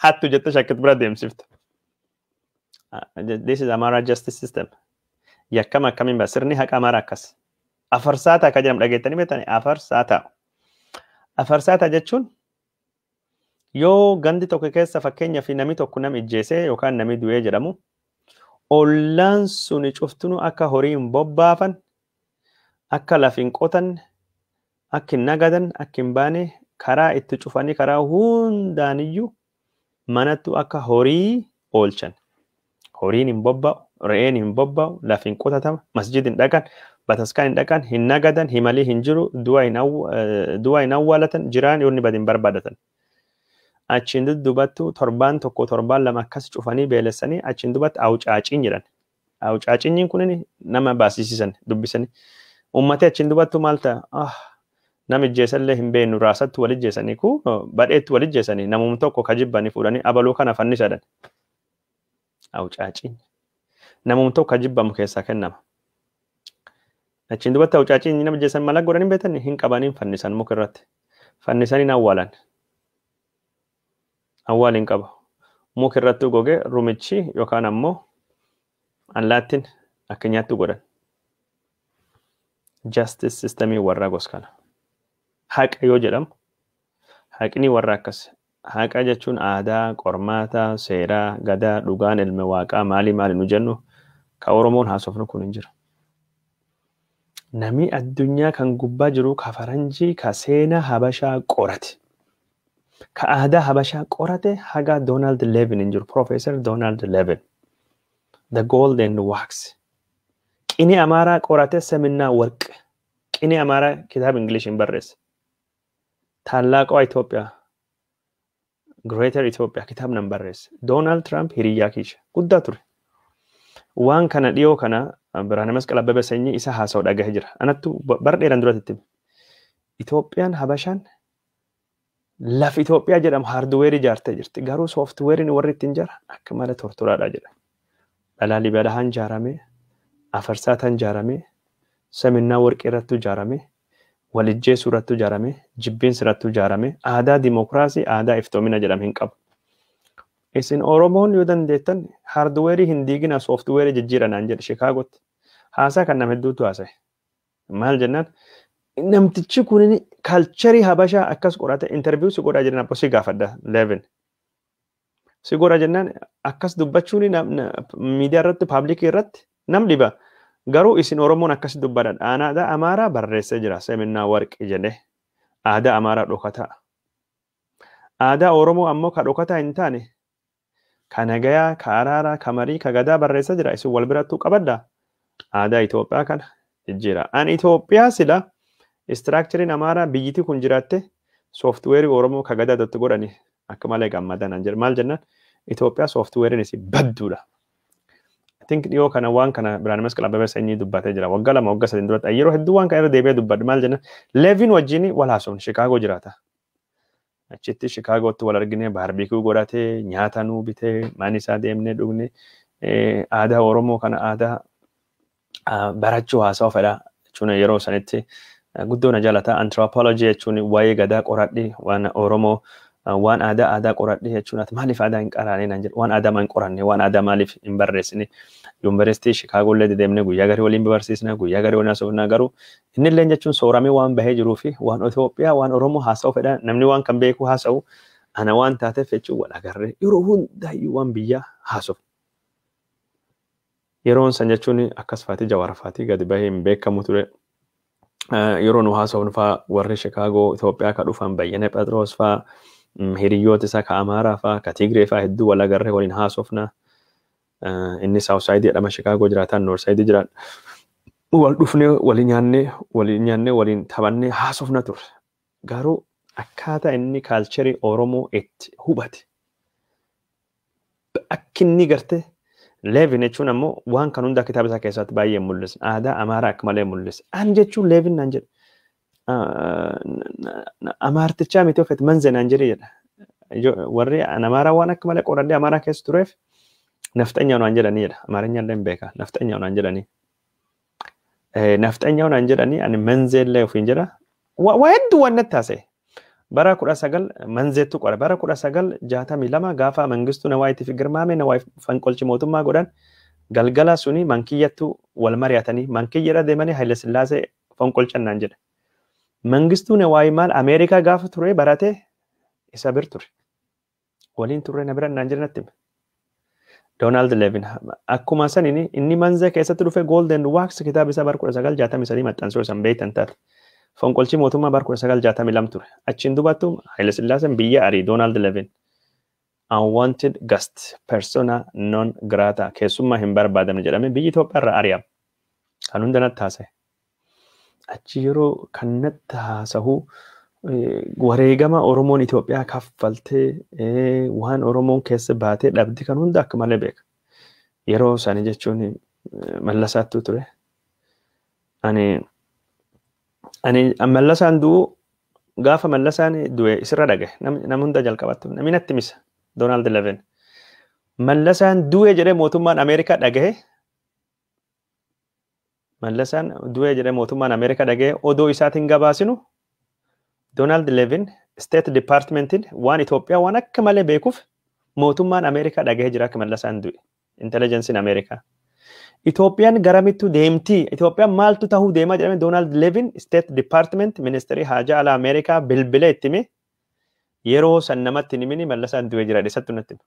hattu jettee shakkitu bira deemsifta. This is Amara justice system. Yakkama akkamiin ba'a? Sirni haqa Amara akkas. Afarsaataa akka jedhamu dhageettanii beektanii? Afarsaataa. Afarsaataa jechuun yoo gandi tokko keessa fakkeenyaaf namni tokko nama ijjeesee yookaan namni du'ee jedhamu, ollaan suni cuftunu akka horii hin bobbaafan, akka lafi hin qotanne, akka hin nagadan, akka hin baane karaa itti cufanii karaa hundaaniyyuu manattu akka horii oolchan. Horiin hin bobba'u, re'een hin bobba'u, lafi hin qotatama, masjid hin dhaqan, bataskaan hin dhaqan, hin nagadan, himalii hin jiru, du'a hin awwaalatan, jiraan yoo inni bade hin barbaadatan. Achiin duddubattu torbaan tokko torbaan lama akkas cufanii beelessanii achiin dubatti awcaaciin jedhan. Awcaaciin kun nama baasisiisan dubbisanii. Uummatni achiin dubattu maal ta'a? Ah, nama ijjeesallee hin beeknu, raasatti wal ijjeesanii ku badheetti wal ijjeesanii namum tokko ka jibbanii fuudhanii abaluu kana fannisadhan. Awcaaciin. Namum tokko ka jibbamu keessaa kennama. Achiin dubatti awcaaciin nama ijjeesan mala godhanii beektan hin qabanii fannisan muka irratti. Fannisanii awwaalan. Awwaal hin qabu. Muka irratti goge rumichi yookaan ammoo allaattiin akka nyaattu godhan. Justice systemii warra gos kana. Haqa yoo jedhamu haqni warra akkas. Haqa jechuun aadaa, qormaata, seeraa, gadaa, dhugaan ilma waaqaa maali maali nu jennu ka Oromoon haasofnu kun hin jiru. Namni addunyaa kan gubbaa jiru ka faranjii ka seenaa Habashaa qorate. Ka aadaa Habashaa qorate haga Donald Levin hin jiru. Professor Donald Levin. The Gold and Wax. Qinee Amaaraa qorate ሰምና ወርቅ. Qinee Amaaraa kitaaba English hin barreesse. ታላቋ ኢትዮጵያ, Greater Ethiopia kitaaba nan barreesse. Donald Trump hiriyyaa kiisha guddaa ture. Waan kana dhiyoo kana Birhaane Masqal Abbabee sanyii isa haasa'u dhagahee jira. Anattu bara dheeraan duratti itti hime. Itoophiyaan Habashaan lafa Itoophiyaa jedhamu hardware ijaartee jirti. Garuu softwareiin warri ittiin jara akka malee tortoraadha jedha. Laalibalahaan ijaaramee, Afarsaataan ijaaramee, ሰምና ወርቅ irratti ijaaramee, walijjeesuu irratti ijaaramee, jibbiinsi irratti ijaaramee, aadaa dimokiraasii, aadaa iftoomina jedhamu hin qabu. Isin Oromoon yoo dandeettan hardware hin diigina, software jijjiiranaan jedhe Shikaagotti. Haasaa kan nama hedduutu haasa'e. Maal jennaan, namtichi kun culture Habashaa akkas qorate, interview si godhaa jiran abbo si gaafadha Levin. Si godha jennaan akkas dubbachuun miidiyaa irratti, public irratti nam dhiba. Garuu isin Oromoon akkas dubbadha. Aadaa Amaaraa barreessee jira ሰምና ወርቅ jedhee. Aadaa Amaaraa dhokataa. Aadaa Oromoo ammoo ka dhokataa hin taane ka nagayaa, ka araaraa, ka marii, ka gadaa barreessa jira. Isin wal birattuu qabaddaa. Aadaa Itoophiyaa kana jijjiira. An Itoophiyaa sila istiraakchariin Amaaraa biyyiti kun jiraatte sooftiweerii Oromoo ka gadaa dotti godhani akka malee gammadan an jedhe. Maal jennaan Itoophiyaa sooftiweeriin isii badduudha. I think dhiyoo kana waan kana Birhaane Masqal Abbabee Sanyii dubbatee jira. Waggaa 2 waggaa 3 duratti yeroo hedduu waan kana irra deebi'ee dubbadhu. Maal jennaan Leevin wajjin wal haasofne Shikaagoo jiraata. Achitti Shikaagootti wal argine baarbeekiyuu godhatee nyaata nuu bitee mana isaa deemnee dhugne aadaa Oromoo kana aadaa barachuu haasa'u fedha jechuun yeroo sanitti guddoo na jaalata. Anthropology jechuun waa'ee gadaa qoradhi waan Oromoo waan aadaa aadaa qoradhi jechuun ati maaliif aadaa hin qaraane naan jedhu waan aadaa hin qoranne waan aadaa maaliif hin barreessine yuunivarsiitii Shikaagoo illee deemnee guyyaa garii waliin barsiisna guyyaa garii waliin haasofna garuu inni illee jechuun sooramee waan bahee jiruu fi waan Itoophiyaa waan Oromoo haasa'u fedha namni waan kan beeku haasa'u ana waan taateef jechuun wal agarree yeroo hundaayyuu waan biyyaa haasofna. Yeroon san jechuun akkas faatii Jawaar faatii gadi bahee hin beekamu ture. Yeroo nu haasofnu faa warri Shikaagoo Itoophiyaa ka dhufan Bayyane Phexros faa hiriyoota isaa ka Amaaraa faa ka Tigree faa hedduu wal agarree waliin haasofna. Inni Saawut Saayidii jedhama Shikaagoo jiraataan Noor Saayidii jiraata. Wal dhufnee waliin nyaannee waliin nyaannee waliin taphannee haasofna turre. Garuu akkaataa inni kaalcharii Oromoo itti hubate. Akki inni gartee Leevin jechuun ammoo waan kan hundaa kitaaba isaa keessatti baay'ee mul'isa. Aadaa Amaaraa akka malee mul'isa. An jechuun Leevin naan jedhe. Amaartichaa miti ofeet manze naan jedhe jedha. Warri an Amaaraa waan akka malee qoradhee Amaaraa keessa tureef nafxanyaa naan jedhanii jedha. Amaarinya illee hin beeka. Nafxanyaa naan jedhanii. Nafxanyaa naan jedhanii ani manzee illee ofiin jedha. Waa hedduu waan natti haasa'e. Bara 19 manzeettu qora. Bara 1962 gaafa Mangistuu Nawaayitii fi Girmaamee Nawaay fanqolchi mootummaa godhan galgala suni mankiyyattu wal mari'atanii mankiyya deemanii Haile Sillaasee fonqolchan naan jedhe. Mangistuu Nawaay maal Ameerikaa gaafa ture barate isa bir ture. Waliin turre na bira naan jedhe natti hime. Doonaald Leevin akkuma saniin inni manzee keessatti dhufe Golden Wax kitaaba isaa bara 1963 maxxansuu isan beektan taate. Fonqolchi mootummaa bara 1962 ture. Achiin dubattu Haile Sillaaseen biyya arii Doonaald Leevin. Unwanted guest persona non grata keessummaa hin barbaadamne jedhame biyyi Itoophiyaa irraa ari'ame. Kan hunda natti haasa'e. Achi yeroo kan natti haasa'u wareegama Oromoon Itoophiyaa kaffaltee waan Oromoon keessa baatee dhabdi kan hunda akka malee beeka. Yeroo sani jechuun Mallasaattu ture. Ani Mallasaan du'u gaafa Mallasaan du'e isirra dhagaye nama hunda jalqabattu namni natti misa Doonaald Leevin. Mallasaan du'e jedhee mootummaan Ameerikaa dhagaye. Mallasaan du'e jedhee mootummaan Ameerikaa dhagaye odoo isaatiin gabaasinu Doonaald Leevin State Departmentiin waan Itoophiyaa waan akka malee beekuuf mootummaan Ameerikaa dhagahee jira akka Mallasaan du'e. Intelligensiin Ameerikaa. Itoophiyaan garamittu deemti? Itoophiyaan maaltu tahuu deemaa jedhame Doonaald Leevin State Department Ministeerii Haajaa Alaa Ameerikaa bilbilee itti hime yeroo san namatti hin himini Mallasaan du'e jira isattu natti hime.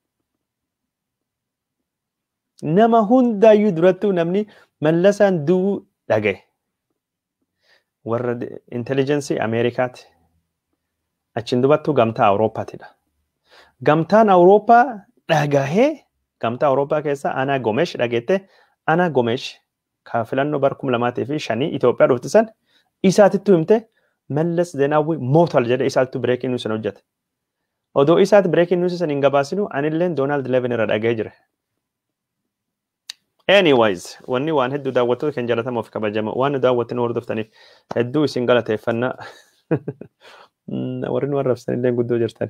Nama hundaayyuu durattuu namni Mallasaan du'uu dhagaye. Warra intelligensii Ameerikaati. Achiin dubattuu gamtaa Awurooppaatidha. Gamtaan Awurooppaa dhagahee gamtaa Awurooppaa keessa Anaa Gomesh dhageette Anaa Gomesh ka filannoo bara 2005 Itoophiyaa dhufte san isaatittu himte Mallas Zeenaawwi mootal jedhe isaatittu breaking news san hojjete. Odoo isaati breaking news san hin gabaasinu anilleen Doonaald Leevin irra dhagahee jira. Anyways, wanni waan hedduu daawwattoota kan jaalatamuuf kabajama waan nu daawwattan hordoftaniif hedduu isin galateeffannaa. Warri nu arrabsan illee guddoo jirtan.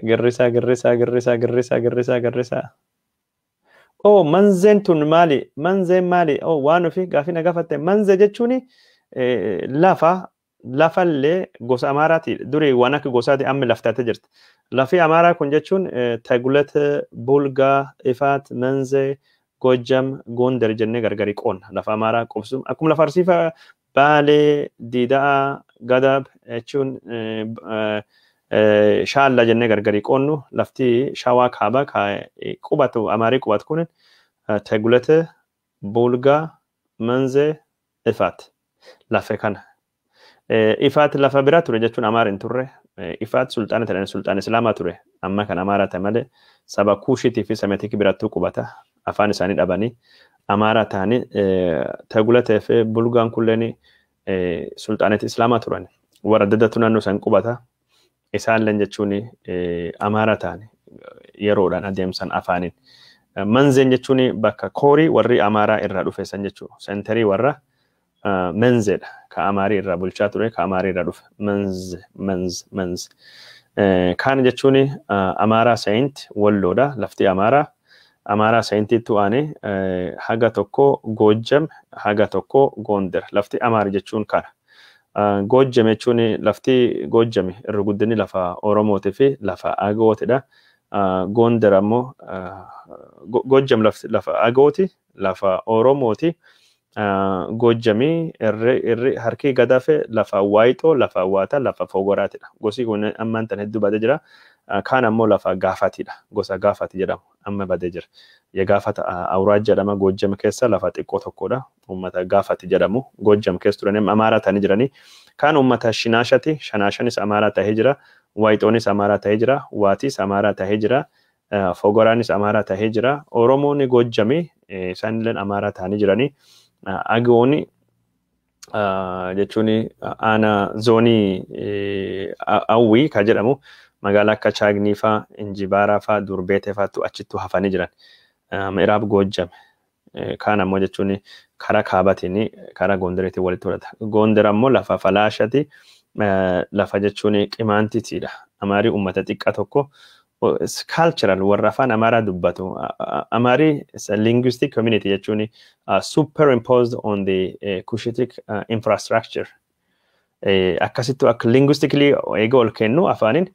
Girrisaa girrisaa girrisaa girrisaa girrisaa girrisaa. Oh, manzeen tun maali? Manzeen maali? Oh, waan ofii gaafii na gaafatte. Manzee jechuun lafa lafallee gosa Amaaraati. Durii waan akka gosaati amma laftaatee jirti. Lafi Amaaraa kun jechuun Tagulet, Bulgaa, Ifaat, Manzee, Gojjam, Gondar jennee gargari qoonna. Lafa Amaaraa qubsum. Akkuma lafa Arsii fa'aa Baalee, Diidaa, Gadab jechuun Shaalla jennee gargari qoonnu lafti Shawaa kaabaa ka qubatu Amaarii qubatu kun Tagulete, Bulgaa, Manzee, Ifaat lafa kana. Ifaat lafa bira ture jechuun Amaar hin turre. Ifaat sulxaana ta'an sulxaan Islaamaa ture. Amma kan Amaaraa ta'e malee saba Kuushiitii fi Sameetikii birattuu qubata. Afaan isaanii dhabanii Amaaraa ta'anii Tagulatee fi Bulgaan kulleen sulxaanetii Islaamaa turan. Warra adda addaatu naannoo isaan qubata. Isaan jechuun Amaaraa ta'an yeroodhaan adeemsan afaaniin. Manzeen jechuun bakka koorii warri Amaaraa irraa dhufe san jechuudha. Sentarii warra Menzeedha. Ka Amaarii irraa bulchaa ture, ka Amaarii irraa dhufe. Menze, Menz, Menz. Kaan jechuun Amaaraa Saint Walloodha. Lafti Amaaraa. Amaaraa Saintiitti aanee haga tokko Goojjam, haga tokko Gondar. Lafti Amaari jechuun kana. Goojjam jechuun lafti Goojjam irra guddinni lafa Oromootii fi lafa Agootidha. Gondar ammoo Goojjam lafa Agooti, lafa Oromooti. Goojjamii irri harki gadaafe lafa Waayixoo, lafa Waataa, lafa Fogoraatidha. Gosi kun ammaan tan hedduu badee jira. Kaan ammoo lafa Gaafatidha. Gosa Gaafati jedhamu amma badee jira. Gaafata Awuraaj jedhama Goojjam keessa lafa xiqqoo tokkodha. Uummata Gaafati jedhamu Goojjam keessa turan Amaaraa ta'anii jiranii. Kaan uummata Shinaashati. Shinaashanis Amaaraa ta'ee jira. Waayixoonis Amaaraa ta'ee jira. Waatis Amaaraa ta'ee jira. Fogoraanis Amaaraa ta'ee jira. Oromoon Goojjamii isaanillee Amaaraa ta'anii jiranii. Agooni jechuun aanaa zoonii Awwii ka jedhamu magaalaa akka Chaagnii faa, Injibaaraa faa, Durbeetee faatu achittu hafanii jiran. Miraab Goojjame. Kaan ammoo jechuun karaa kaabatiin karaa Gondareetiin walitti fudhata. Gondar ammoo lafa Falaashati, lafa jechuun Qimaantitiidha. Amaarii uummata xiqqaa tokko cultural warra afaan Amaaraa dubbatu. Amaarii is a linguistic community jechuun superimposed on the Cushitic infrastructure. Akkasittu akka linguistically eega ol kennu afaaniin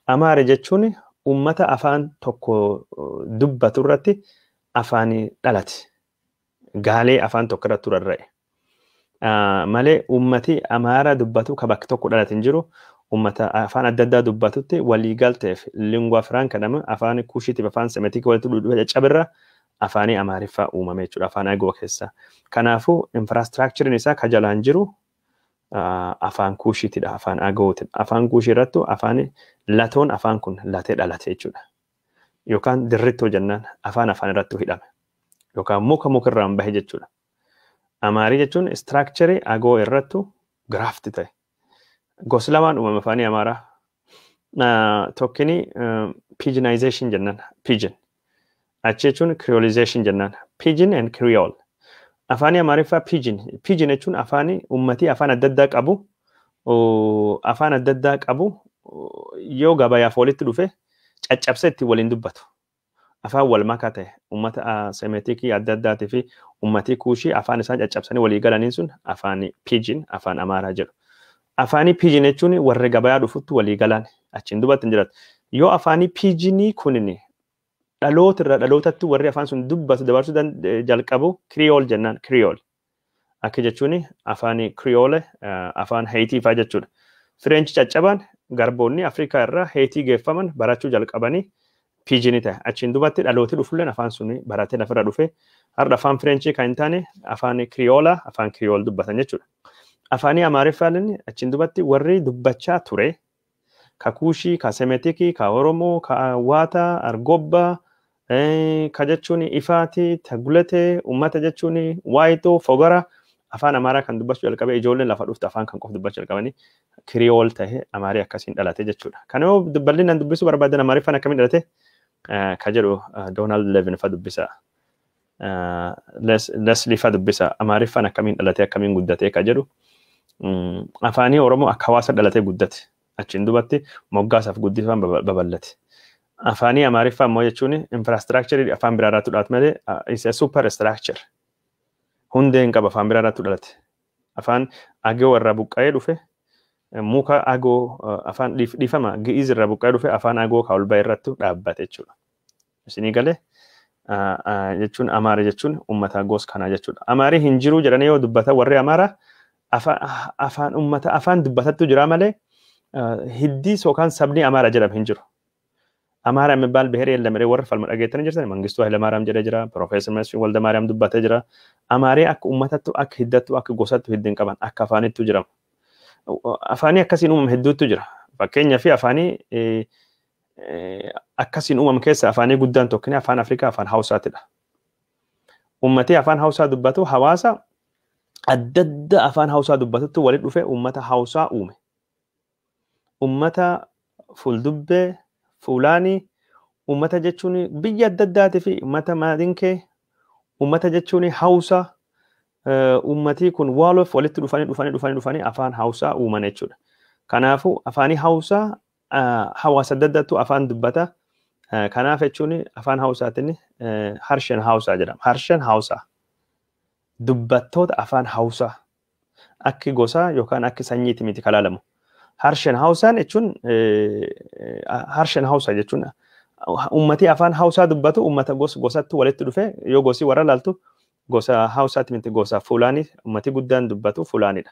Amaara jechuun uummata afaan tokko dubbatu irratti afaan dhalate. Gaalee afaan tokko irratti rarra'e. Malee uummati Amaaraa dubbatu ka bakka tokko dhalate hin jiru. Uummata afaan adda addaa dubbatutti walii galteef lingua franca jedhama afaan Kuushiitiif afaan Semetikii walitti dhufe caccabirra afaanii Amaariffaa uumame jechuudha afaan Agoo keessa. Kanaafuu infraastiraakchariin isaa ka jalaan jiru afaan Kuushiitidha afaan Agootidha. Afaan Kuushii irrattu afaan latoon afaan kun latee dhalate jechuudha. Yookaan dirrittoo jennaan afaan afaan irrattu hidhame. Yookaan muka mukarraan bahe jechuudha. Amaarii jechuun istiraakcharii Agoo irrattu giraafti ta'e. Gosi lamaan uumame afaanii Amaaraa. Tokkini pidginization jennaan. Pidgin. Achi jechuun creolization jennaan. Pidgin and Creole. Afaanii Amaariffaa pidgin. Pidgin jechuun afaanii uummatii afaan adda addaa qabu. Afaan adda addaa qabu yoo gabayaaf walitti dhufe caccabsee ittiin waliin dubbatu. Afaan wal makaa ta'e uummata Semetikii adda addaatii fi uummatii Kuushii afaan isaan caccabsanii walii galaniin sun afaan pidgin afaan Amaaraa jedhu. Afaanii pidgin jechuun warri gabayaa dhufutti walii galan achiin dubbatti hin jiraatu. Yoo afaanii pidginii kunin dhaloota irraa dhalootatti warri afaan sun dubbatu dabarsuu jalqabu Creole jennaan Creole. Akka jechuun afaan Creole afaan Haiti fa'aa jechuudha. Fireenchi caccabaan garboonni Afrikaa irraa Haiti geeffaman barachuu jalqabanii pidginii ta'e. Achiin dubbatti dhalooti dhufulleen afaan sun baratee lafarra dhufe har'a afaan Fireenchii kan hin taane afaan Creola afaan Creole dubbatan jechuudha. Afaanii Amaariffaan achiin dubbatti warri dubbachaa ture ka Kuushii, ka Semetikii, ka Oromoo, ka Waataa, Argobbaa, ka jechuun Ifaati, Tagulatee, uummata jechuun Waayitoo, Fogara afaan Amaaraa kan dubbachuu jalqabe ijoolleen lafa dhufte afaan kan qofa dubbachuu jalqabanii Kiriyool ta'e Amaarii akkasiin dhalate jechuudha. Kana yoo bal'inaan dubbisuu barbaadan Amaariffaan akkamiin dhalate ka jedhu Doonaald Levin fa dubbisa. Leslie fa dubbisa. Amaariffaan akkamiin dhalate akkamiin guddate ka jedhu. Afaanii Oromoo akka hawaasa dhalatee guddate. Achiin dubatti moggaasaaf guddifaan babal'ate. Afaanii Amaariffaa immoo jechuun infraastiraakcharii afaan biraa irratti dhalate malee is a super structure. Hundee hin qaba afaan biraa irratti dhalate. Afaan Agoo irraa buqqa'ee dhufe muka Agoo afaan dhiifama Gi'iz irraa buqqa'ee dhufe afaan Agoo ka ol ba'e irratti dhaabbate jechuudha. Isinii galee jechuun Amaara jechuun uummata gos kanaa jechuudha. Amaarii hin jiru jedhanii yoo dubbatan warri Amaaraa afaan uummata afaan dubbatattu jira malee hiddii yookaan sabni Amaara jedhamu hin jiru. Amaara የሚባል ብሔር የለም warra falma dhageettanii jirtan Mangistuu Hayilamaariyaam jedhee jira Profeesar Mesfin Waldamaariyaam dubbatee jira. Amaarii akka uummatattu akka hiddattu akka gosattu hiddi hin qaban akka afaanittu jira. Afaanii akkasiin uumame hedduutu jira. Fakkeenyaa fi afaanii akkasiin uumam keessa afaanii guddaan tokko afaan Afrikaa afaan Hawusaatidha. Uummatni afaan Hawusaa dubbatu hawaasa adda adda afaan Hawusaa dubbatutti walitti dhufe uummata Hawusaa uume. Uummata Fuldubbee, Fuulaanii, uummata jechuun biyya adda addaatii fi uummata Maadinkee, uummata jechuun Hawusaa, uummatii kun Waaloof walitti dhufanii dhufanii dhufanii dhufanii afaan Hawusaa uuman jechuudha. Kanaafuu afaanii Hawusaa hawaasa adda addaatu afaan dubbata. Kanaaf jechuun afaan Hawusaatiin Harshen Hawusaa jedhama. Harshen Hawusaa. Dubbattoota afaan Hawusaa. Akki gosaa yookaan akki sanyiiti miti kalaalamu. Harshen Hawusaan jechuun Harshen Hawusaa jechuun uummatii afaan Hawusaa dubbatu uummata gosatti walitti dhufe yoo gosi warra laaltu gosa Hawusaati miti gosa Fulaanii uummatii guddaan dubbatu Fulaanidha.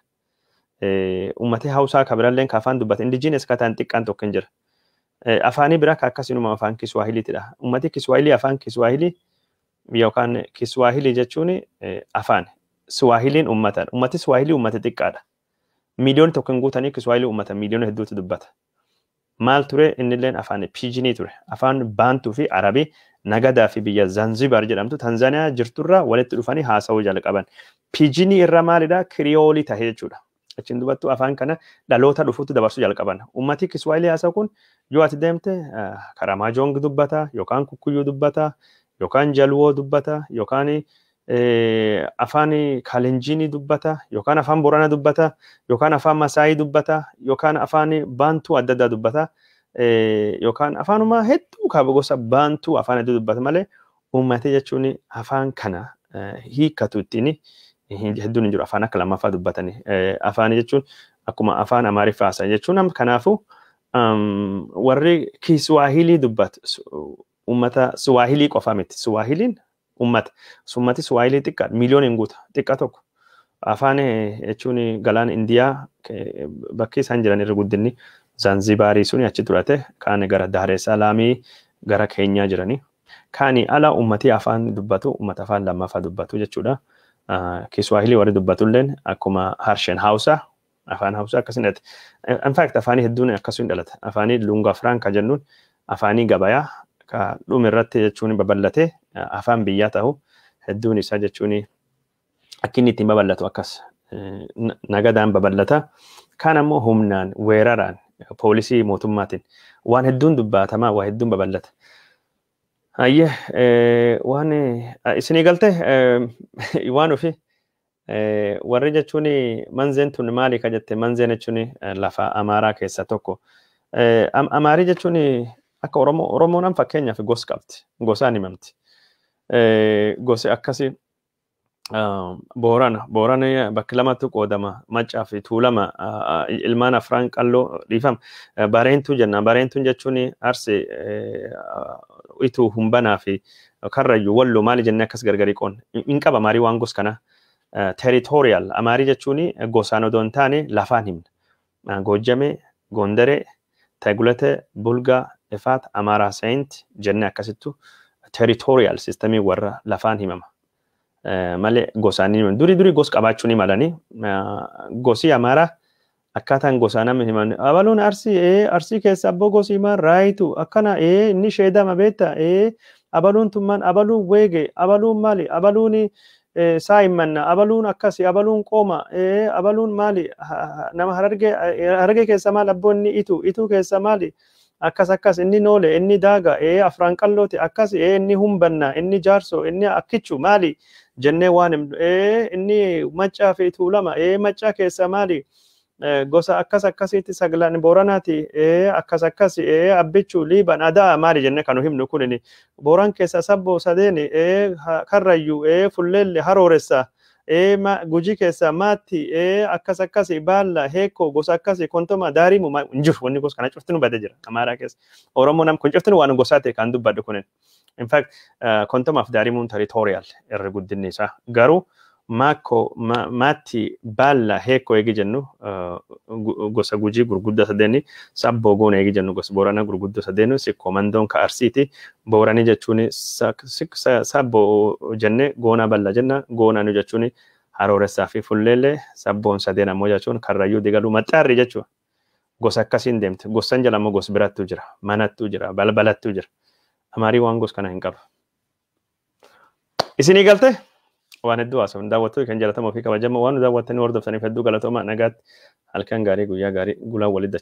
Uummatii Hawusaa kan biraallee kan afaan dubbatu indijiinis kan ta'an xiqqaan tokko hin jira. Afaanii biraa kan akkasiinuma afaan Kiswaahiliitidha. Uummatii Kiswaahilii afaan Kiswaahilii yookaan Kiswaahilii jechuun afaan. Suwaahiliin uummatadha. Uummati Suwaahilii uummata xiqqaadha. Miiliyoona tokko hin guutanii Kiswaahilii uummata miiliyoona hedduutu dubbata. Maal ture innilleen afaan Piijinii ture. Afaan Baantuu fi Arabii nagadaa fi biyya Zanzibar jedhamtu Tanzaaniyaa jirturraa walitti dhufanii haasa'uu jalqaban. Piijinii irra maalidha? Kiriyoolii tahe jechuudha. Achiin dubattuu afaan kana dhaloota dhufuutti dabarsuu jalqaban. Uummati Kiswaahilii haasa'u kun yoo ati deemte Karamajoong dubbata yookaan Kukkuyyuu dubbata yookaan Jalwoo dubbata yookaan afaan Kalenjiinii dubbata yookaan afaan Boranaa dubbata yookaan afaan Masaayii dubbata yookaan afaan Baantuu adda addaa dubbata yookaan afaanuma hedduu qaba gosa Baantuu afaan hedduu dubbata malee uummati jechuun afaan kana hiikkatu ittiin hedduun hin jiru afaan akka lammaffaa dubbatanii afaan jechuun akkuma afaan Amaariffaa haasa'an jechuun kanaafuu warri Kiswaahilii dubbatu uummata Suwaahilii qofa miti Suwaahiliin uummata ummati Suwaahilii xiqqaadha miiliyoona hin guuta xiqqa tokko afaan jechuun galaana Indiyaa bakki isaan jiran irra guddinni Zanzibaarii suni achi turate kaan gara Daar Salaamii gara Keenyaa jiranii kaani ala ummati afaan dubbatu ummata afaan lammaffaa dubbatu jechuudha. Kiswaahilii warri dubbatulleen akkuma Harshen Hausa afaan Hausa akkasiin dhalate. In fact afaanii hedduun akkasiin dhalate. Afaanii Lungua Franca jennuun afaanii gabayaa ka dhuma irratti jechuun babal'atee afaan biyyaa ta'u hedduun isaa jechuun akka inni ittiin babal'atu akkas nagadaan babal'ata. Kaan ammoo humnaan weeraraan poolisii mootummaatiin waan hedduun dubbatamaa waan hedduun babal'ata. Ayyee waan isinii galte waan ofi warri jechuun manzeen tun maali ka jette manzeen jechuun lafa Amaaraa keessa tokko. Amaarii jechuun akka Oromoo Oromoon an fakkeenyaaf gosa qabdi gosaan himamti. Gosi akkasii Boorana Boorana bakki lamatti qoodama Maccaa fi Tuulama ilmaan afran qalloo dhiifama. Bareentuu jenna Bareentuun jechuun Arsii Ituu Humbanaa fi Karrayyuu Walloo maali jennee akkas gargarii qoonna. Hin qaba Amaarii waan gos kana. Territorial Amaarii jechuun gosaan odoo hin taane lafaan himna. Goojjamee, Gondaree, Tagulate, Bulgaa, Ifaat, Amaaraa Saayint jennee akkasittu territorial sistemii warra lafaan himama. Malee gosaan ni himamu. Durii durii gos qabaachuu ni malanii gosi Amaaraa akkaataan gosaa namni himan abaluun Arsii Arsii keessa abboo gosi himan raayitu akkana inni sheedama beekta abaluun tummaan abaluun weege abaluun maali abaluun saayimmanna abaluun akkasi abaluun qooma abaluun maali nama harargee keessa maal abboonni itu itu keessa maali akkas akkas inni noole inni daaga afran qallooti akkas inni humbanna inni jaarso inni akkichu maali jennee waan himnu inni Maccaa fi Tuulama Maccaa keessa maali gosa akkas akkasiitti sagalaan Booranaati akkas akkas Abbichuu Liiban Adaa maali jennee kan himnu kun Booran keessa sabboo sadeeni Karrayyuu Fulleelle Harooressa Gujii keessa Maatti akkas akkasi Baalla Heekoo gosa akkasi Kontoma Daarimu hin jiru wanni gosa kana cuftinu badee jira Amaaraa keessa Oromoo nam kun cuftinu waan gosaa ta'e kan dubbadhu kunin. In fact Kontomaaf Daarimuun territorial irra guddinni isaa garuu Maakko Maatti Baalla Heekoo eegi jennu gosa Gujii gurguddaa sadeeni sabboo goona eegi jennu gosa Booranaa gurguddoo sadeenu sikkoo mandoon ka Arsiiti Booranii jechuun sabboo jenne goonaa balla jenna goonaa nu jechuun Harooressaa fi Fulleellee sabboon sadeen ammoo jechuun Karrayyuu Digaluu Maxxaarri jechuudha. Gosa akkasiin deemte. Gosan jala ammoo gosa birattu jira. Manattu jira. Balbalattu jira. Amaarii waan gos kana hin qabu. Isinii galte waan hedduu haasofne. Daawwattoota kan jaallatamoo fi kabajamoo, waan nu daawwattanii hordoftaniif hedduu galatooma. Nagaatti, halkan gaarii, guyyaa gaarii, gulaan walitti.